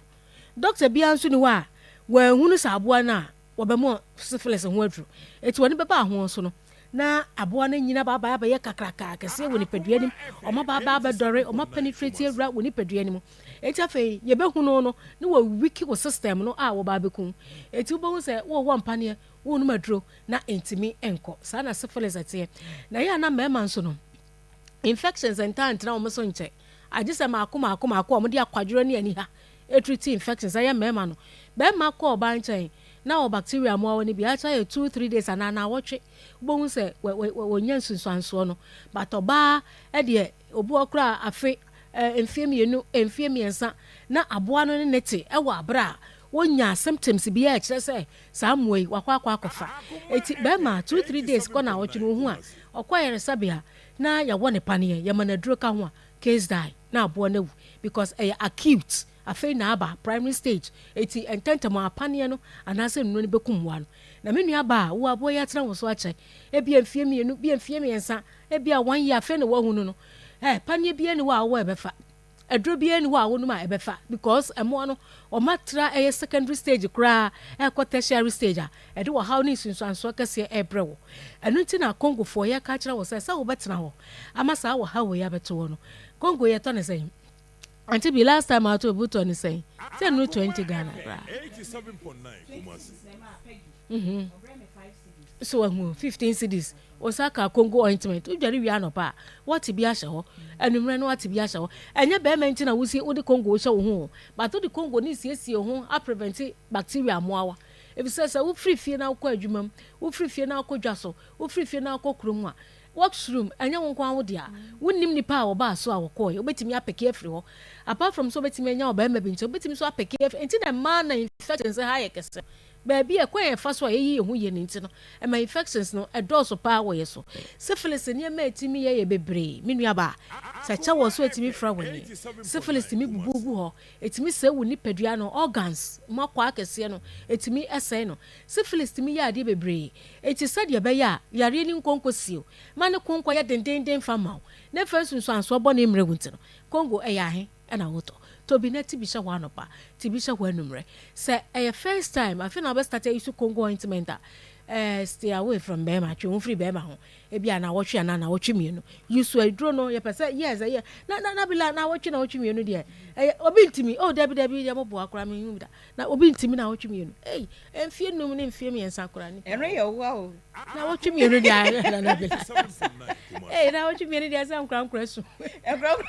Dɔkta biara nso ni hɔ a wɔanhunu sɛ aboa no a wɔbɛma syphilis ho aduro. Enti wɔne bɛba ahoɔ so no, na aboa no anyini aba abɛyɛ abɛyɛ kakraka kɛseɛ wɔ nipadua no mu. Wɔn aba aba abɛdɔre, wɔn apenetrate awura wɔ nipadua no mu. Enti afei yɛbɛhu no no na wɔawiki wo system no a wɔba abɛku wo. Enti wobɛhu sɛ wowɔ mpaneɛ, wonom aduro na ɛntumi nkɔ. Saa na syphilis teɛ. Na ɛyɛ a na mmarima nso no, infections ntaa ntena wɔn so nkyɛ. Agye sɛ mmaako mmaako mmaako a wɔde akwadworɔ ne aniha treat infections ɛyɛ mmarima no. Barima kɔ ɔbaa nkyɛn na ɔwɔ bacteria mmoawa no bi, akyɛ ayɛ 2, 3 days anaa naawɔtwe, wobɛhu sɛ wɔnya nsunsuansoɔ no. But ɔbaa deɛ, obi wɔ hɔ koraa a afe, mfeɛ mmienu, mfeɛ mmiɛnsa na aboa no ne no te wɔ aberɛ a wɔnyaa symptoms biara a ɛkyerɛ sɛ saa mmoa yi wakɔ akɔ akɔfa. Enti bɛrima 2, 3 days kɔ naawɔtwe no ɔhu a, ɔkɔ ayaresabea na yɛwɔ no paneɛ, yɛma no aduro ka ho a, case die na aboa no awu because ɛyɛ acute. Afei na aba primary stage, enti ntɛmntɛm ara paneɛ no anaasɛ nnuro no bɛkum mmoa no. Na me nua baa, wo aboa yi atena wo so akyɛ, ebia mfeɛ mmienu, bia mfeɛ mmiɛnsa, ebia one year, afei na woahunu no. Eh, paneɛ biara nni hɔ a wowɔ a ɛbɛfa. Aduro biara nni hɔ a wonom a ɛbɛfa because mmoa no wɔatra ɛyɛ secondary stage koraa ɛrekɔ tertiary stage a ɛde ɔhaw ne nsunsuansoɔ kɛseɛ ɛrebrɛ wo. Ɛno nti na Congofoɔ yɛreka akyerɛ wo sɛ sɛ wobɛtena hɔ ama saa ɔhaw wei abɛto wo no, Congo yɛtɔ no sɛn? Auntie bi last time a wotɔ bi wotɔ no sɛn? Sɛ ɛnuru 20 Ghana koraa. Mhm. So wahu 15 cedis. Wo nsa ka Congo ointment. Wodware wie anɔpa a, woate bi ahyɛ hɔ. Anwummerɛ no woate bi ahyɛ hɔ. Ɛnyɛ bɛrima nti na wosie wode Congo hyɛ wo ho o. But wode Congo no siesie wo ho aprevente bacteria mmoawa. Efisɛ sɛ wofiri fie na wokɔ adwuma mu, wofiri fie na wokɔ dwa so, wofiri fie na wokɔ kurom a, workroom ɛnyɛ wo nko ara wo dea. Wonnim nipa a wɔbaa so a wɔkɔɔeɛ. Wobɛtumi apeke afiri hɔ. Apart from sɛ wobɛtumi anya ɔbarima bi nkyɛn, wobɛtumi nso apeke afiri. Nti na mmaa na infections ha yɛ kɛse no. Baabi a ɛkwan a yɛfa so a yɛyi yɛn ho yie no nti no, ɛma infections no dɔɔso paa wɔ yɛn so. Syphilis nneɛma a ɛtumi yɛ yɛ bebree, me nuabaa. Sɛ kyɛ wɔ so a ɛtumi fira w'ani. Syphilis tumi bubu gu hɔ. Ɛtumi sɛe wo nipadua no, organs, mu akwaa akɛseɛ no, ɛtumi sɛe no. Syphilis tumi yɛ adeɛ bebree. Enti sɛdeɛ ɛbɛyɛ a yareɛ no nkɔ nkɔsiw ma ne ko nkɔyɛ dendeenden mfa mma wo, na ɛmfa nsunsuansoɔ bɔne mmrɛ wo nti no, Congo ɛyɛ ahe? na wotɔ. Tɔ bi na ti bi hyɛ hɔ anɔpa, ti bi hyɛ hɔ anummerɛ. Sɛ ɛyɛ first time, afei na wobɛ start ayi so Congo ointment a, eh, stay away from bɛrima, twe wo ho firi bɛrima ho. Ebi a naawɔtwe anaa naawɔtwe mmienu. Use aduro no, yɛpɛ sɛ, yes, ɛyɛ, na, na, na bila naawɔtwe naawɔtwe mmienu deɛ, ɛyɛ, obi ntumi, oh, dabi, dabi, deɛ moboa koraa menhu bi da. Na obi ntumi naawɔtwe mmienu. Ei, mfie num ne mfie mmiɛnsa koraa nipa. Ɛno yɛ ɔwa o. Naawɔtwe mmienu deɛ, na, na bila. Ei, naawɔtwe mmienu deɛ sɛ nkora nkora su. Nkora nkora.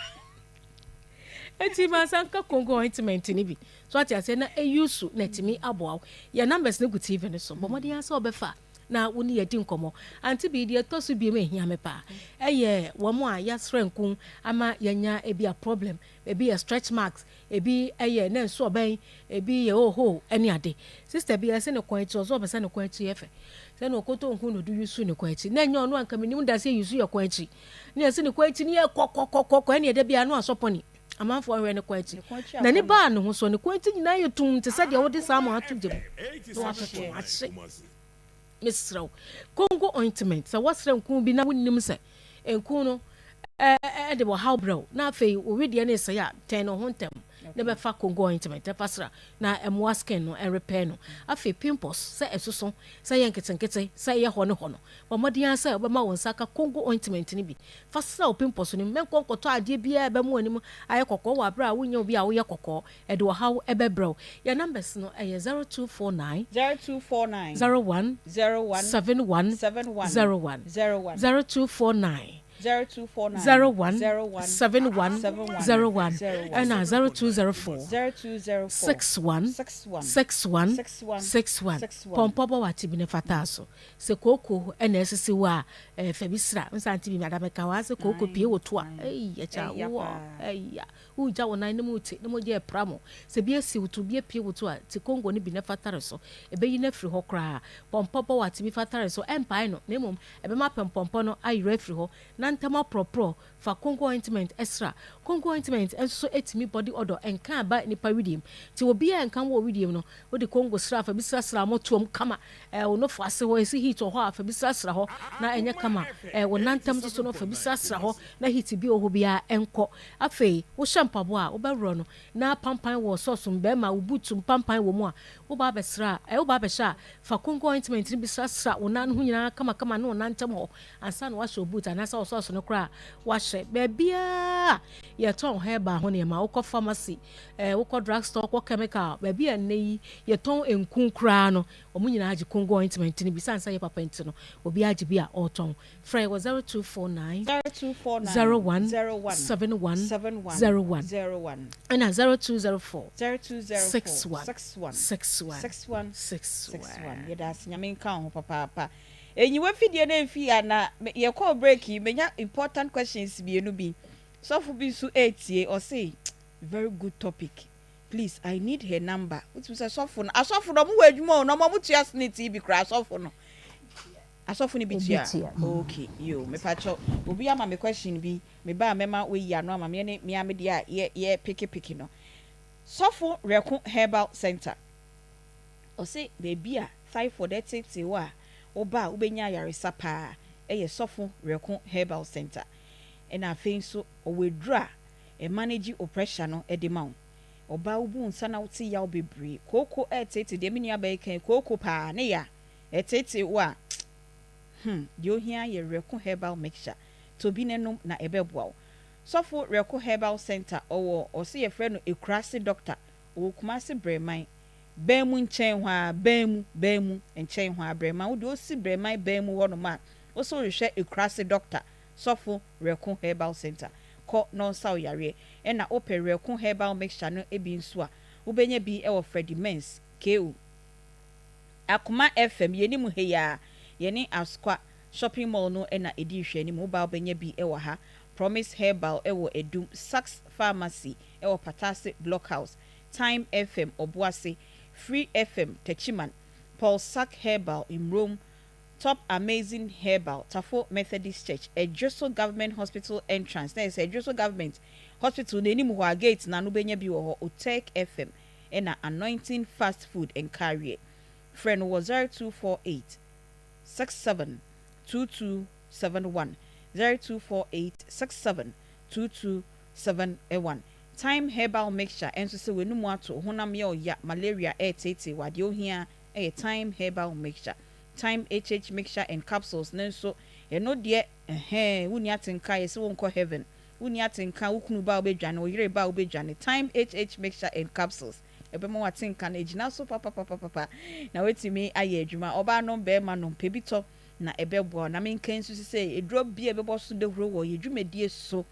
Enti mansa nka Congo ointment no bi. So ate aseɛ na eyi so na ɛtumi aboa wo. Yɛn numbers no gu TV no so. Bɔ mmɔden ara sɛ wobɛfa na wo ne yɛadi nkɔmmɔ. Ante bi deɛ ɛtɔ so biem a ɛhia me paa ɛyɛ wɔn a yɛasra nku ama yɛanya ebi a problem, ebi yɛ stretch marks, ebi yɛ na nsu ɔbɛn, ebi yɛ oho ɛne ade. Sister bi ɛse ne kɔn akyi ɔsɛ ɔpɛ sɛ ne kɔn akyi yɛ fɛ. Sɛ na ɔkɔtɔ nku na ɔde yusu ne kɔn akyi. Na ɛnyɛ ɔno anka menim da sɛ yusu yɛ kɔn akyi. Ne yɛse ne kɔn akyi no yɛ kɔkɔkɔkɔ ɛne ɛda biara no asɔ pɔne amanfoɔ hwɛ ne kɔn akyi n'ani baa ne ho so ne kɔn akyi nyinaa yɛ tumm te sɛ deɛ wode salmon ato gya mu na watoto ahye mesrɛ wo Congo ointment sɛ wɔsrɛ nku bi na wonnim sɛ nku no ɛde wɔhaw brɛ wo na afei wo wedeɛ no resɛe a tɛn ne ho ntɛm na bɛfa Congo ointment ɛfa sra na ɛmoa skin no ɛrepɛ no afei pimples sɛ ɛsoso sɛ ɛyɛ nketenkete sɛ ɛyɛ hɔ ne hɔ no Bɔ mmɔden ara sɛ wobɛma wo nsa aka Congo ointment no bi. Fa sra wo pimples no mu. Mɛnkɔ nkɔtɔ adeɛ biara a ɛbɛma w'anim ayɛ kɔkɔɔ wɔ aberɛ a wonyɛ obi a woyɛ kɔkɔɔ. Ɛde ɔhaw bɛbrɛ wo. Yɛn numbers no yɛ 0249 0249 01 01 71 71 01, 01 0249 0249 01 01 71 71 01 01 ɛna 0204 0204 61 61 61 61 61. 61. Pɔmpɔ bɔ w'akyi bi ne fa taa so. Sɛ kooko na asisi wo a, eh, fa bi sra. Nsa nte bi mi ada mɛka hɔ sɛ kooko pie wɔ to a, ei, ɛkyɛ Ɛya wowɔ, paa. ɛya. Wogya wo nan ne mu te, ne mogya ɛpra mo. Sɛ bi asi wo to, bi apue wo to a, te kongo no bi na fa tare so. Ɛbɛyi no afiri hɔ koraa. Pɔmpɔ bɔ wo a, te bi fa tare so. Ɛmpae no, na mmom ɛbɛma pɛmpɔmpɔ no ayera afiri hɔ. Na ntam aporɔporɔ, Fa Kongo ointment sra. Kongo ointment nso tumi body odour, nka a ɛba nipa wedeɛ mu. Nti obiara a nka wɔ wedeɛ mu no, wode Kongo sra a, fa bi srasra motoam kama. Ɛɛ wo nofo ase hɔ, ɛsi heat wɔ hɔ a, fa bi srasra hɔ na ɛnyɛ kama. Ɛɛ wo nantam nso so no, fa bi srasra hɔ na heat bi a ɛwɔ hɔ biara nkɔ. Afei, wohyɛ mpaboa a, wobɛworɔ no na pampan wɔ socks mu, bɛrima wo boot mu pampan wɔ mu a, woba abɛsra a, ɛɛ woba abɛhyɛ a, fa Kongo ointment no bi srasra wo nan ho nyinaa kamakama ne wo nantam hɔ. Ansa na woahyɛ wo boot anaasɛ wo sɔɔso no koraa a, woahyɛ. Baabiara a yɛtɔn herbal ho nneɛma, wokɔ pharmacy, eh, wokɔ drug store, wokɔ chemical, baabi a nnɛ yi yɛtɔn nku koraa no, wɔn nyinaa gye Congo ointment no bi. Sane sɛ ɛyɛ papa nti no, obiara gye bi a ɔretɔn. Frɛ yɛn wɔ 0249 0249 01 01 71 71 01 01 ɛna 0204 0204 61 61 61 61 61. 61. Yɛda ase, Nyame nka wo ho papaapa. Enyiwa fidie no mfii a na yɛkɔɔ break yi menya important questions mienu bi. Sɔfo bi nso etie ɔse very good topic please I need her number. Wotumi sɛ sɔfo no asɔfo no ɔmo wɔ adwuma o na ɔmo ɔmo tua snit yi bi koraa asɔfo no asɔfo no bi tua okay yoo mepakyɛw obi ama me question bi me ba a mɛma wayi ano ama me ɛne me a me deɛ a yɛ yɛ peke peke no. Sɔfo Werɛko Herbal Centre, ɔse baabi a thyphoid ɛteetee wo a woba a wobɛnya ayaresa paa ɛyɛ Sɔfo Werɛko Herbal Centre. Ɛna afei nso ɔwɔ aduro a ɛmanage wo pressure no de ma wo. Ɔbaa wobu nsa na wote yaw bebree, kooko ɛreteetee deɛ me nua baa yi ka yi, kooko paa ne ya ɛteetee wo a, hmm, deɛ ohia yɛ Werɛko Herbal Mixture. Tɔ bi na nom na ɛbɛboa wo. Sɔfo Werɛko Herbal Centre ɔwɔ ɔse yɛfrɛ no Akuraase Doctor, ɔwɔ Kumase Brɛman bɛn mu nkyɛn hɔ ara, bɛn mu, bɛn mu nkyɛn hɔ ara, Brɛman, wo deɛ wosi Brɛman bɛn mu hɔ nom a, wose worehwehwɛ Akuraase Doctor, Sɔfo Werɛko Herbal Centre. Kɔ na ɔnsa wo yareɛ. Ɛna wopɛ Werɛko Herbal Mixture no bi nso a, wobɛnya bi wɔ Freddie Mens, KO. Akoma FM, yɛnim ha yi ara, yɛne Asqua Shopping Mall no na ɛdi nhwɛanim. Woba a wobɛnya bi wɔ ha. Promise Herbal wɔ Adum, Sachs Pharmacy wɔ Patase Blockhouse, Time FM, Ɔboase, Free FM, Techiman, Paul Sack Herbal, Mmrom, Top Amazing Herbal, Tafo Methodist Church, Adwoso Government Hospital entrance, na ɛsɛ Adwoso Government Hospital no anim hɔ a gate no ano wobɛnya bi wɔ hɔ, Otec FM ɛna Anointing Fast Food Nkareɛ. Frɛ no wɔ 0248 67 2271, 0248 67 2271. Thyme Herbal Mixture nso sɛ w'anum ato, wo honam yɛ wo ya, malaria ɛreteetee wo a, deɛ wohia yɛ Thyme Herbal Mixture. Thyme HH Mixture and Capsules no nso, ɛno deɛ ɛhɛɛ, wonni atenka a yɛse wonkɔ heaven, wonni atenka, wo kunu ba a wobɛdwane, wo yere ba a wobɛdwane, Thyme HH Mixture and Capsules ɛbɛma w'atenka no agyina so papapapapa na woatumi ayɛ adwuma. Ɔbaa nom, barima nom, pɛ bi tɔ na ɛbɛboa wo. Na menka nso sɛ aduro bi a ɛbɛbɔ so dahuro wɔ yɛn dwumadie so,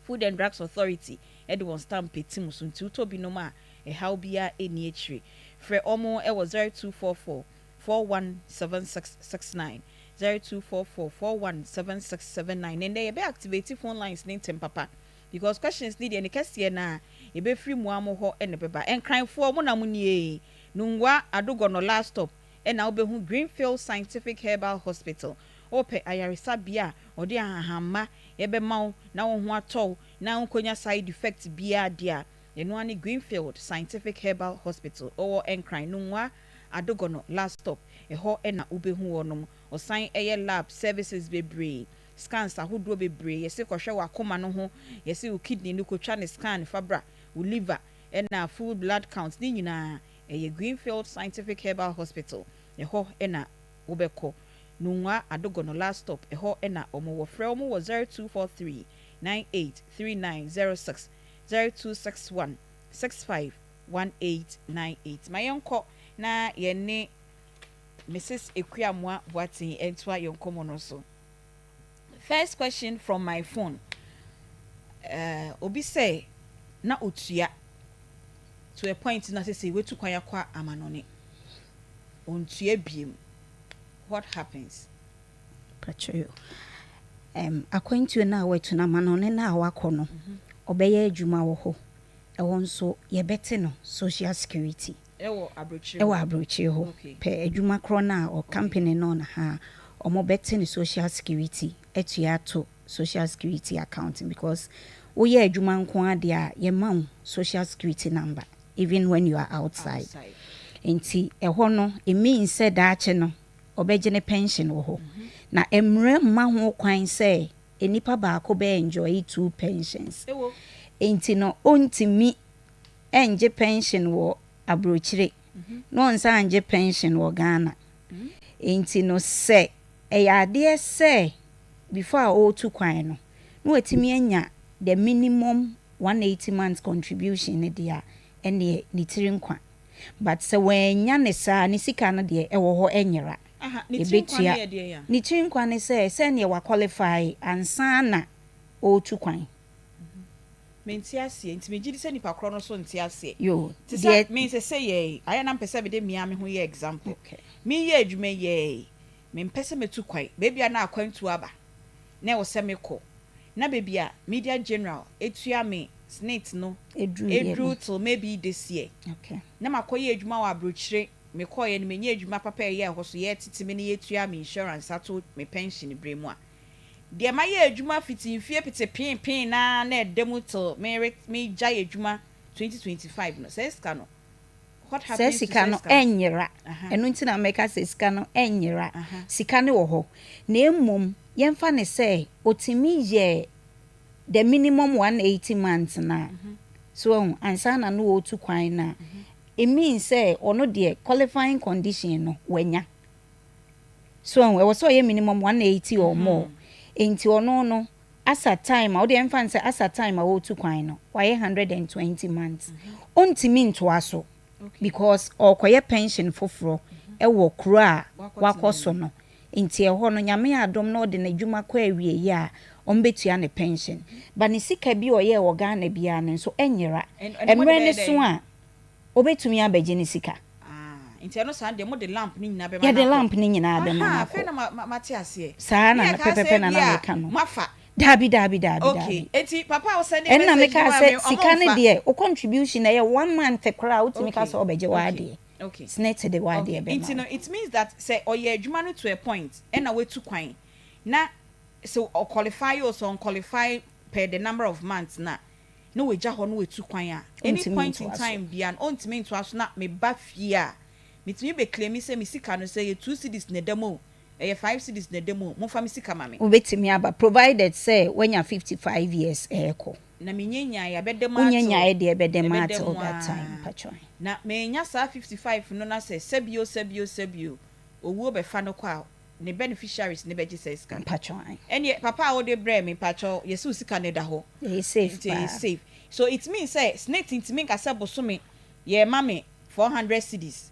Food and Drugs Authority de wɔn stamp atim so nti wotɔ bi nom a ɛhaw biara nni akyire. Frɛ wɔn wɔ 0244 417669, 0244 417679. Na ɛnnɛ yɛbɛ activate phone lines no ntɛm papa because questions no deɛ ne kɛseɛ no ara ɛbɛfiri mo ara mo hɔ na ɛbɛba. Nkranfoɔ mo na mo nie, Nungua Adogɔnɔ last stop na wobɛhu Greenfield Scientific Herbal Hospital. Wopɛ ayaresabea a wɔde ahahamma bɛma wo na wo ho atɔ wo na wonkɔnya side effect biara deɛ a, ɛno ara ne Greenfield Scientific Herbal Hospital. Ɔwɔ Nkran, Nungua Adogɔnɔ last stop, ɛhɔ na wobɛhu wɔnom. Ɔsan yɛ lab services bebree, scans ahodoɔ bebree, yɛse kɔhwɛ w'akoma no ho, yɛse wo kidney no kɔtwa no scan fa bra, wo liver ɛna full blood count ne nyinaa ɛyɛ Greenfield Scientific Herbal Hospital, ɛhɔ na wobɛkɔ. Nungua Adogɔnɔ last stop, ɛhɔ na wɔn wɔ. Frɛ wɔn wɔ 0243 983906, 0261 65 1898. Ma yɛnkɔ na yɛne Mrs. Ekuamoah Boateng ntoa yɛn nkɔmmɔ no so. First question from my phone. Obi sɛ na otua to a point na sɛ wetu kwan akɔ amanɔne. Ontua biem. What happens? Patrol. Akwantuo no a watu no, amanɔne no a wakɔ no, ɔbɛyɛ adwuma wɔ hɔ. Ɛhɔ nso yɛbɛte no social security. Ɛwɔ aburokyire. Ɛwɔ aburokyire hɔ. Pɛ adwuma korɔ no a ɔ company no na ha ɔmo bɛte no social security atua ato social security account, because woyɛ adwuma nko adeɛ a, yɛma wo social security number even when you are outside. Nti ɛhɔ no, it means sɛ daakye no ɔbɛgye ne pension wɔ hɔ, na mmerɛ mma ho kwan sɛ nipa baako bɛ enjoy two pensions. Nti no ɔntumi ɛngye pension wɔ aburokyire na ɔnsan ngye pension wɔ Ghana. Nti no sɛ ɛyɛ adeɛ sɛ before a ɔretu kwan no na watumi anya the minimum 180 months contribution ne deɛ a, ɛneɛ ne tiri nkwa. But sɛ wɔanya ne saa, ne sika no deɛ ɛwɔ hɔ, ɛnyera. Ne tiri nkwa no yɛ deɛ ya? Ne tiri nkwa ne sɛ sɛneɛ waqualify ansa na ɔretu kwan. Mente aseɛ, nti megye di sɛ nipa korɔ no so nte aseɛ. Yo. Te sɛ me sɛ yɛ ayɛ na mpɛ sɛ mede mmea me ho yɛ example. Meyɛ adwuma yɛɛ, mempɛ sɛ mɛtu kwan. Baabi a na akwantu aba na ɛwɔ sɛ mekɔ, na baabi a Media General etua me SSNIT no eduru till maybe this year na makɔyɛ adwuma wɔ aburokyire. Mekɔɔyɛ no, menyɛ adwuma papa a ɛyɛ ɛhɔ so yɛtete me ne yɛtua me insurance ato me pension berɛ mu a, deɛ mayɛ adwuma fiti mfie pete peepee na ɛda mu till megyae adwuma. 2025 no, saa sika no, what Saa happens to sika saa no sika no? ɛnyera. Ɛno nti na meka sɛ sika no ɛnyera. Sika no wɔ hɔ. Na mmom yɛmfa no sɛ ɔtumi yɛ the minimum 180 months no a, so wahu, ansa na na ɔretu kwan no a, it means sɛ ɔno deɛ qualifying condition no wanya. So wahu, ɛwɔ sɛ ɔyɛ minimum 180 or more. Enti ɔno no, as at time a, wodeɛ ɛmfa no sɛ as at time a ɔretu kwan no, wayɛ 120 months. Ɔntumi ntoa so because ɔrekɔyɛ pension foforɔ wɔ kuro a wakɔ so no. Nti ɛhɔ no, Nyame adom na ɔde n'adwuma kɔ awieeɛ a, wɔbɛtua ne pension. But ne sika bi a ɔyɛɛ wɔ Ghana biara no nso, ɛnyera. Mmerɛ no so a, ɔbɛtumi abɛgye ne sika. Nti ɛno saa deɛ mode lamp no nyinaa bɛma no akɔ? Yɛde lamp no nyinaa bɛma no akɔ. Afei na mate aseɛ. Saa na pɛpɛpɛ na na meka no. Moafa. Daabi, daabi, daabi, daabi. Okay, enti papa a wosɛnde Ɛno na message no mekaa maa me, sɛ ɔmo sika no mfa. deɛ, wo contribution ɛyɛ one month koraa a wotumi ka Okay, sɛ wobɛgye okay, w'adeɛ. okay. Snit de w'adeɛ Okay, bɛma nti no wo. it means that sɛ ɔyɛ adwuma no to a point ɛna watu kwan na sɛ ɔqualify o sɛ ɔnqualify per the number of months no a, na wagya hɔ na watu kwan a, any Ɔntumi point in ntoa so. time biara no ɔntumi ntoa so na meba fie a, metumi bɛ claimi sɛ me sika no sɛ ɛyɛ 2 cedis na ɛda mu o, Ɛyɛ 5 cedis na ɛda mu o, momfa me sika ma me. Wobɛtumi aba provided sɛ woanya 55 years ɛɛkɔ. Na menya nyaeɛ a, ɛbɛda mu ara Wonya till. nyaeɛ deɛ ɛbɛda mu ara Ɛbɛda till mu that time ara. mpakyɛw. Na mannya saa 55 no na sɛ sɛbio sɛbio sɛbio owuo bɛfa no kɔ a, ne beneficiaries no bɛgye saa sika no. Mpakyɛw ae. Ɛnneɛ papa a wode brɛɛ me mpakyɛw yɛse wo sika no da hɔ. Ɛyɛ safe Nti ɛyɛ paa. safe. So it means sɛ SSNIT ntumi nka sɛ bosome yɛrema me 400 cedis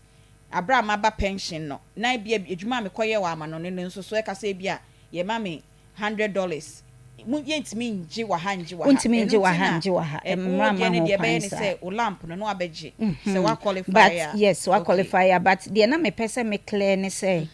Aber a maba pension no, na ebia edwuma a mekɔyɛɛ wɔ amanɔne no nso so, ɛka sɛ ebia yɛma me $100. Mo, yɛntumi nngye wɔ ha nngye wɔ ha. Wontumi Ɛno nngye wɔ nti ha na nngye wɔ ha. ɛ, wo Mmara deɛ mma no ho deɛ kwan ɛbɛyɛ ne saa. sɛ wo lamp no na woabɛgye, sɛ Mhm. woaqualify But, a. yes, Okay. woaqualify a, but deɛ na mepɛ sɛ me clear ne sɛ,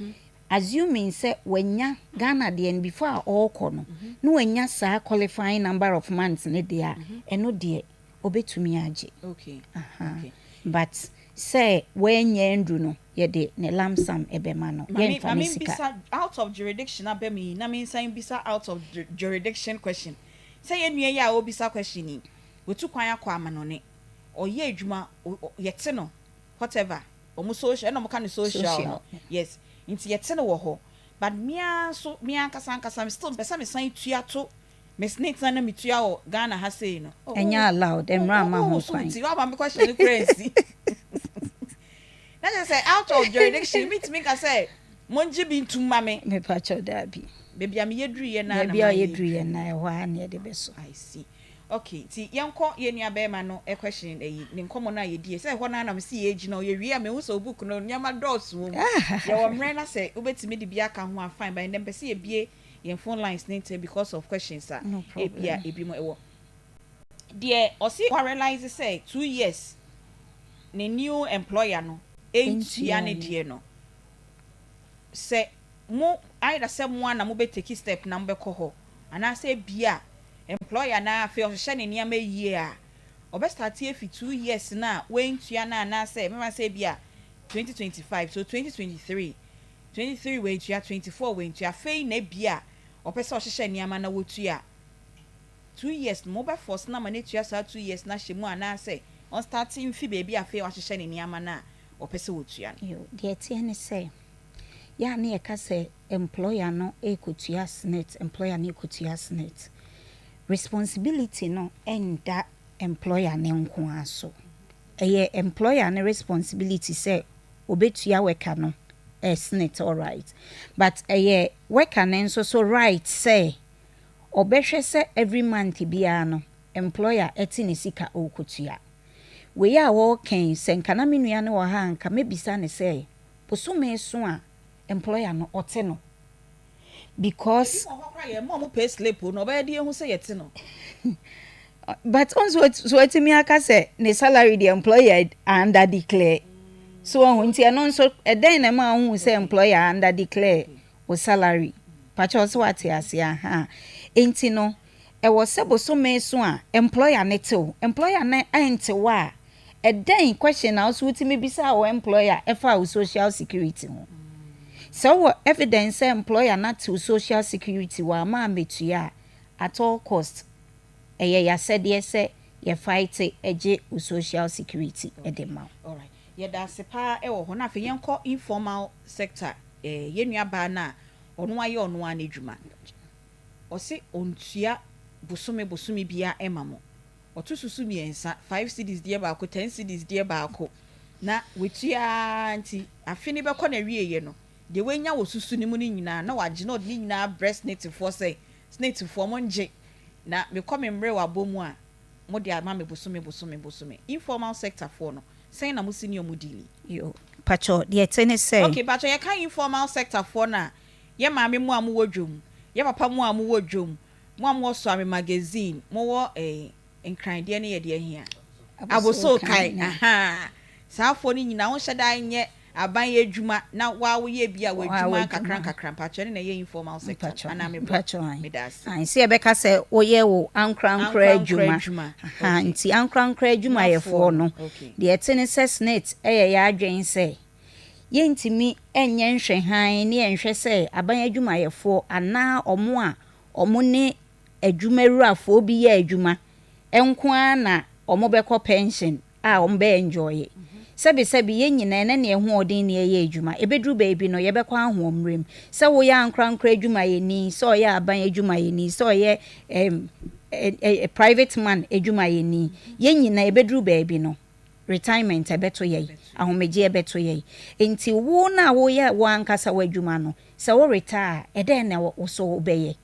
assuming sɛ wanya Ghana deɛ no before a ɔrekɔ no, na wanya saa qualifying number of months no deɛ a, ɛno deɛ, ɔbɛtumi agye. Okay. Aha. Okay. But sɛ wannya anduru no, yɛde ne lump sum bɛma no, Ma me yɛmfa ma ne me sika. mbisa out of jurisdiction aba mu yi na me nsan mbisa out of jurisdiction question. Sɛ yɛn nua yi a ɔrebisa question yi, watu kwan akɔ amanɔne, ɔyɛ adwuma, o o yɛte no whatever, wɔn social, ɛna wɔka no social no, Social. yes, nti yɛte no wɔ hɔ. But me ara nso, me ankasa ankasa, me still mepɛ sɛ mesan tua to Me snit na na metua wɔ Ghana ha sei no. Oh, Ɛnyɛ allowed, oh, mmra oh, mma oh, ho so kwan. ti wama me question no kura nsi. Na kyerɛ sɛ out of jurisdiction mitumi nka sɛ mongye bi ntum ma me. Mepakyɛw daabi. Baabi a meyɛ duruiɛ no ara na Baabi a mayɛ ɔyɛ duruiɛ no ɛhɔ ara na yɛde bɛso. I see. Okay, nti yɛnkɔ yɛn nua bɛrima no question ayi ne nkɔmmɔ no a yɛdie sɛ ɛhɔ no ara na mese yɛgyina o yɛwie a mehu sɛ wo book no nneɛma dɔɔso wɔ mu. Yɛwɔ mmerɛ na sɛ wobɛtumi de bi aka ho a fine but ɛnnɛ mepɛ sɛ yɛbie yɛn phone lines no ntɛm because of questions a No ebia problem. ebinom wɔ. Deɛ ɔse wa realise sɛ 2 years ne new employer no ntua Ntua ne no. deɛ no, sɛ mo either sɛ mo ara na mo bɛ take step na mo bɛkɔ hɔ anaasɛ ebia employer no ara afei ɔhyehyɛ ne nneɛma yie a ɔbɛ start afi 2 years no a wantua no anaasɛ mɛma sɛ ebia 2025 so 2023 23 wantua, 24 wantua, afei na ebia ɔpɛ sɛ ɔhyehyɛ nneɛma na wotua 2 years no, mo bɛ force na ma no atua saa 2 years no ahyɛ mu anaasɛ ɔnstart mfi baabi a afei wahyehyɛ ne nneɛma no a ɔpɛ sɛ wotua no. Yo, deɛ ɛteɛ ne sɛ, yɛ a ne yɛka sɛ employer no ɛrekɔtua SSNIT, employer no ɛrekɔtua SSNIT. Responsibility no ɛnda employer ne nko ara so. Ɛyɛ employer no responsibility sɛ obetua worker no SSNIT, alright. But ɛyɛ worker no nso so right sɛ ɔbɛhwɛ sɛ every month biara no employer ɛte ne sika ɔrekɔtua. Wei a wɔrekɛn sɛ nka na me nua no wɔ ha a nka mɛbisa ne sɛ bosome so a employer no ɔte no because Ebi wɔ hɔ koraa yɛn mo a mo pay slip o na ɔbɛyɛ de ehu sɛ yɛte no. But ɔnso so atumi aka sɛ ne salary deɛ employer under declare so ɔho nti ɛno nso ɛdɛn na ɛma ɔhu sɛ employer under declare o salary pakyɛ ɔsɛ wate ase aha nti no ɛwɔ sɛ bosome so a employer ne tew employer ne ɛntew a ɛdɛn question na ɔso wotumi bisa wɔ employer ɛfa wo social security ho sɛ wowɔ evidence sɛ employer na tew social security wɔ ama ametua a at all cost ɛyɛ yasɛdeɛ sɛ yɛ fight gye wo social security de ma wo. Alright, yɛda ase paa wɔ hɔ. Na afei yɛnkɔ informal sector, eh, yɛn nua baa no a ɔno ayɛ ɔno ara n'adwuma. Ɔse ɔntua bosome bosome biara ɛma mo. Ɔto so so mmiɛnsa, 5 cedis deɛ baako, 10 cedis deɛ baako. Na watua ara nti afe no bɛkɔ n'awieeɛ no, deɛ wanya wɔ susu no mu no nyinaa na wagye na ɔde ne nyinaa abrɛ SSNIT foɔ sɛ, SSNIT foɔ mongye na mekɔ me mmerɛ wɔ abɔ mu a mode ama me bosome bosome bosome. Informal sector foɔ no, sɛn na mosi ne ɔmo deal? Yo, pakyɛ, deɛ ɛte ne sɛ. Okay, pakyɛ, yɛka informal sector foɔ no a, yɛ maame mu a mowɔ dwom, yɛ papa mu a mowɔ dwom, mo a mowɔ Suame Magazine, mowɔ Nkrandeɛ no yɛ deɛ ahia. Abossey Okai, ahaa. Saa afoɔ no nyinaa, wonhyɛ da nyɛ aban adwuma na waa woyɛ bi a w'adwuma nkakra nkakra. Mpakyɛ, ɛno na ɛyɛ informal sector anaa meboa? Meda ase. Sɛ yɛbɛka sɛ woyɛ wo ankorankora adwuma. Nti ankorankora adwumayɛfoɔ no, deɛ ɛte ne sɛ SSNIT ɛyɛ yɛ adwene sɛ yɛntumi nyɛ nhwɛhan ne yɛnhwɛ sɛ aban adwumayɛfoɔ anaa ɔmo a ɔmo ne adwumawurafoɔ bi yɛ adwuma nko ara na ɔmo bɛkɔ pension a ɔmo bɛ enjoy. Sɛbisɛbi, yɛn nyinaa ɛnɛ ne ɛho ne ɛyɛ adwuma, ebeduru baabi no yɛbɛkɔ ahoɔmmerɛ mu. Sɛ woyɛ ankorankora adwumayɛni, sɛ ɔyɛ aban adwumayɛni, sɛ ɔyɛ private man adwumayɛni, yɛn nyinaa ebeduru baabi no retirement ɛbɛto yɛn, ahomegye ɛbɛto yɛn. Nti wo na woyɛ wo ankasa w'adwuma no, sɛ wo retire a, ɛdɛn na wo so wobɛyɛ?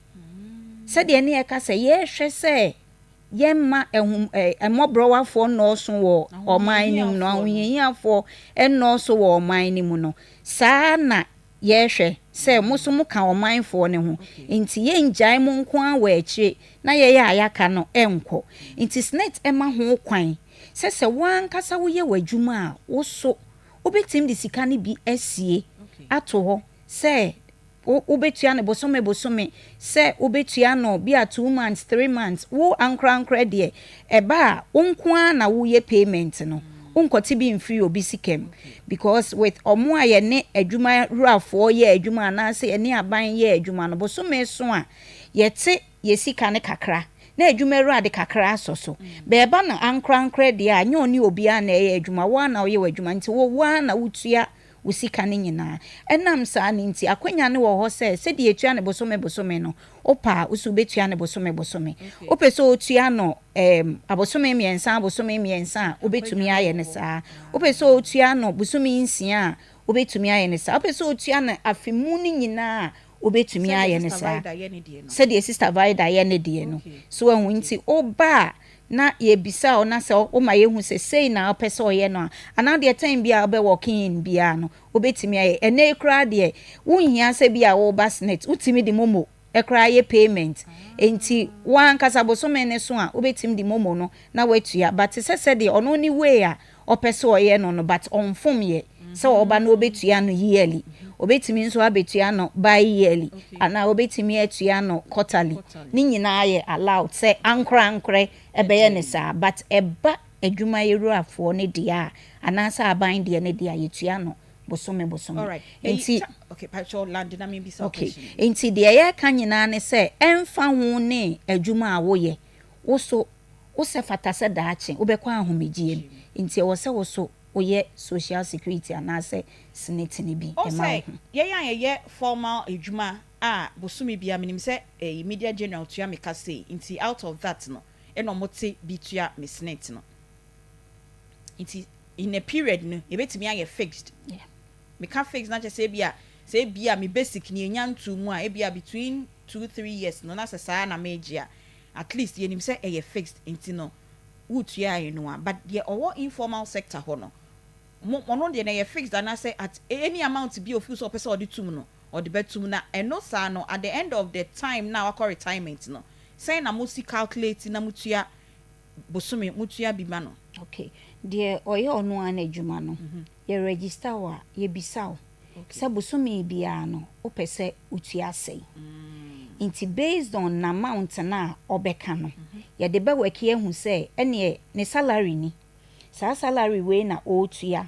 Sɛdeɛ ne yɛka sɛ yɛrehwɛ sɛ yɛmma ɛhum mmɔborɔwafoɔ nnɔɔso wɔ ɔman no mu no, ahohiahiafoɔ nnɔɔso wɔ ɔman no mu no, saa na yɛrehwɛ sɛ mo so mo ka ɔmanfoɔ no ho. Nti yɛngyae mo nko ara wɔ akyire na yɛyɛ a yɛaka no nkɔ. Nti SSNIT ɛma ho kwan sɛ wɔn ankasa woyɛ w'adwuma a, wo so wobɛtumi de sika no bi asie ato hɔ sɛ wobɛtua no bosome bosome, sɛ wobɛtua no bi a 2 months, 3 months. Wo ankorankora deɛ, ɛba a wo nko ara na woyɛ payment no, wonkɔte bi mfiri obi sika mu, because with ɔmo a yɛne adwumawurafoɔ yɛ adwuma anaasɛ yɛne aban yɛ adwuma no, bosome so a yɛte yɛ sika no kakra na adwumawura de kakra asɔ so. Bɛɛba no ankorankora deɛ a, nyɛ ɔne obiara na ɛyɛ adwuma, wo ara na woyɛ w'adwuma, nti wo ara na wotua wo sika no nyinaa. Ɛnam saa no nti, akwanya no wɔ hɔ sɛ sɛdeɛ etua ne bosome bosome no, wopɛ a woso wobɛtua ne bosome bosome. Wopɛ sɛ otua no abosome 3 abosome 3 a, wobɛtumi ayɛ no saa. Wopɛ sɛ otua no bosome 6 a, wobɛtumi ayɛ no saa. Wopɛ sɛ otua no afe mu no nyinaa a, wobɛtumi ayɛ no saa, sɛdeɛ Sister Vida yɛ ne deɛ no so ahu. Nti woba a na yɛbisa wo na sɛ woma yɛhu sɛ sei na wopɛ sɛ ɔyɛ no a, anaa deɛ time bi a wobɛ walk in biara no, wobɛtumi ayɛ. Ɛnɛ koraa deɛ, wonhia sɛ bi a woba SSNIT, wotumi de MoMo ɛkoraa yɛ payment. Nti wankasa bosome ne so a, wobɛtumi de MoMo no na watua. But sɛ sɛdeɛ ɔno ne way a ɔpɛ sɛ ɔyɛ no, but ɔmfom yɛ sɛ ɔba no ɔbɛtua no yearly, obɛtumi nso abɛtua no bi yearly anaa obɛtumi atua no quarterly. Ne nyinaa yɛ allowed sɛ ankorankorɛ ɛbɛyɛ ne saa. But ɛba adwumayɛwurafoɔ ne deɛ a, anaasɛ aban deɛ ne deɛ a, yɛtua no bosome bosome. Nti okay, nti deɛ yɛreka nyinaa ne sɛ ɛmfa ho ne adwuma a woyɛ, wo so wosɛ fata sɛ daakye wobɛkɔ ahomegyeɛ mu. Nti ɛwɔ sɛ wo so woyɛ social security anaasɛ SSNIT no bi ɛma wo ho. Yɛn a yɛyɛ formal adwuma a bosome bia, menim sɛ Media General tua me ka sei, nti out of that no ɛna ɔmo te bi tua me SSNIT no. Nti in a period no, yɛbɛtumi ayɛ fixed. Meka fixed na kyerɛ sɛ ebia sɛ ebia me basic ni enya ntu mu a, ebia between 2, 3 years no na sɛ saa na megye a, at least yɛnim sɛ ɛyɛ fixed, nti no wotua ayɛ no a. But deɛ ɔwɔ informal sector hɔ no mo, ɔno deɛ na ɛyɛ fixed anaasɛ at any amount bi ofi so ɔpɛ sɛ ɔde tum no, ɔde bɛtum? Na ɛno saa no, at the end of the time na wakɔ retirement no, sɛn na mo si calculate na mo tua bosome, mo tua bi ma no? Okay, deɛ ɔyɛ ɔno ara n'adwuma no, yɛ register wo a, yɛbisa wo sɛ bosome biara no wopɛ sɛ wotua sɛn. Nti based on n'amount no a ɔbɛka no, yɛde bɛwɔki ahu sɛ ɛneɛ ne salary ni, saa salary wei na ɔretua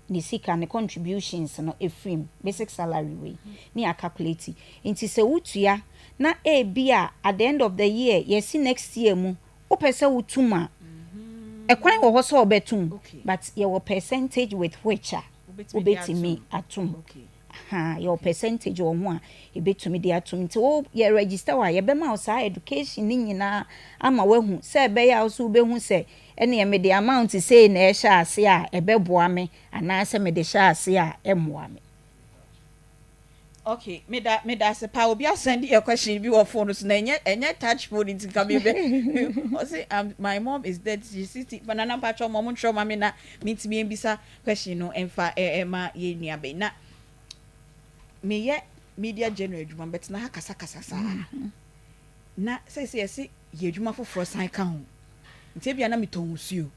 ne sika, ne contributions no ɛfiri mu, basic salary wei ne yɛ calculate. Nti sɛ wotua na ebi a at the end of the year, yɛsi next year mu wopɛ sɛ wotum a. Ɛkwan wɔ hɔ sɛ wobɛtom but yɛwɔ percentage with which a wobɛtumi atom. Ahaa, yɛwɔ percentage wɔ ho a yɛbɛtumi de atom. Nti wo yɛ register wo a, yɛbɛma wo saa education no nyinaa ama woahu sɛ ɛbɛyɛ a wo nso wobɛhu sɛ ɛneɛ mede amount sei na ɛhyɛ ase a ɛbɛboa me anaasɛ mede hyɛ ase a ɛmmoa me. Okay, meda meda ase paa. Obi asɛnde yɛ question bi wɔ phone so na ɛnyɛ ɛnyɛ touch phone nti nka mi bɛ ɔsi my mom is dead, she 60. Nana mpatsɔ mo ɔmo ntwerɛ ma mi na mi ntumi mbisa question no ɛnfa ɛma yɛ nua bɛyi na meyɛ Media General adwuma bɛtena ha kasakasa saa na sɛsɛ yɛsi yɛ adwuma foforɔ san ka ho nti ebia na metɔn nsuo,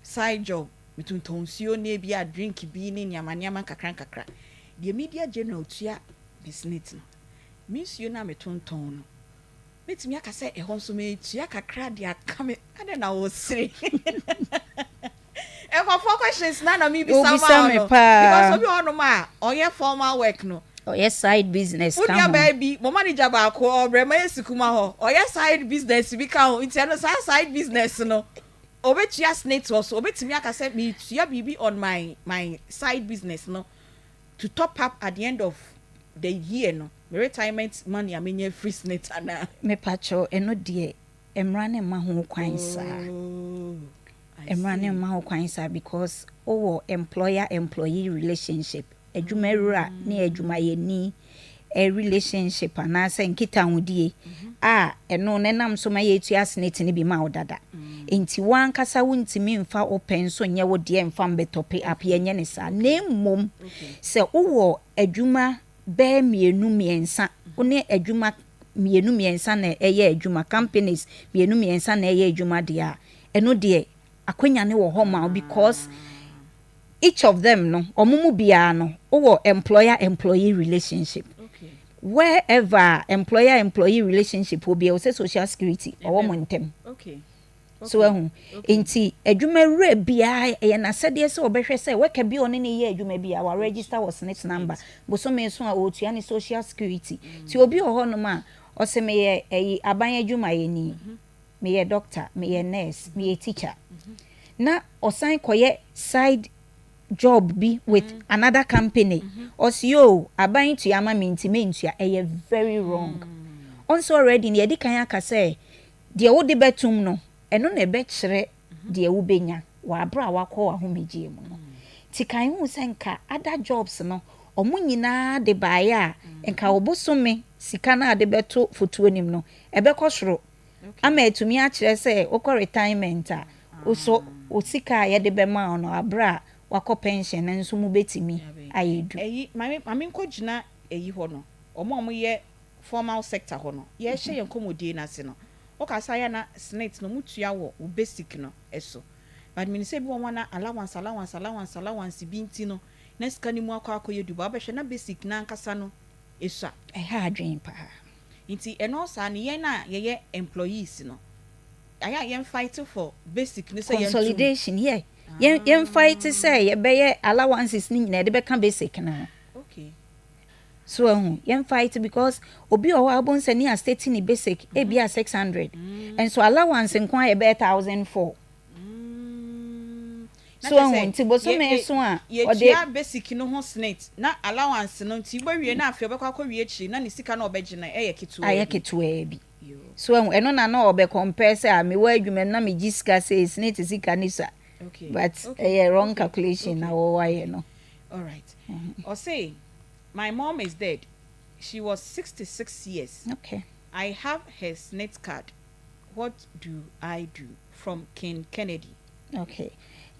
side job, metontɔn nsuo ne ebi a drink bi ne nneɛma nneɛma nkakra nkakra. Deɛ Media General tua me SSNIT no, me nsuo no a metontɔn no, mɛtumi aka sɛ ɛhɔ nso metua kakra de aka me ade na wɔsere nkɔfoɔ questions na mebisa Wobisa ma me no paa. Because obi wɔ hɔnom a ɔyɛ formal work no, ɔyɛ side business ka wonua ho. Baa bi mo manager baako ɔbrɛ ma yɛ sikuma hɔ, ɔyɛ side business bi ka ho nti ɛno saa side business no obetua SSNIT wɔ so. Obetumi aka sɛ metua biribi on my side business no to top up at the end of the year no, my retirement money a menya free SSNIT ana? Mepakyɛw, ɛno deɛ mmara ne mma ho kwan saa. Oh, I Mmara ne see. mma ho kwan saa because wowɔ employer employee relationship, adwumawura ne adwumayɛni relationship anaasɛ nkitahodie a ɛno no nam so ma yɛtua SSNIT no bi ma wo dada nti wankasa wontumi mfa wo pɛ nso nyɛ wo deɛ mfa mbɛtop up. Yɛnyɛ ne saa na mmom sɛ wowɔ adwuma bɛɛ mmienu mmiɛnsa, wo ne adwuma mmienu mmiɛnsa na ɛyɛ adwuma, companies mmienu mmiɛnsa na ɛyɛ adwuma deɛ a, ɛno deɛ akwanya ne wɔ hɔ ma wo because each of them no, ɔmo mu biara no, wowɔ employer employee relationship. Wherever employer employee relationship wɔ biara, wɔ sɛ social security ɔwɔ mo ntɛm. So ɛho nti adwumawura biara ɛyɛ n'asɛdeɛ sɛ ɔbɛhwɛ sɛ worker bi a ɔne ne yɛ adwuma bi a wa register wɔ SSNIT number, bosome so a ɔretua ne social security. Ti obi wɔ hɔnom a ɔsɛ meyɛ ɛyi aban adwumayɛni, meyɛ doctor, meyɛ nurse, meyɛ teacher, na ɔsan kɔyɛ side job bi with another company, ɔsi o aban tua ama mi nti mentua, ɛyɛ very wrong. Ɔnso already ne yɛde kan aka sɛ deɛ wode bɛtum no, ɛno na ɛbɛkyerɛ deɛ wobɛnya wɔ abere a wakɔ w'ahomegyeɛ mu no. Nti kan hu sɛ nka other jobs no, ɔmo nyinaa de baeɛ a nka wɔbosome sika no a de bɛto fotuo nim no ɛbɛkɔ soro ama atumi akyerɛ sɛ wokɔ retirement a wosɔ wo sika a yɛde bɛma wo no abere a wakɔ pension no nso mu bɛtumi ayɛ du. Ɛyi maame maame nkɔ gyina ɛyi hɔ no, ɔmo a ɔmo yɛ formal sector hɔ no, yɛhyɛ yɛn nkɔmɔdie n'ase no, ɔkasa yɛ na SSNIT no ɔmo tua wɔ wo basic no ɛso, but mini sɛ bi wɔn na allowance allowance allowance allowance bi nti no na sika no mu akɔ akɔyɛ du ba ɔbɛhwɛ na basic n'ankasa no esua. Ɛha adwene paa. Nti ɛno saa no, yɛn a yɛyɛ employees no, ayɛ a yɛn fight for basic ne sɛ yɛn tum. Consolidation yɛ yɛn fight sɛ yɛbɛyɛ allowances ne nyinaa yɛde bɛka basic no ho. So ɛho yɛn fight because obi wɔ hɔ a abɔ nsɛ ne a state ne basic ebi a 600 nso allowance nko a yɛbɛyɛ 1,004. Na So kyerɛ ɛho sɛ nti bosome so a ɔde yɛtua basic no ho SSNIT na allowance no nti wobɛwie na afei ɔbɛkɔ akɔwie akyiri na ne sika no ɔbɛgye no ɛyɛ ketewa ayɛ bi. Ketewaa bi so ɛho ɛno na na ɔbɛ compare sɛ a mewɔ adwuma mu na megye sika sɛ SSNIT sika ne sa but ɛyɛ wrong calculation na wɔwɔ ayɛ no. All right. Ɔse, my mom is dead. She was 66 years. I have her SSNIT card. What do I do? From King Kennedy. Okay,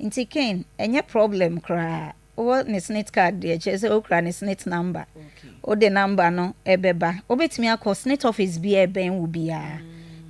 nti Ken, ɛnyɛ problem koraa. Wowɔ ne SSNIT card deɛ, kyerɛ sɛ wokura ne SSNIT number. Wode number no ɛbɛba, wobɛtumi akɔ SSNIT office bi a ɛbɛn wo biara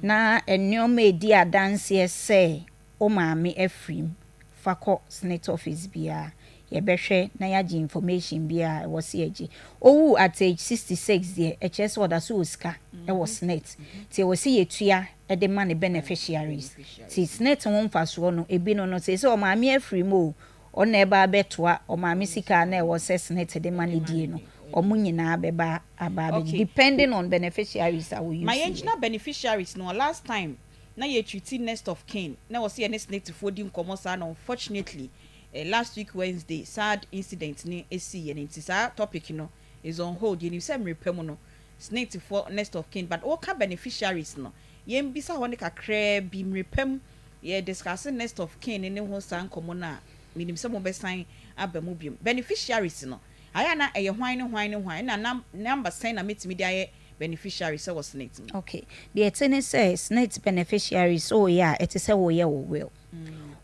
na nneɛma edi adanseɛ sɛ wo maame afiri mu, fa kɔ SSNIT office biara, yɛbɛhwɛ na yɛagye information bi a ɛwɔ sɛ yɛgye. Owu at age 66 deɛ, ɛkyerɛ sɛ ɔda so wɔ sika ɛwɔ SSNIT nti ɛwɔ sɛ yɛtua ɛde ma ne beneficiaries. Nti SSNIT ho mfasoɔ no ebi no sɛ ɔmaame afiri mu o, ɔna ɛba abɛtoa ɔmaame sika na ɛwɔ sɛ SSNIT de ma ne die no, ɔmo nyinaa bɛba aba abɛgye depending on beneficiaries a wɔyi. Ma yɛngyina beneficiaries no, last time Na yɛ treati next of kin na ɛwɔ sɛ yɛne SSNIT foɔ di nkɔmmɔ saa na unfortunately eh, last week Wednesday sad incident no sii yɛ no nti saa topic no is on hold. Yɛnim sɛ mmere pa mu no SSNIT foɔ next of kin, but woka beneficiaries no yɛn bisa hɔ no kakraa bi. Mmere pa mu yɛ discuss next of kin ne ho saa nkɔmmɔ no a, menim sɛ mobɛsan aba mu biom. Beneficiaries no ayɛ a na ɛyɛ hwan ne hwan ne hwan ɛna nam number sɛn na mɛtumi de ayɛ beneficiary sɛ wɔ SSNIT mu? Okay. Deɛ ɛte ne sɛ SSNIT beneficiaries woyɛ a, ɛte sɛ woyɛ wo will.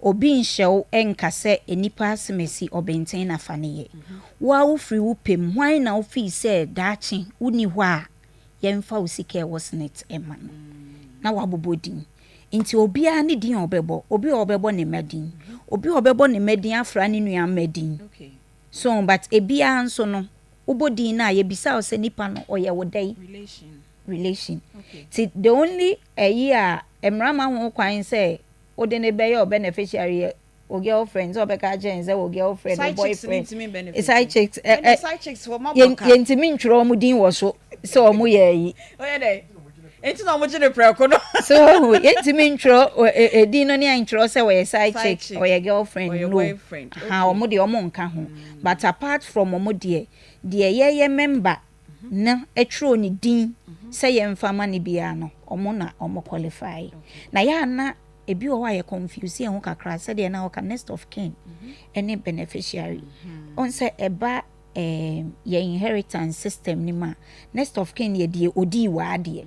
Obi nhyɛ wo nka sɛ nnipa asɛm ɔbɛnten na fa ne yɛ. Wo a wofiri wo pɛ mu, hwan na wofii sɛ daakye wonni hɔ a yɛmfa wo sika ɛwɔ SSNIT ɛma no na wabobɔ din. Nti obiara ne din a ɔbɛbɔ, obi a ɔbɛbɔ ne mma din, obi a ɔbɛbɔ ne mma din afra ne nua mma din. So but ebiara nso no, wobɔ din no a, yɛbisa wo sɛ nipa no ɔyɛ wo dɛn? Relation. Relation. Ti the only ɛyi a mmara ma ho kwan sɛ wode ne bɛyɛ o beneficiary yɛ o girlfriend, sɛ ɔbɛka kyerɛ sɛ o girlfriend, o boyfriend, side chicks ɛ ɛ yɛntumi ntwerɛ wɔn din wɔ so sɛ wɔn yɛ ayi. Ɔyɛ dɛ nti na wɔn gye ne prɛko no. So yɛntumi ntwerɛ edin no ne ntwerɛ sɛ wɔyɛ side chick, ɔyɛ girlfriend no ha, wɔn deɛ wɔn nka ho. But apart from wɔn deɛ yɛyɛ member na ɛtwerɛ ne din sɛ yɛmfa ma ne biara no, wɔn na wɔn qualify. Na yɛ ana ebi wɔ hɔ a yɛ confuse yɛn ho kakra sɛdeɛ na wɔka next of kin ɛne beneficiary. Ɔn sɛ ɛba yɛ inheritance system ni mu a, next of kin yɛ deɛ odii w'adeɛ.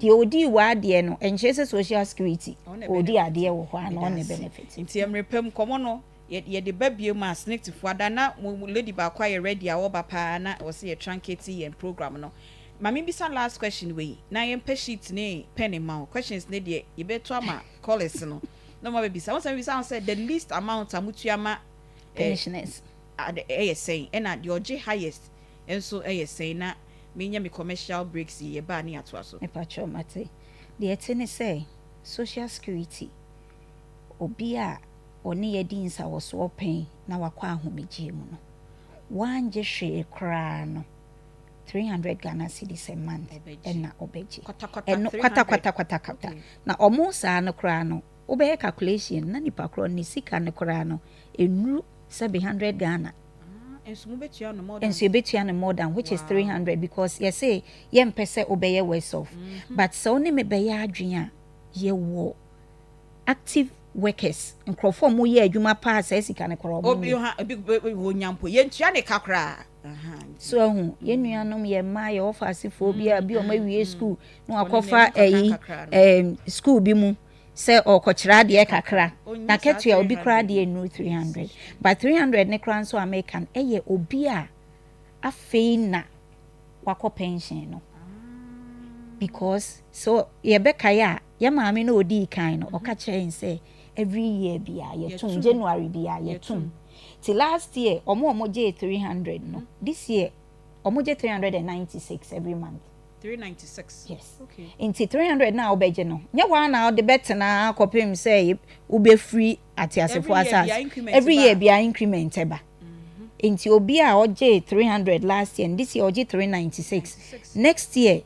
Deɛ odii w'adeɛ no nkyerɛ sɛ social security odi adeɛ wɔ hɔ a na ɔne benefit. Nti mmerɛ pɛm nkɔmɔ no yɛde ba bie mu a, SSNIT fo ada na mo lady baako ayɛ ready a wɔba paa na wɔsɛ yɛ truncate yɛn program no. Maame bisa last question wei na yɛmpɛ sheet ne pen ma wo. Questions ne deɛ yɛbɛto ama callers no na wɔn abɛbisa wɔn sɛ bisa wɔn sɛ the least amount a mutua ma pensioners ɛyɛ sɛn, ɛna deɛ ɔgye highest nso ɛyɛ sɛn, na menya mi commercial breaks yi yɛbaa ne yɛatoa so. Mepakyɛw, mate. Deɛ ɛte ne sɛ social security, obi a ɔne yɛdi nsawɔsoɔ pɛn na wakɔ ahomegye mu no, wangye hwee koraa no, 300 Ghana cedis a month ɛna ɔbɛgye. Ɛno kwata kwata kwata kwata. Na ɔmo saa no koraa no, wobɛyɛ calculation na nipa korɔ ne sika no koraa no enuru sɛbi 100 Ghana. Nso mo bɛtua no more than. Nso ebetua no more than, which is 300, because yɛsɛ yɛmpɛ sɛ wobɛyɛ worse off. But sɛ wo ne me bɛyɛ adwene a, yɛwɔ active workers, nkurɔfoɔ a wɔyɛ adwuma paa, saa sika no koraa ɔmo obi ha obi wɔ nyampo yɛntua ne ka koraa. So ɛho yɛn nuanom, yɛn mmaa, yɛ ɔfa asefoɔ bi a bi a wɔn awie school na wakɔfa ɛyi school bi mu sɛ ɔkɔkyerɛ adeɛ kakra na kɛtua obi koraa deɛ nnuru 300. But 300 ne koraa nso a meka no, ɛyɛ obi a afei na wakɔ pension no, because so yɛbɛkae a, yɛ maame no odii kan no, ɔka kyerɛ yɛn sɛ every year bia yɛtum, January bia yɛtum. Ti last year ɔmo a ɔmo gye 300 no, this year ɔmo gye 396 every month. 396. Yes. Nti 300 na wobɛgye no, nyɛ hɔ a na wode bɛtena kɔpem sɛ wobɛfiri ateasefoɔ asase. Every year bia increment ɛba. Nti obi a ɔgye 300 last year, this year ɔgye 396, next year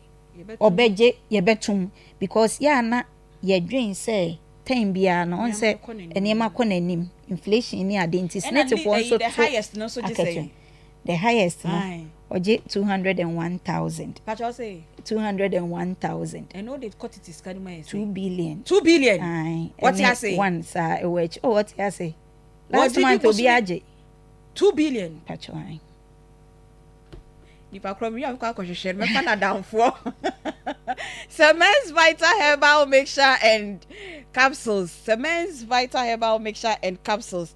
ɔbɛgye yɛbɛtum, because yɛ ana yɛdwen sɛ time biara no ɔn sɛ nneɛma kɔ n'anim, inflation ni ade, nti SSNITfoɔ nso to akatua. The highest no, ɔgye 201,000. 201,000. Ɛno de kɔ tete sika no mu ayɛ sɛ 2 billion. 2 billion. Wɔte ase. One saa ɛwɔ akyi. Oh, wɔte ase. Last month obi agye. 2 billion. Patro ayi. Nipa korɔ mi yà kɔ akɔhwehwɛ no, mɛfa n'adamfoɔ. Semens Vital Herbal Mixture and Capsules, Semens Vital Herbal Mixture and Capsules,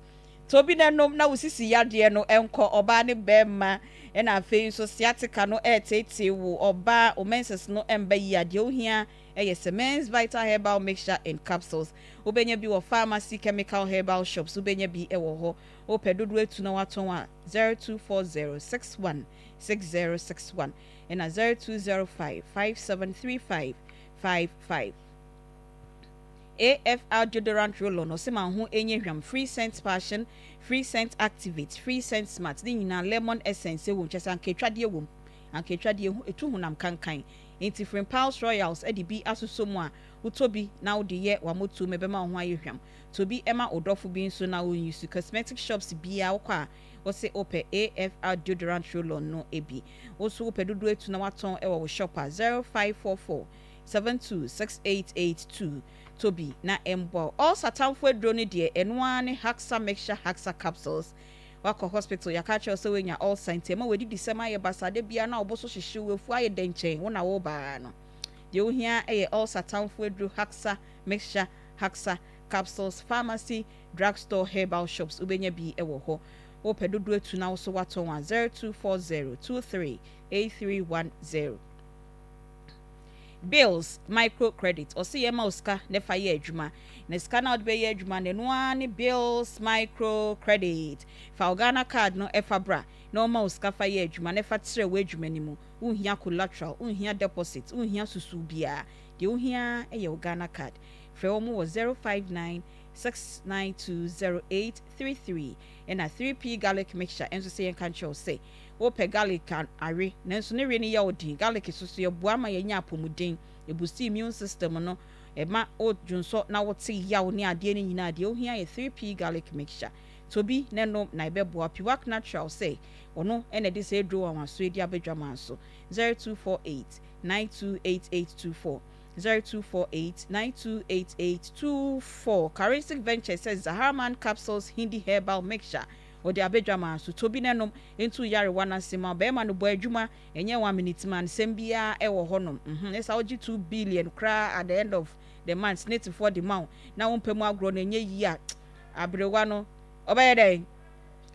tobi n'anom na wosisi yadeɛ no nkɔ, ɔbaa ne bɛrima, ɛna afei nso sciatica no ɛɛteetee wo, ɔbaa o menses no ɛmba yi adeɛ ohia ɛyɛ Semens Vital Herbal Mixture and Capsules. Wobɛnya bi wɔ pharmacy, chemical, herbal shops, wobɛnya bi ɛwɔ hɔ. Wopɛ dodoɔ etu na watɔn a, 0240616061 ɛna 0205573555. AFR deodorant roll-on, ɔsɛ ma ho enye hwam, free scent passion, free scent activate, free scent smart, ne nyinaa lemon essence wɔ mu, kyɛ sɛ anka etwadeɛ wɔ mu, anka etwadeɛ etu honam kankan. Enti Frimpal's Royals de bi asosɔ mu a, wotɔ bi na wode yɛ w'amotuo mu ɛbɛma wo ho ayɛ hwam. Tɔ bi ma wo dɔfo bi nso na ɔnyi so. Cosmetic shops biara wokɔ a wose wopɛ AFR deodorant roll-on no bi. Wo nso wopɛ dodoɔ atu na woatɔn wɔ wo shop a, 0544 72 6882. Tɔ bi na ɛmmoa wo. Ulcer tamfo aduro no deɛ, ɛno ara ne Haxa Mixture Haxa Capsules. Woakɔ hospital, yɛaka akyerɛ wo sɛ woanya ulcer nti ɛma w'adidisɛm ayɛ basaa, da biara na wo bo so hyehye wo, w'afu ayɛ dɛnkyɛn, wo na woreba ara no. Deɛ wohia yɛ ulcer tamfo aduro Haxa Mixture Haxa Capsules. Pharmacy, drugstore, herbal shops, wobɛnya bi wɔ hɔ. Wopɛ dodoɔ atu na wo nso woatɔn a, 0240 23 8310. Bills micro credit ɔse yɛma wo sika na fa yɛ adwuma na sika no a wode bɛyɛ adwuma no ɛno ara ne bills micro credit fa wo Ghana card no fa bra na ɔma wo sika fa yɛ adwuma na fa trɛ w'adwuma no mu wonhia collateral wonhia deposit wonhia susuw biara deɛ wohia ara yɛ wo Ghana card frɛ wɔn wɔ 059 692 0833 ɛna 3P garlic mixture nso sɛ yɛnka nkyerɛ wo sɛ Wopɛ garlic a, awe, nanso ne we no yɛ wo den. Garlic nso so, ɛboa ma yɛnya apɔmuden, ɛbusti immune system no, ɛma wo dwonsɔ na wote yaw ne adeɛ no nyinaa. Deɛ wohia yɛ 3P garlic mixture. Tɔ bi na nom na ɛbɛboa wo. Piwak Natural sɛ ɔno na ɛde saa aduro nwanwasoɔ yi de aba dwaman so. 0248 928824 0248 928824 Karinsic Ventures sɛ Zaharman Capsules Hindi Herbal Mixture Ɔde abadwamaa so tɔ bi na nom ntu yarewa no ase ma barima no bɔ adwuma ɛnyɛ one minute man sɛm biara ɛwɔ hɔ nom mhm ɛsa wogye 2 billion koraa at the end of the month snate foɔ de ma wo na wo mpɛ mu agorɔ no ɛnyɛ yie a aberewa no ɔbɛyɛ dɛn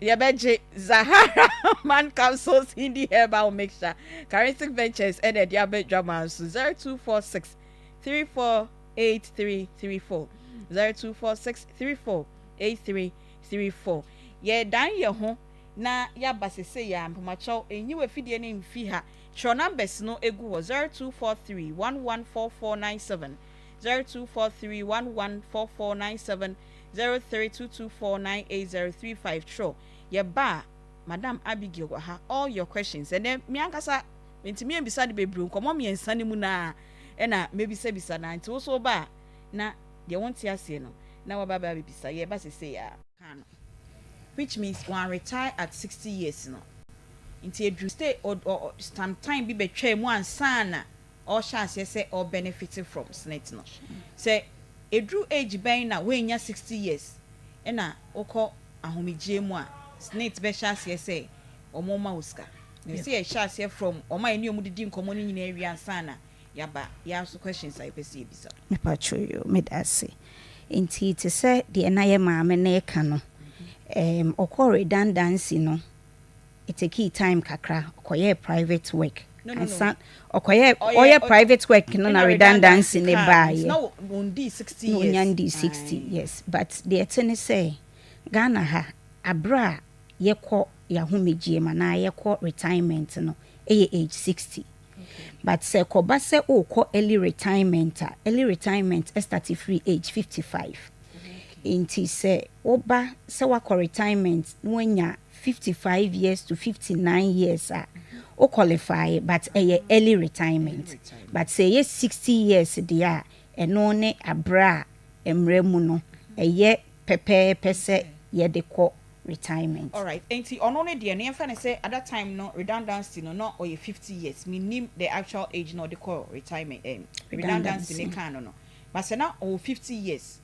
yɛbɛgye Zahara man capsules Hindi herbal mixture Charistic Ventures ɛna ɛde abadwamaa so 0246 348334 0246 3483 34. Yɛredan yɛn ho na yɛaba sesei ara, mpamoakyɛw nyi w'afidie no mfi ha, twerɛ numbers no gu hɔ, 0243 114497, 0243 114497, 03224 98035, twerɛ. Yɛba a, Madam Abigail wɔ ha, all your questions. Ɛnɛ, me ankasa mentumi ambisa no bebree, nkɔmmɔ mmiɛnsa no mu no ara ɛna mɛbisabisa no ara, nti wo nso woba a, na deɛ wonte aseɛ no, na waba abɛbisa. Yɛreba sesei ara. Ka no which means wan retire at 60 years no nti ɛduru stay ɔ ɔ some time bi bɛtwaa mu ansa na ɔrehyɛ aseɛ sɛ ɔ benefit from SSNIT no. Sɛ ɛduru age bɛn na woannya 60 years ɛna wokɔ ahomegyeɛ mu a SSNIT bɛhyɛ aseɛ sɛ wɔn ma wo sika? Ɛsɛ sɛ yɛhyɛ aseɛ from wɔn a yɛne wɔn didi nkɔmmɔ no nyinaa wie ansa na yɛaba yɛn nso questions a yɛpɛ sɛ yɛbisa. Mepakyɛw yoo, meda ase. Nti te sɛ deɛ na yɛ maame no reka no, ɛɛm ɔkɔɔ redundancy no, it takee time kakra, ɔkɔyɛɛ private work No, no, no. ansa ɔkɔyɛɛ Ɔyɛ ɔyɛ ɔ private work no na ɛna redundancy redundancy no kaa no nti baeɛ. na ɔndii 60 Na years. ɔnya ndii 60 Ae. years. But deɛ ɛte ne sɛ, Ghana ha, aberɛ a yɛkɔ yɛahomegyeɛ mu anaa yɛkɔ retirement no yɛ age 60. But sɛ ɛkɔba sɛ wokɔ early retirement a, early retirement start firi age 55. Nti sɛ woba sɛ woakɔ retirement na woanya 55 years to 59 years a, wo qualify but ɛyɛ early retirement. But sɛ ɛyɛ 60 years deɛ a, ɛno ne aberɛ a mmerɛ mu no ɛyɛ pɛpɛɛpɛ sɛ yɛde kɔ retirement. Alright, enti ɔno ne deɛ no yɛmfa no sɛ at that time no redundancy no na ɔyɛ 50 years, mennim the actual age na ɔde kɔ retirement redundancy ne Redundancy. kaa no no, but sɛ na ɔwɔ 50 years,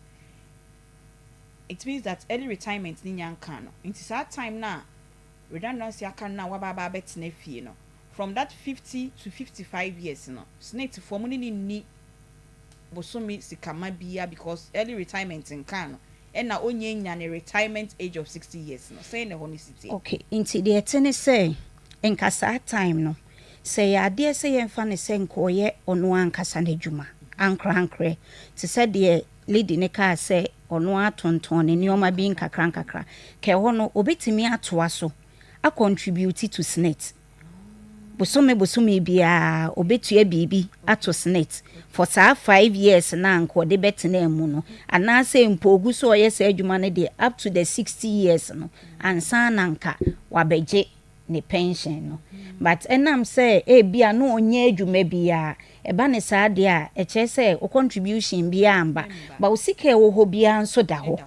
it means that early retirement ne nya nkaa no, nti saa time no a redundancy aka no na waba aba abɛtena fie no, from that 50 to 55 years no, SSNIT foɔ mo ne ne nni bosome sikama bia because early retirement nkaa no ɛna ɔnya nya ne retirement age of 60 years no, sɛn na ɛhɔ no si teɛ? Okay, nti deɛ ɛte ne sɛ nka saa time no sɛ yɛ adeɛ sɛ yɛmfa ne sɛ nka ɔyɛ ɔno ankasa n'adwuma ankorankorɛ te sɛ deɛ lady ne kaa sɛ ɔno atontɔn ne nneɛma bi nkakra nkakra ka ɛhɔ no obɛtumi atoa so acontribute to SSNIT bosome bosome biara, obɛtua biribi ato SSNIT for saa 5 years na anka ɔde bɛtena mu no, anaasɛ mpo ogu so ɔyɛ saa adwuma no deɛ up to the 60 years no ansa na nka wabɛgye. ne pension no. But ɛnam sɛ ebia na ɔnyɛ adwuma biara, ɛba ne saa deɛ a, ɛkyerɛ sɛ wo contribution biara mba. But wo sika a ɛwɔ hɔ biara nso da hɔ.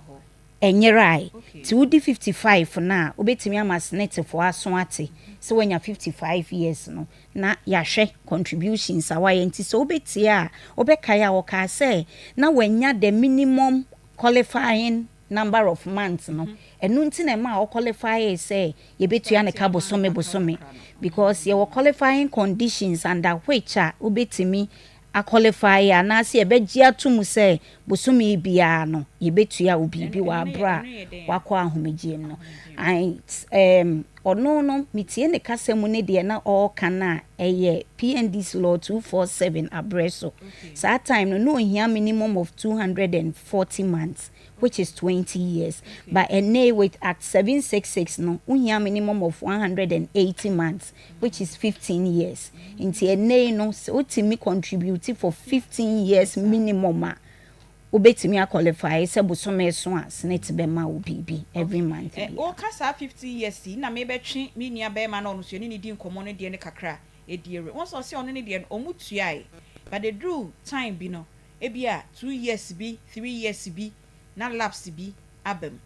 Ɛnyerae. Nti wodi 55 no a, wobɛtumi ama SSNIT foɔ aso ate sɛ woanya 55 years no, na yɛahwɛ contributions a woayɛ. Nti sɛ wobɛtie a, wobɛkae a wɔkaa sɛ na wanya the minimum qualifying number of months no. Ɛno nti na ɛma ɔqualify sɛ yɛbɛtua ne ka bosome bosome because yɛwɔ qualifying conditions under which a wobɛtumi aqualify anaasɛ yɛbɛgye ato mu sɛ bosome biara no yɛbɛtua wo biribi wɔ aberɛ a wakɔ ahomegyeɛ mu no. Ɔno no metie ne kasa mu ne deɛ na ɔreka no a ɛyɛ PNDC law 247 aberɛ so. Saa time no na ohia minimum of 240 months which is 20 years. But ɛnɛ with Act 766 no, wohia minimum of 180 months which is 15 years. Nti ɛnɛ no sɛ wotumi contribute for 15 years minimum a wobɛtumi aqualify sɛ bosome so a SSNIT bɛma wo biribi every month. Eh, woka saa 15 years yi na mebɛtwe me nua bɛrima na ɔno so yɛne ne di nkɔmmɔ no deɛ ne kakra ɛdi awura wɔn sɛ ɔsɛ ɔno ne deɛ no ɔmo tuae but ɛduru time bi no ebi a 2 years bi 3 years bi na lapse bi aba mu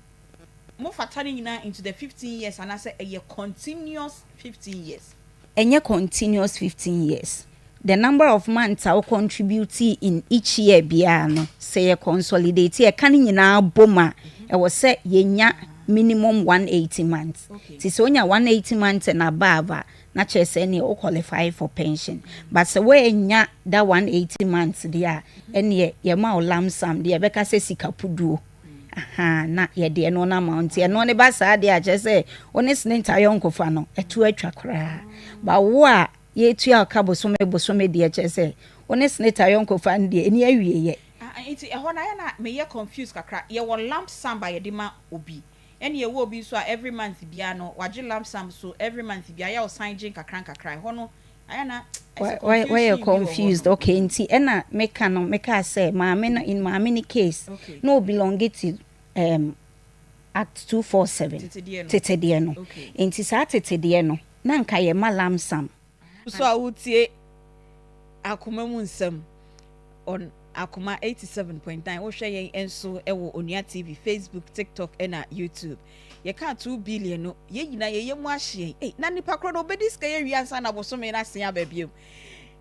mo fata ne nyinaa into the 15 years anaasɛ ɛyɛ continuous 15 years. Ɛnyɛ continuous 15 years. The number of months a wo contribute in each year biara no sɛ yɛ consolidate yɛka no nyinaa bom a ɛwɔ sɛ yɛnya minimum 180 months. Nti sɛ wonya 180 months and above a na kyerɛ sɛ ɛneɛ wo qualify for pension but sɛ woanya that 180 months deɛ a ɛneɛ yɛma wo lump sum deɛ yɛbɛka sɛ sika puduo aha na yɛde ɛno no ama wo nti ɛno ne ba saa deɛ a kyerɛ sɛ wo ne SSNIT ayɔnkofa no ɛto atwa koraa ba wo a yɛtua wo ka bosome bosome deɛ kyerɛ sɛ wo ne SSNIT ayɔnkofa no deɛ ɛni awieyɛ. Ah, nti ɛhɔ no ayɛ na meyɛ confused kakra yɛwɔ lump sum a yɛde ma obi ɛne yɛwɔ obi nso a every month biara no wagye lump sum so every month biara yɛ ɔsan gye nkakra nkakra ɛhɔ no ayɛ na wɔyɛ confused okay nti ɛna meka no meka sɛ maame no in maame no case na obelong to act 247 tetedeɛ no nti saa tetedeɛ no na nka yɛ ma lump sum. So a wotie akoma mu nsɛm on akoma 87.9 wohwɛ yɛn nso wɔ onua tv facebook tiktok ɛna youtube yɛka 2 billion no yɛn nyinaa yɛyɛ mu ahye yɛn ei na nipa korɔ no obɛdi sika yɛ wie ansa na bosome no asen aba bio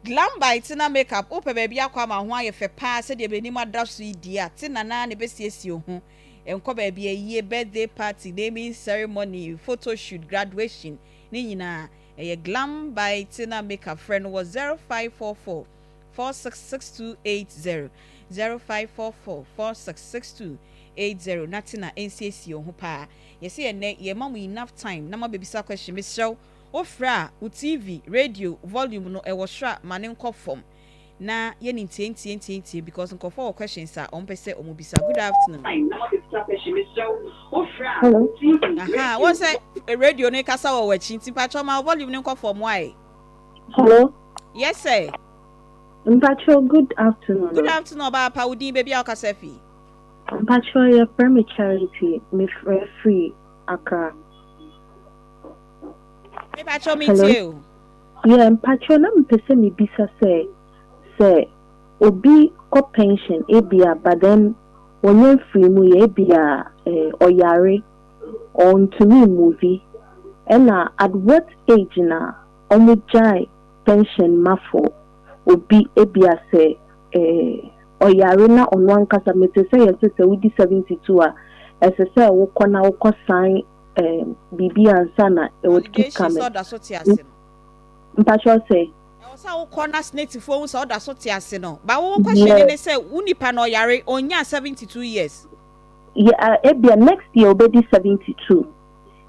glam by tina makeup wopɛ baabi akɔ ama ho ayɛ fɛ paa sɛdeɛ bɛnim ada so yi di a tina naa na ɛbɛsiesie ho nkɔ baabi ayie birthday party naming ceremony photo shoot graduation ne nyinaa ɛyɛ glam by tina makeup frɛ no wɔ 0544 466280 0544 466280 na tina nsiesie ho paa yɛsɛ yɛnɛ yɛma mo enough time na ma bebisa question mesrɛw wofrɛ a wo tv radio volume no ɛwɔ soro a ma ne nkɔ fam na yɛne ntie ntie ntie ntie because nkɔfoɔ wɔ questions a ɔmo pɛ sɛ ɔmo bisa good afternoon. Hello. Aha, wɔn sɛ radio no kasa wɔ w'akyi nti mpatsɔ ma volume no nkɔ fam wae. Hello. Yes sir. Mpacho, good afternoon. Good afternoon, ɔbaa pa wo din baabi a ɔkasa fi. Mpacho, yɛfrɛ me Charity. Mefrɛ firi Accra. Mepatsɔ mi tie o. Yeah, mpacho na mepɛ sɛ mebisa sɛ sɛ obi kɔ pension ebia but then wɔnyɛ mfiri mu yɛ ebia eh, ɔyare ɔntumi move ɛna at what age na ɔmo gyae pension ma for obi ebia sɛ eh, ɔyare na ɔno ankasa mete sɛ yɛsɛ sɛ wodi 72 a ɛsɛ sɛ wokɔ na wokɔ sign eh, biribi ansa na it would keep Validation coming. sɛ ɔda so te ase no. Mpacho sɛ Ɛwɔ sɛ wokɔ na SSNITfoɔ hu sɛ ɔda so te ase no. Ba wo question ne sɛ wo nipa na ɔyare ɔnya 72 years. Yeah, ebia next year obedi 72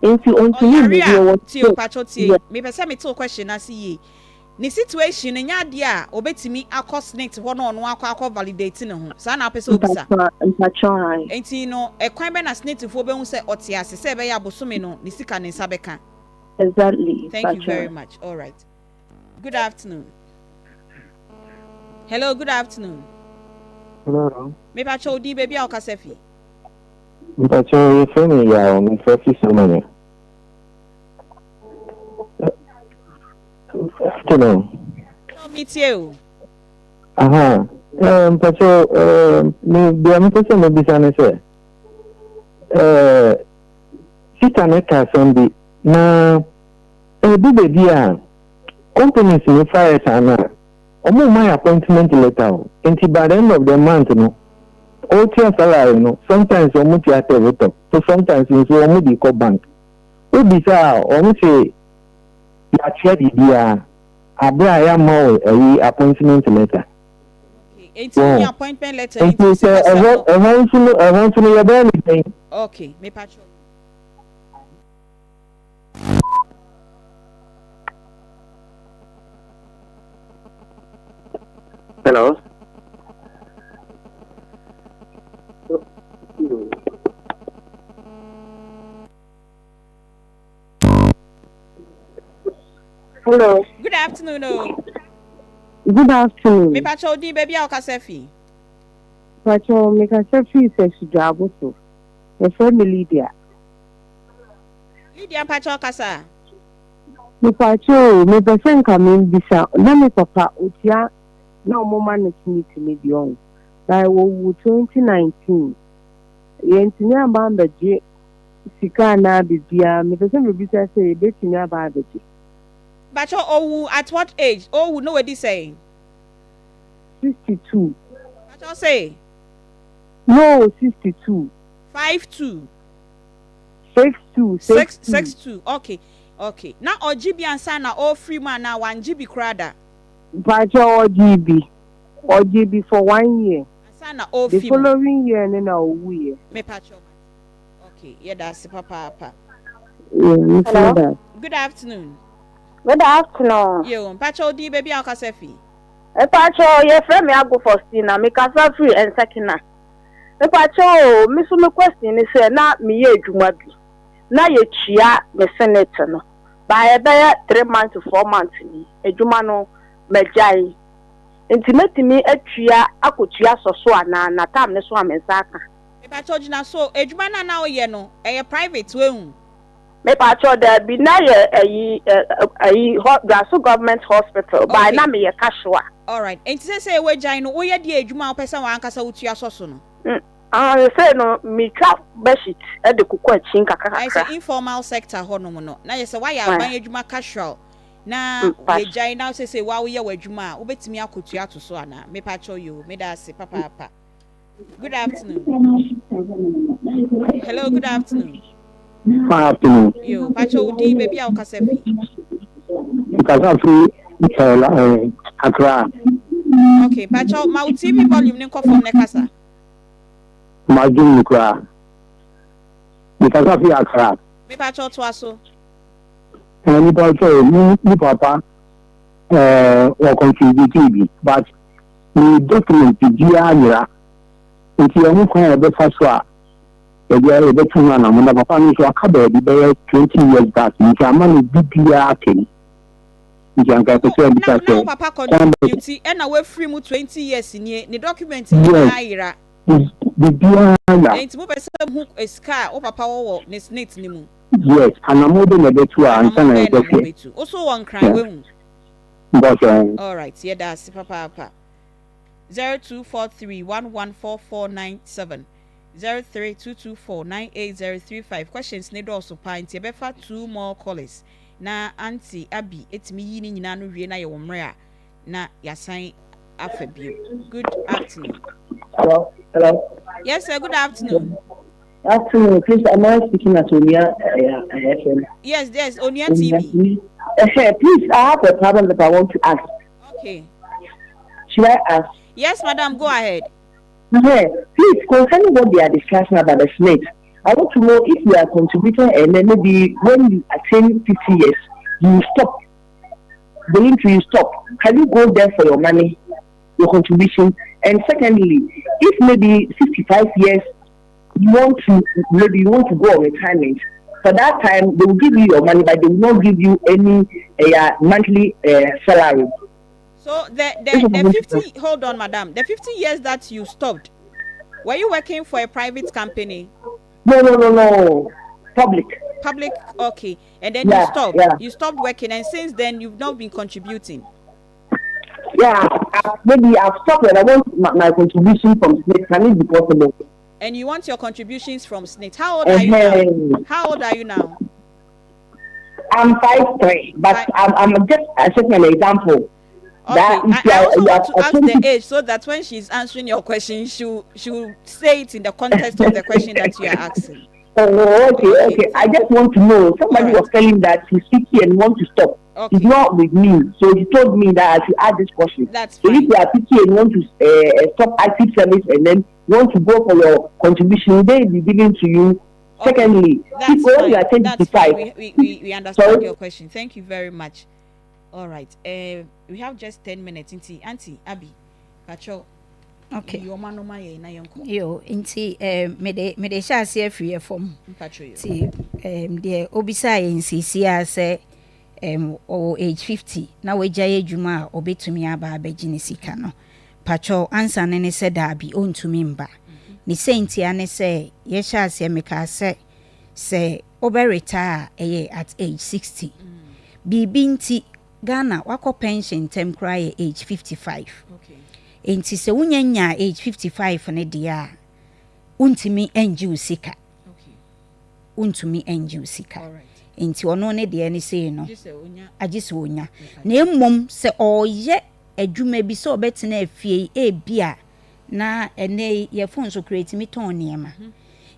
nti ontumi Ɔyare move a ɔwɔ tie o patsɔ tie Yeah. mepɛ sɛ mete wo question ase yie. Ne situation no nyɛ adeɛ a obetumi akɔ SSNIT hɔ na ɔno akɔ akɔ validate ne ho. Saa na apɛ sɛ obisa. Mpacho mpacho ae. Nti no ɛkwan bɛ na SSNITfoɔ bɛhu sɛ ɔte ase sɛ ɛbɛyɛ abosome no ne sika ne nsa bɛka. Exactly. Thank you Mpacho. very much. All right. Good afternoon. Hello, good afternoon. Hello. Mepakyɛ wo din baabi a wokasa fi. Mpacho yɛfrɛ me Yaw, mefrɛ fi Somanya. Afternoon. Metie o. Aha, eh, mpakyɛ eh, me deɛ mepɛ sɛ mebisa ne sɛ eh, sista no ka asɛm bi na ɛdu baabi a companies no fa yɛ saa no a ɔmo mma yɛ appointment letter o nti by the end of the month no ɔretua salary no sometimes ɔmo tua tɛbotɔ so sometimes nso ɔmo de kɔ bank wobisa a ɔmo se yɛatua biribiara Aber a yɛamma wo ayi appointment letter. Okay, enti Wɔn. wonya appointment letter no Nti nti sɛ sikasɛm ɛhɔ no. ɛhɔ nso no ɛhɔ nso no yɛbɛyɛ no dɛn? Okay, mepa kyɛw. Hello. Hello. Good afternoon o. Good afternoon. Mepakyɛ wo din baabi a wokasa fi. Mepakyɛ mekasa fi Sɛsi so. Yɛfrɛ me Lydia. Lydia mpakyɛ ɔkasa. Mepakyɛ o mepɛ sɛ nka membisa na me papa otua na ɔmo ma no SSNIT no bi ɔho. By wɔwu 2019 yɛntumi amba ambɛgye sika anaa biribiara mepɛ sɛ mebisa sɛ yɛbɛtumi aba abɛgye. Mpakyɛ owu at what age? Owu na wadi sɛn? 62. Mpakyɛ ɔse? No 62. 52. 62 62. 62 okay okay na ɔgye bi ansa na ɔrefiri mu anaa wangye bi koraa da? Mpakyɛ ɔgye bi ɔgye bi for one year. Ansa na ɔrefi The mu. following year no na ɔwuiɛ. Mepakyɛ Okay, yɛda ase papaapa. Yeah, me Hello. that. Good afternoon. Good afternoon. Yo, mpakyɛ wo din baabi a wokasa fi? Mepakyɛ yɛfrɛ me Ago Faustina, mekasa firi Nsakina. Mepakyɛ o, me so me question ne sɛ na meyɛ adwuma bi na yɛtua me SSNIT no, ba ɛbɛyɛ 3 months to 4 months ni, adwuma no magyae. Nti mɛtumi atua akɔtua sɔ so anaa na tam ne so a me nsa aka? Mepakyɛw gyina so, adwuma no a na woyɛ no ɛyɛ private wahu? Mepakyɛw daabi na yɛ ayi ayi hɔ Dwaso government hospital by Okay. na meyɛ casual. Alright, enti seesei wagyae no woyɛ deɛ adwuma a wopɛ sɛ w'ankasa wotua sɔ so no? Mm ah seesei no metwa bedsheet de kokɔ akyi nkakra Ayɛ kakra. sɛ informal sector hɔ nom no na yɛ sɛ woayɛ aban adwuma casual na wagyae na seesei woa woyɛ w'adwuma a wobɛtumi akɔtua ato so anaa? Mepakyɛw yoo, meda ase papaapa. Good afternoon. Hello, good afternoon. Good afternoon. Yo, pacho wo din baby a wokasa fi. Nkasa fi eh, Accra. Okay, pacho ma wo TV volume ne nkɔ fam ne kasa. Ma dwom no koraa. Nkasa fi Accra. Me pacho toa so. Eh, nipa sɛ ni ni papa eh, wɔ contribute bi but ne document biara nyera nti ɛho kwan a yɛbɛfa so a yɛde yɛbɛtu ho anamo na papa no nso aka baabi bɛyɛ 20 years back nti ama no bibiara aka mu nti anka ɛpɛ sɛ Na ɛbisa na wo sɛ papa kwan bɛ contribute ɛna wafiri mu 20 years nie, ne document nyinaa yera. Biribiara ya. Enti mopɛ sɛ hu sika a wo papa wɔ wɔ ne SSNIT ne mu. Yes, anamo bɛ na ɛbɛtu a ansa Anamo na bɛn na yɛbɛhwɛ. mobɛtu? Wo so wɔ Nkran wahu? Mbɔsɛ. Alright, yɛda ase papaapa. 0243 114497 03224 98035 questions ne dɔɔso paa nti yɛbɛfa two more callers na Auntie Abby etumi yi ne nyinaa no wie na yɛwɔ mmerɛ a na yɛasan afa bio. Good afternoon. Hello. Hello. Yes sir, good afternoon. Afternoon, please. Am I speaking at Onua FM? Yes, Onua TV. Please, I have a problem that I want to ask. Okay. Should I ask? Yes, madam, go ahead. Please, concerning what they are discussing about the SSNIT, I want to know if you are contributing and then maybe when you attain 50 years, you stop. Voluntary, you stop. Can you go there for your money, your contribution? And secondly, if maybe 65 years you want to maybe you want to go on retirement, for that time they will give you your money, but they will not give you any monthly salary. So the 50, hold on, madam, the 50 years that you stopped, were you working for a private company? No, no, no, no. Public. Public, okay. And then yeah, you stopped. Yeah. You stopped working, and since then you've not been contributing. Yeah, I, maybe I've stopped and I want my, my contribution from SSNIT. Can it be possible? And you want your contributions from SSNIT. How old are you now? How old are you now? I'm 5'3", but 5 I'm, I'm just setting an example. Okay, I, I also want to ask the age so that when she's answering your question, she'll, she'll say it in the context of the question that you are asking. Oh, okay, okay. okay. I just want to know. Somebody right. was telling that he's 50 and want to stop. Okay. He's not with me, so he told me that I should ask this question. That's so fine. if you are 50 and want to uh, stop active service and then want to go for your contribution, they will be given to you. Okay. Secondly, That's if fine. you are That's fine. We, we, we, we understand Sorry? your question. Thank you very much. All right. Uh, we have just 10 minutes. Nti, Auntie Abby, Pacho. Okay. Yo, nti eh, mede mede hyɛ aseɛ afiri yɛ fam. Nti eh, deɛ obisaa yɛn seesie a sɛ um, ɔwɔ age 50 na wagyae adwuma a ɔbɛtumi aba abɛgye ne sika no. Pakyɛw, ansa no ne sɛ daabi, ɔntumi mba. Ne sɛntia ne sɛ yɛhyɛ aseɛ mekaa sɛ sɛ wobɛ retire a ɛyɛ at age 60. Biribi nti Ghana wakɔ pension ntɛm koraa yɛ age 55. Enti sɛ wonya nyaa age 55 no deɛ a, wontumi ngye wo sika. Wontumi ngye wo sika. Enti ɔno ne deɛ ne sei no, agye sɛ onya. Na mmom sɛ ɔreyɛ adwuma bi sɛ ɔbɛtena afie yi, ebia na ɛnnɛ yi yɛ phone so koraa yɛtumi tɔn nneɛma.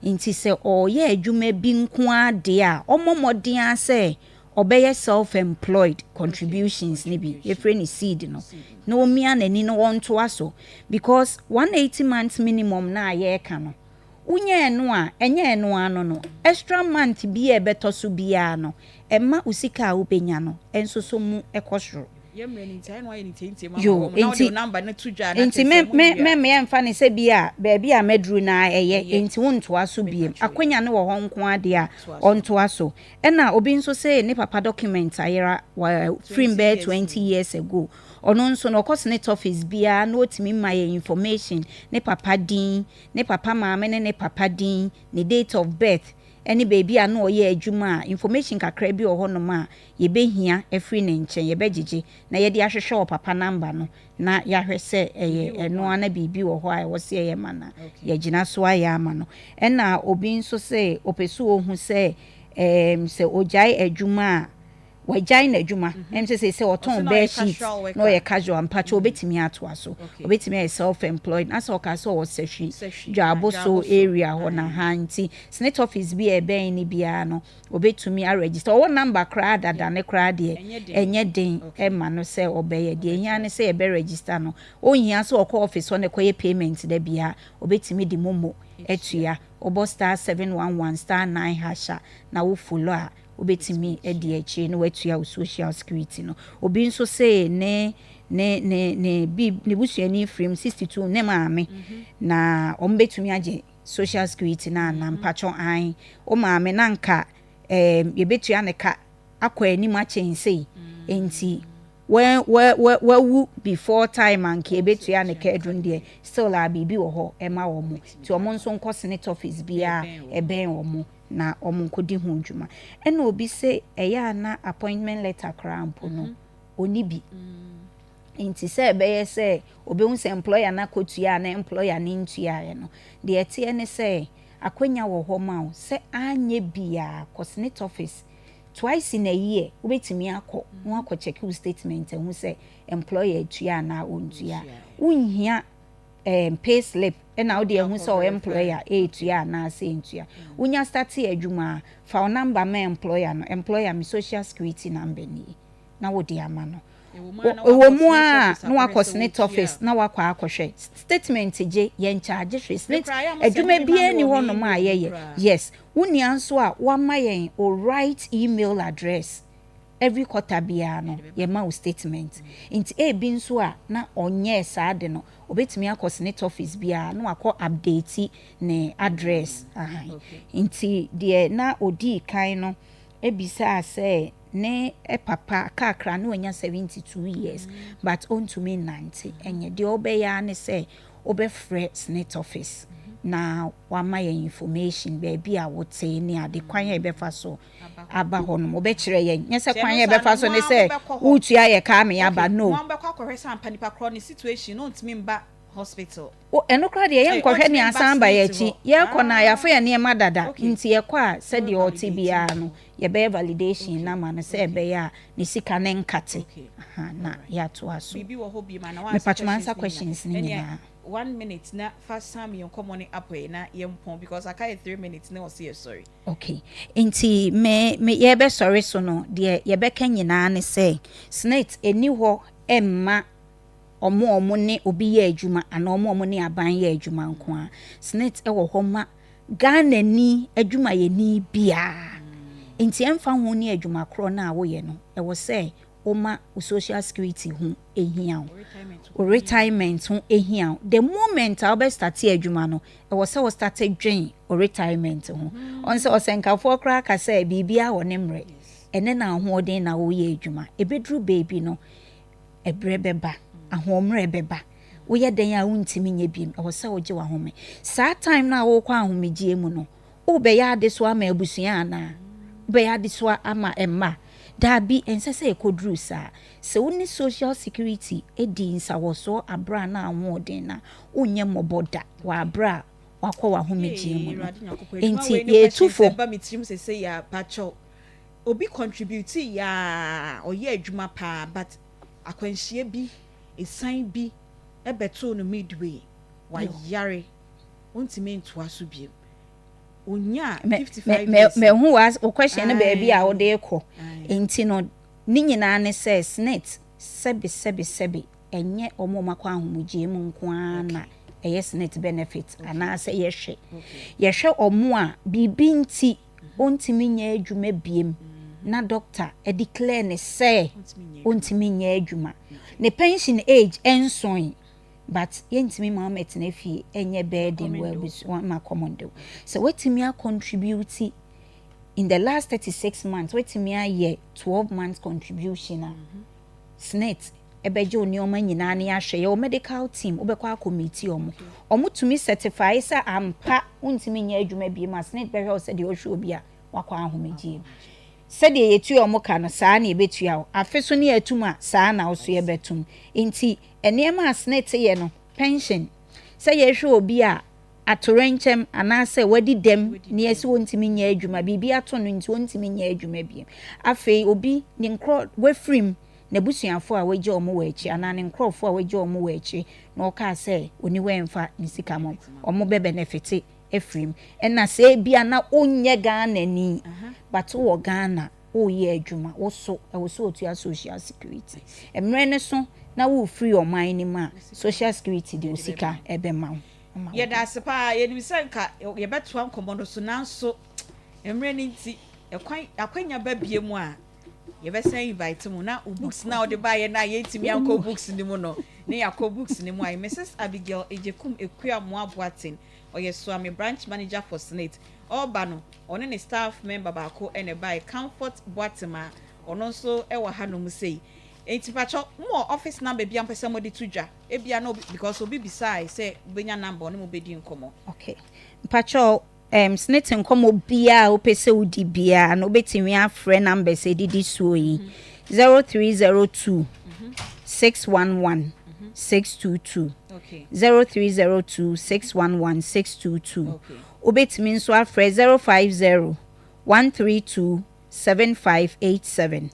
Nti sɛ ɔreyɛ adwuma bi nko ara deɛ a, ɔmmɔ mmɔden ara sɛ ɔbɛyɛ self employed contributions no bi, yɛfrɛ no seed no, na ɔmmia n'ani na ɔntoa so because 180 months minimum no a yɛreka no, wonya ɛno a, ɛnyɛ ɛno ara no no, extra month bi a ɛbɛtɔ so biara no, ɛma wo sika a wobɛnya no nso so mu kɔ soro. Yo, enti, enti me, me, me, me ɛmfa ne sɛ bi a baabi a maduru no ara ɛyɛ, enti wontoa so biem. Akwanya no wɔ hɔ nko ara deɛ a, ɔntoa so. Ɛna obi nso se ne papa document ayera, wa, firim bɛyɛ 20 years ago. Ɔno nso no, ɔkɔ senate office biara na ɔtumi ma yɛ information, ne papa din, ne papa maame ne ne papa din, ne date of birth, ne baabi a na ɔyɛ adwuma a, information kakra bi wɔ hɔnom a yɛbɛhia afiri ne nkyɛn, yɛbɛgyegye na yɛde ahwehwɛ ɔpapa number no na yɛahwɛ sɛ ɛyɛ ɛno ara na biribi wɔ hɔ a ɛwɔ sɛ yɛyɛ ma no a, yɛagyina so ayɛ ama no. Ɛna obi nso se ɔpɛ sɛ ɔhu sɛ ɛɛm sɛ ɔgyae adwuma a, wagyae n'adwuma ɛm sɛ sɛ ɔtɔn bed sheet na ɔyɛ casual mpakyɛ ɔbɛtumi atoa so ɔbɛtumi ayɛ self employed na sɛ ɔka sɛ ɔwɔ sahwi dwaabo so area hɔ na ha nti snit office bi a ɛbɛn ne biara no ɔbɛtumi aregister ɔwɔ number koraa dada ne koraa deɛ ɛnyɛ den ɛma no sɛ ɔbɛyɛ deɛ ɛhia ne sɛ yɛbɛ register no ɔnhia sɛ ɔkɔ office hɔ na ɛkɔyɛ payment da biara ɔbɛtumi de momo atua ɔbɔ star 711 star 9 hash a na wo follow a wobɛtumi adi akyire na watua wo social security no. Obi nso se ne ne ne ne bi ne busuani firim 62 ne maame na wɔn bɛtumi agye social security no ana mpakyɛw ae wo maame na nka ɛɛm yɛbɛtua ne ka akɔ anim akyɛn sei nti wa wa wa wawu before time anka yɛbɛtua ne ka aduru no deɛ still a biribi wɔ hɔ ɛma wɔn nti wɔn nso nkɔ senate office biara ɛbɛn wɔn na wɔnkɔdi ho dwuma. Ɛna obi se ɛyɛ a na appointment letter koraa mpo no, ɔnni bi. Nti sɛ ɛbɛyɛ sɛ ɔbɛhu sɛ employer no akɔtua anaa employer no ntuaeɛ no, deɛ ɛteɛ ne sɛ akwanya wɔ hɔ ma wo sɛ anyɛ biara kɔ senate office twice in a year wobɛtumi akɔ na wakɔ check wo statement ahu sɛ employer atua anaa ɔntua. Wonhia ɛɛm pay slip ɛna wode ahu sɛ wo employer ɛɛtua anaa sɛ ɛntua. Wonya starte adwuma a, fa wo number ma employer no, employer me social security number nie, na wode ama no. Ɛwɔ mu ara na wakɔ snit office na wakɔ akɔhwɛ. Statement gye, yɛn charge hwee. Snit adwuma biara nni hɔ nom a yɛyɛ. Yes, wo nua nso a wama yɛn wo right email address, every quarter biara no yɛma wo statement nti ebi nso a na ɔnyɛɛ saa de no obetumi akɔ senate office biara na wakɔ update ne address ahan nti deɛ na odii kan no ebisaa sɛ ne papa kakra na wanya 72 years but ɔntumi nnante ɛnyɛ deɛ ɔbɛyɛ ara ne sɛ wobɛfrɛ senate office. na wama yɛn information baabi a wote ne ade kwan a yɛbɛfa so aba hɔ nom wobɛkyerɛ yɛn nyɛ sɛ kwan a yɛbɛfa so ne sɛ wotua yɛ kaa me aba no. Mo bɛkɔ akɔhwɛ sɛ ampa nipa korɔ ne situation no ntumi mba hospital. O ɛno koraa deɛ yɛnkɔhwɛ ne asan ba yɛn akyi yɛkɔ no a yɛafa yɛn nneɛma dada nti yɛkɔ a sɛdeɛ ɔte biara no yɛbɛyɛ validation no ama no sɛ ɛbɛyɛ a ne sika no nkate aha na yɛatoa so. Biribi wɔ hɔ biom anaa woansa Mepatwo mansa questions questions no no nyinaa? nyinaa. Ɛneɛ one minute na fa sam yɛn nkɔmmɔ no up ɛ na yɛmpɔn because aka yɛ 3 minutes na ɔse yɛsɔre. Okay, nti me me yɛbɛsɔre so no deɛ yɛbɛka nyinaa ne sɛ SSNIT ɛni hɔ mma ɔmo a ɔmo ne obi yɛ adwuma anaa ɔmo a ɔmo ne aban yɛ adwuma nko ara. SSNIT ɛwɔ hɔ ma Ghanani adwumayɛni biara. Nti ɛmfa ho ne adwuma korɔ no a woyɛ no, ɛwɔ sɛ woma wo social security ho ehia wo. Wo retirement ho ehia wo. The moment a wobɛ start adwuma no, ɛwɔ sɛ wo start dwen wo retirement ho. Ɔn sɛ ɔsɛnkafoɔ koraa ka sɛ biribiara wɔ ne mmerɛ. Ɛnɛ na ahoɔden na woyɛ adwuma. Ɛbɛduru baabi no, ɛberɛ bɛba, ahoɔmmerɛ bɛba. Woyɛ dɛn a wontumi nyɛ biom, ɛwɔ sɛ wogye w'ahome. Saa time no a wokɔ ahomegyeɛ mu no, wobɛyɛ adesoa ama abusua anaa? Wobɛyɛ adesoa ama mma? Daabi, ɛnsɛ sɛ ɛkɔduru saa. Sɛ wo ne social security di nsawɔsoɔ aberɛ a na ahoɔden no a, wonyɛ mmɔbɔ da wɔ aberɛ a wakɔ w'ahomegyeɛ mu no. Nti yɛtu fo. Ba me tirim sese yɛ apakyɛw obi contribute yaa ɔyɛ adwuma paa, but akwanhyia bi esan bi ɛbɛtoo no midway, wayare, ontumi ntoa so biem, onya 55 years. Mehu wo question no baabi a wode kɔ. Nti no ne nyinaa ne sɛ SSNIT, sɛbi sɛbi sɛbi, ɛnyɛ ɔmo ɔmo akɔ ahomegyeɛ mu nko ara na ɛyɛ SSNIT benefit anaasɛ yɛhwɛ ɔmo a biribi nti ɔntumi nyɛ adwuma biem na doctor declare ne sɛ ɔntumi nyɛ adwuma, ne pension age ɛnson, but yɛntumi ma ɔmɛtena fie ɛnyɛ burden wɔ abusua ma kɔmɔndew. Sɛ watumi acontribute in the last 36 months, watumi ayɛ 12 months contribution a, SSNIT ɛbɛgye wo nneɛma nyinaa ne ahwɛ. Yɛwɔ medical team, wobɛkɔ akɔ meet ɔmo, ɔmo tumi certify sɛ ampa wontumi nyɛ adwuma bi ma SSNIT bɛhwɛ wo sɛdeɛ ɔhwɛ obi a wakɔ ahomegye mu. Sɛdeɛ yɛtua ɔmo ka no, saa na yɛbɛtua wo. Afe so ne yɛatum a, saa na wo so yɛbɛtum. Nti nneɛma a SSNIT yɛ no, pension, sɛ yɛhwɛ obi a atorɛnkyɛm anaasɛ wadi dɛm ne yɛsɛ wɔntumi nyɛ adwuma, biribi ato no nti wɔntumi nyɛ adwuma bio, afei obi ne nkorɔ wafirim, n'abusuafoɔ a wagya wɔn wɔ akyi anaa ne nkurɔfoɔ a wagya wɔn wɔ akyi na ɔkaa sɛ oni hɔ ɛmfa ne sika ma wɔn bɛ benefit afirim. Ɛna sɛ ebia na onyɛ Ghana ni but wɔ Ghana woyɛ adwuma, woso ɛwɔ so otua social security mmerɛ ne so na wofiri ɔman no mu a, social security de osika ɛbɛma wo. Yɛda ase paa. Yɛnim sɛ nka yɛbɛtoa nkɔmmɔ no so, nanso mmerɛ no nti ɛkwan akwanya ba bie mu a yɛbɛsan invite mu na wo books na wode baeɛ no a yɛntumi ankɔ books no mu no ne yɛakɔ books no mu a. Mrs Abigail Ejekum Ekua Moaboaten, ɔyɛ Suame branch manager for SSNIT. Ɔreba no, ɔne ne staff member baako ɛna ɛbaeɛ, Comfort Boatem, a ɔno nso ɛwɔ hanom sei. Nti patwɔ mo wɔ office number bi a mpɛ sɛ mode to dwa ebia na obi, because obi bisae sɛ wobɛnya number ɔne mo bɛdi nkɔmmɔ. Okay, mpakyɛw, SSNIT nkɔmmɔ biara a wopɛ sɛ wodi biara no, wobɛtumi afrɛ numbers ɛdidi soɔ yi: 0302 611 622. 0302 611 622. Wobɛtumi nso afrɛ 050 132 7587.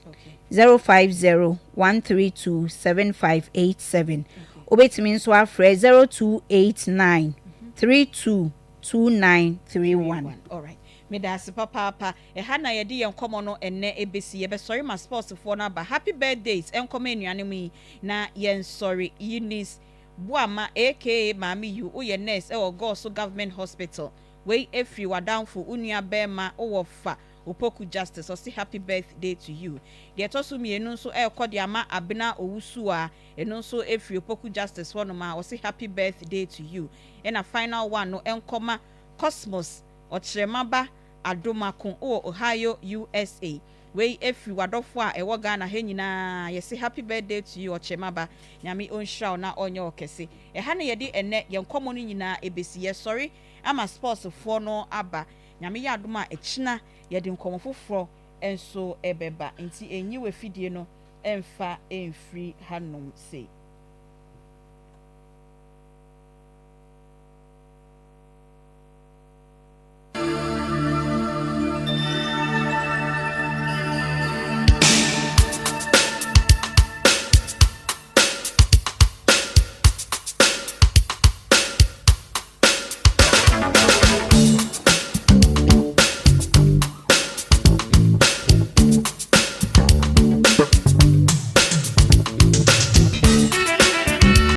050 132 7587. Wobɛtumi nso afrɛ 0289 322931. Alright, meda ase papaapa. Ɛha na yɛde yɛn nkɔmmɔ no ɛnnɛ ɛbɛsi. Yɛbɛsɔre ma sportsfoɔ no aba. Happy birthdays ɛnkɔmɔ anuanom yi na yɛnsɔre. Eunice Boama aka Maame Yu, woyɛ nurse ɛwɔ Gɔɔso Government Hospital. Wei efiri w'adamfo, wo nua bɛrima, wowɔ fa Opoku Justice, ɔsi happy birthday to you. Deɛ ɛtɔ so mmienu nso ɛrekɔ de ama Abena Owusu a ɛno nso efiri Opoku Justice hɔnom a ɔsi happy birthday to you. Ɛna final one no ɛnkɔma Cosmos Ɔkyerɛmaba Adomako wɔ Ohio, USA. Wei ɛfiri w'adɔfoɔ a ɛwɔ Ghana ha nyinaa. Yɛse happy birthday to you Ɔkyɛmaba. Nyame ɔnhyira wo na ɔnyɛ wo kɛse. Ɛha na yɛde ɛnnɛ yɛn nkɔmmɔ no nyinaa ɛbɛsi. Yɛsɔre ama sports foɔ no aba. Nyame yɛ adom a ɛkyena yɛde nkɔmmɔ foforɔ nso ɛbɛba. Nti ɛnyi w'afidie no ɛmfa ɛmfiri hanom sei.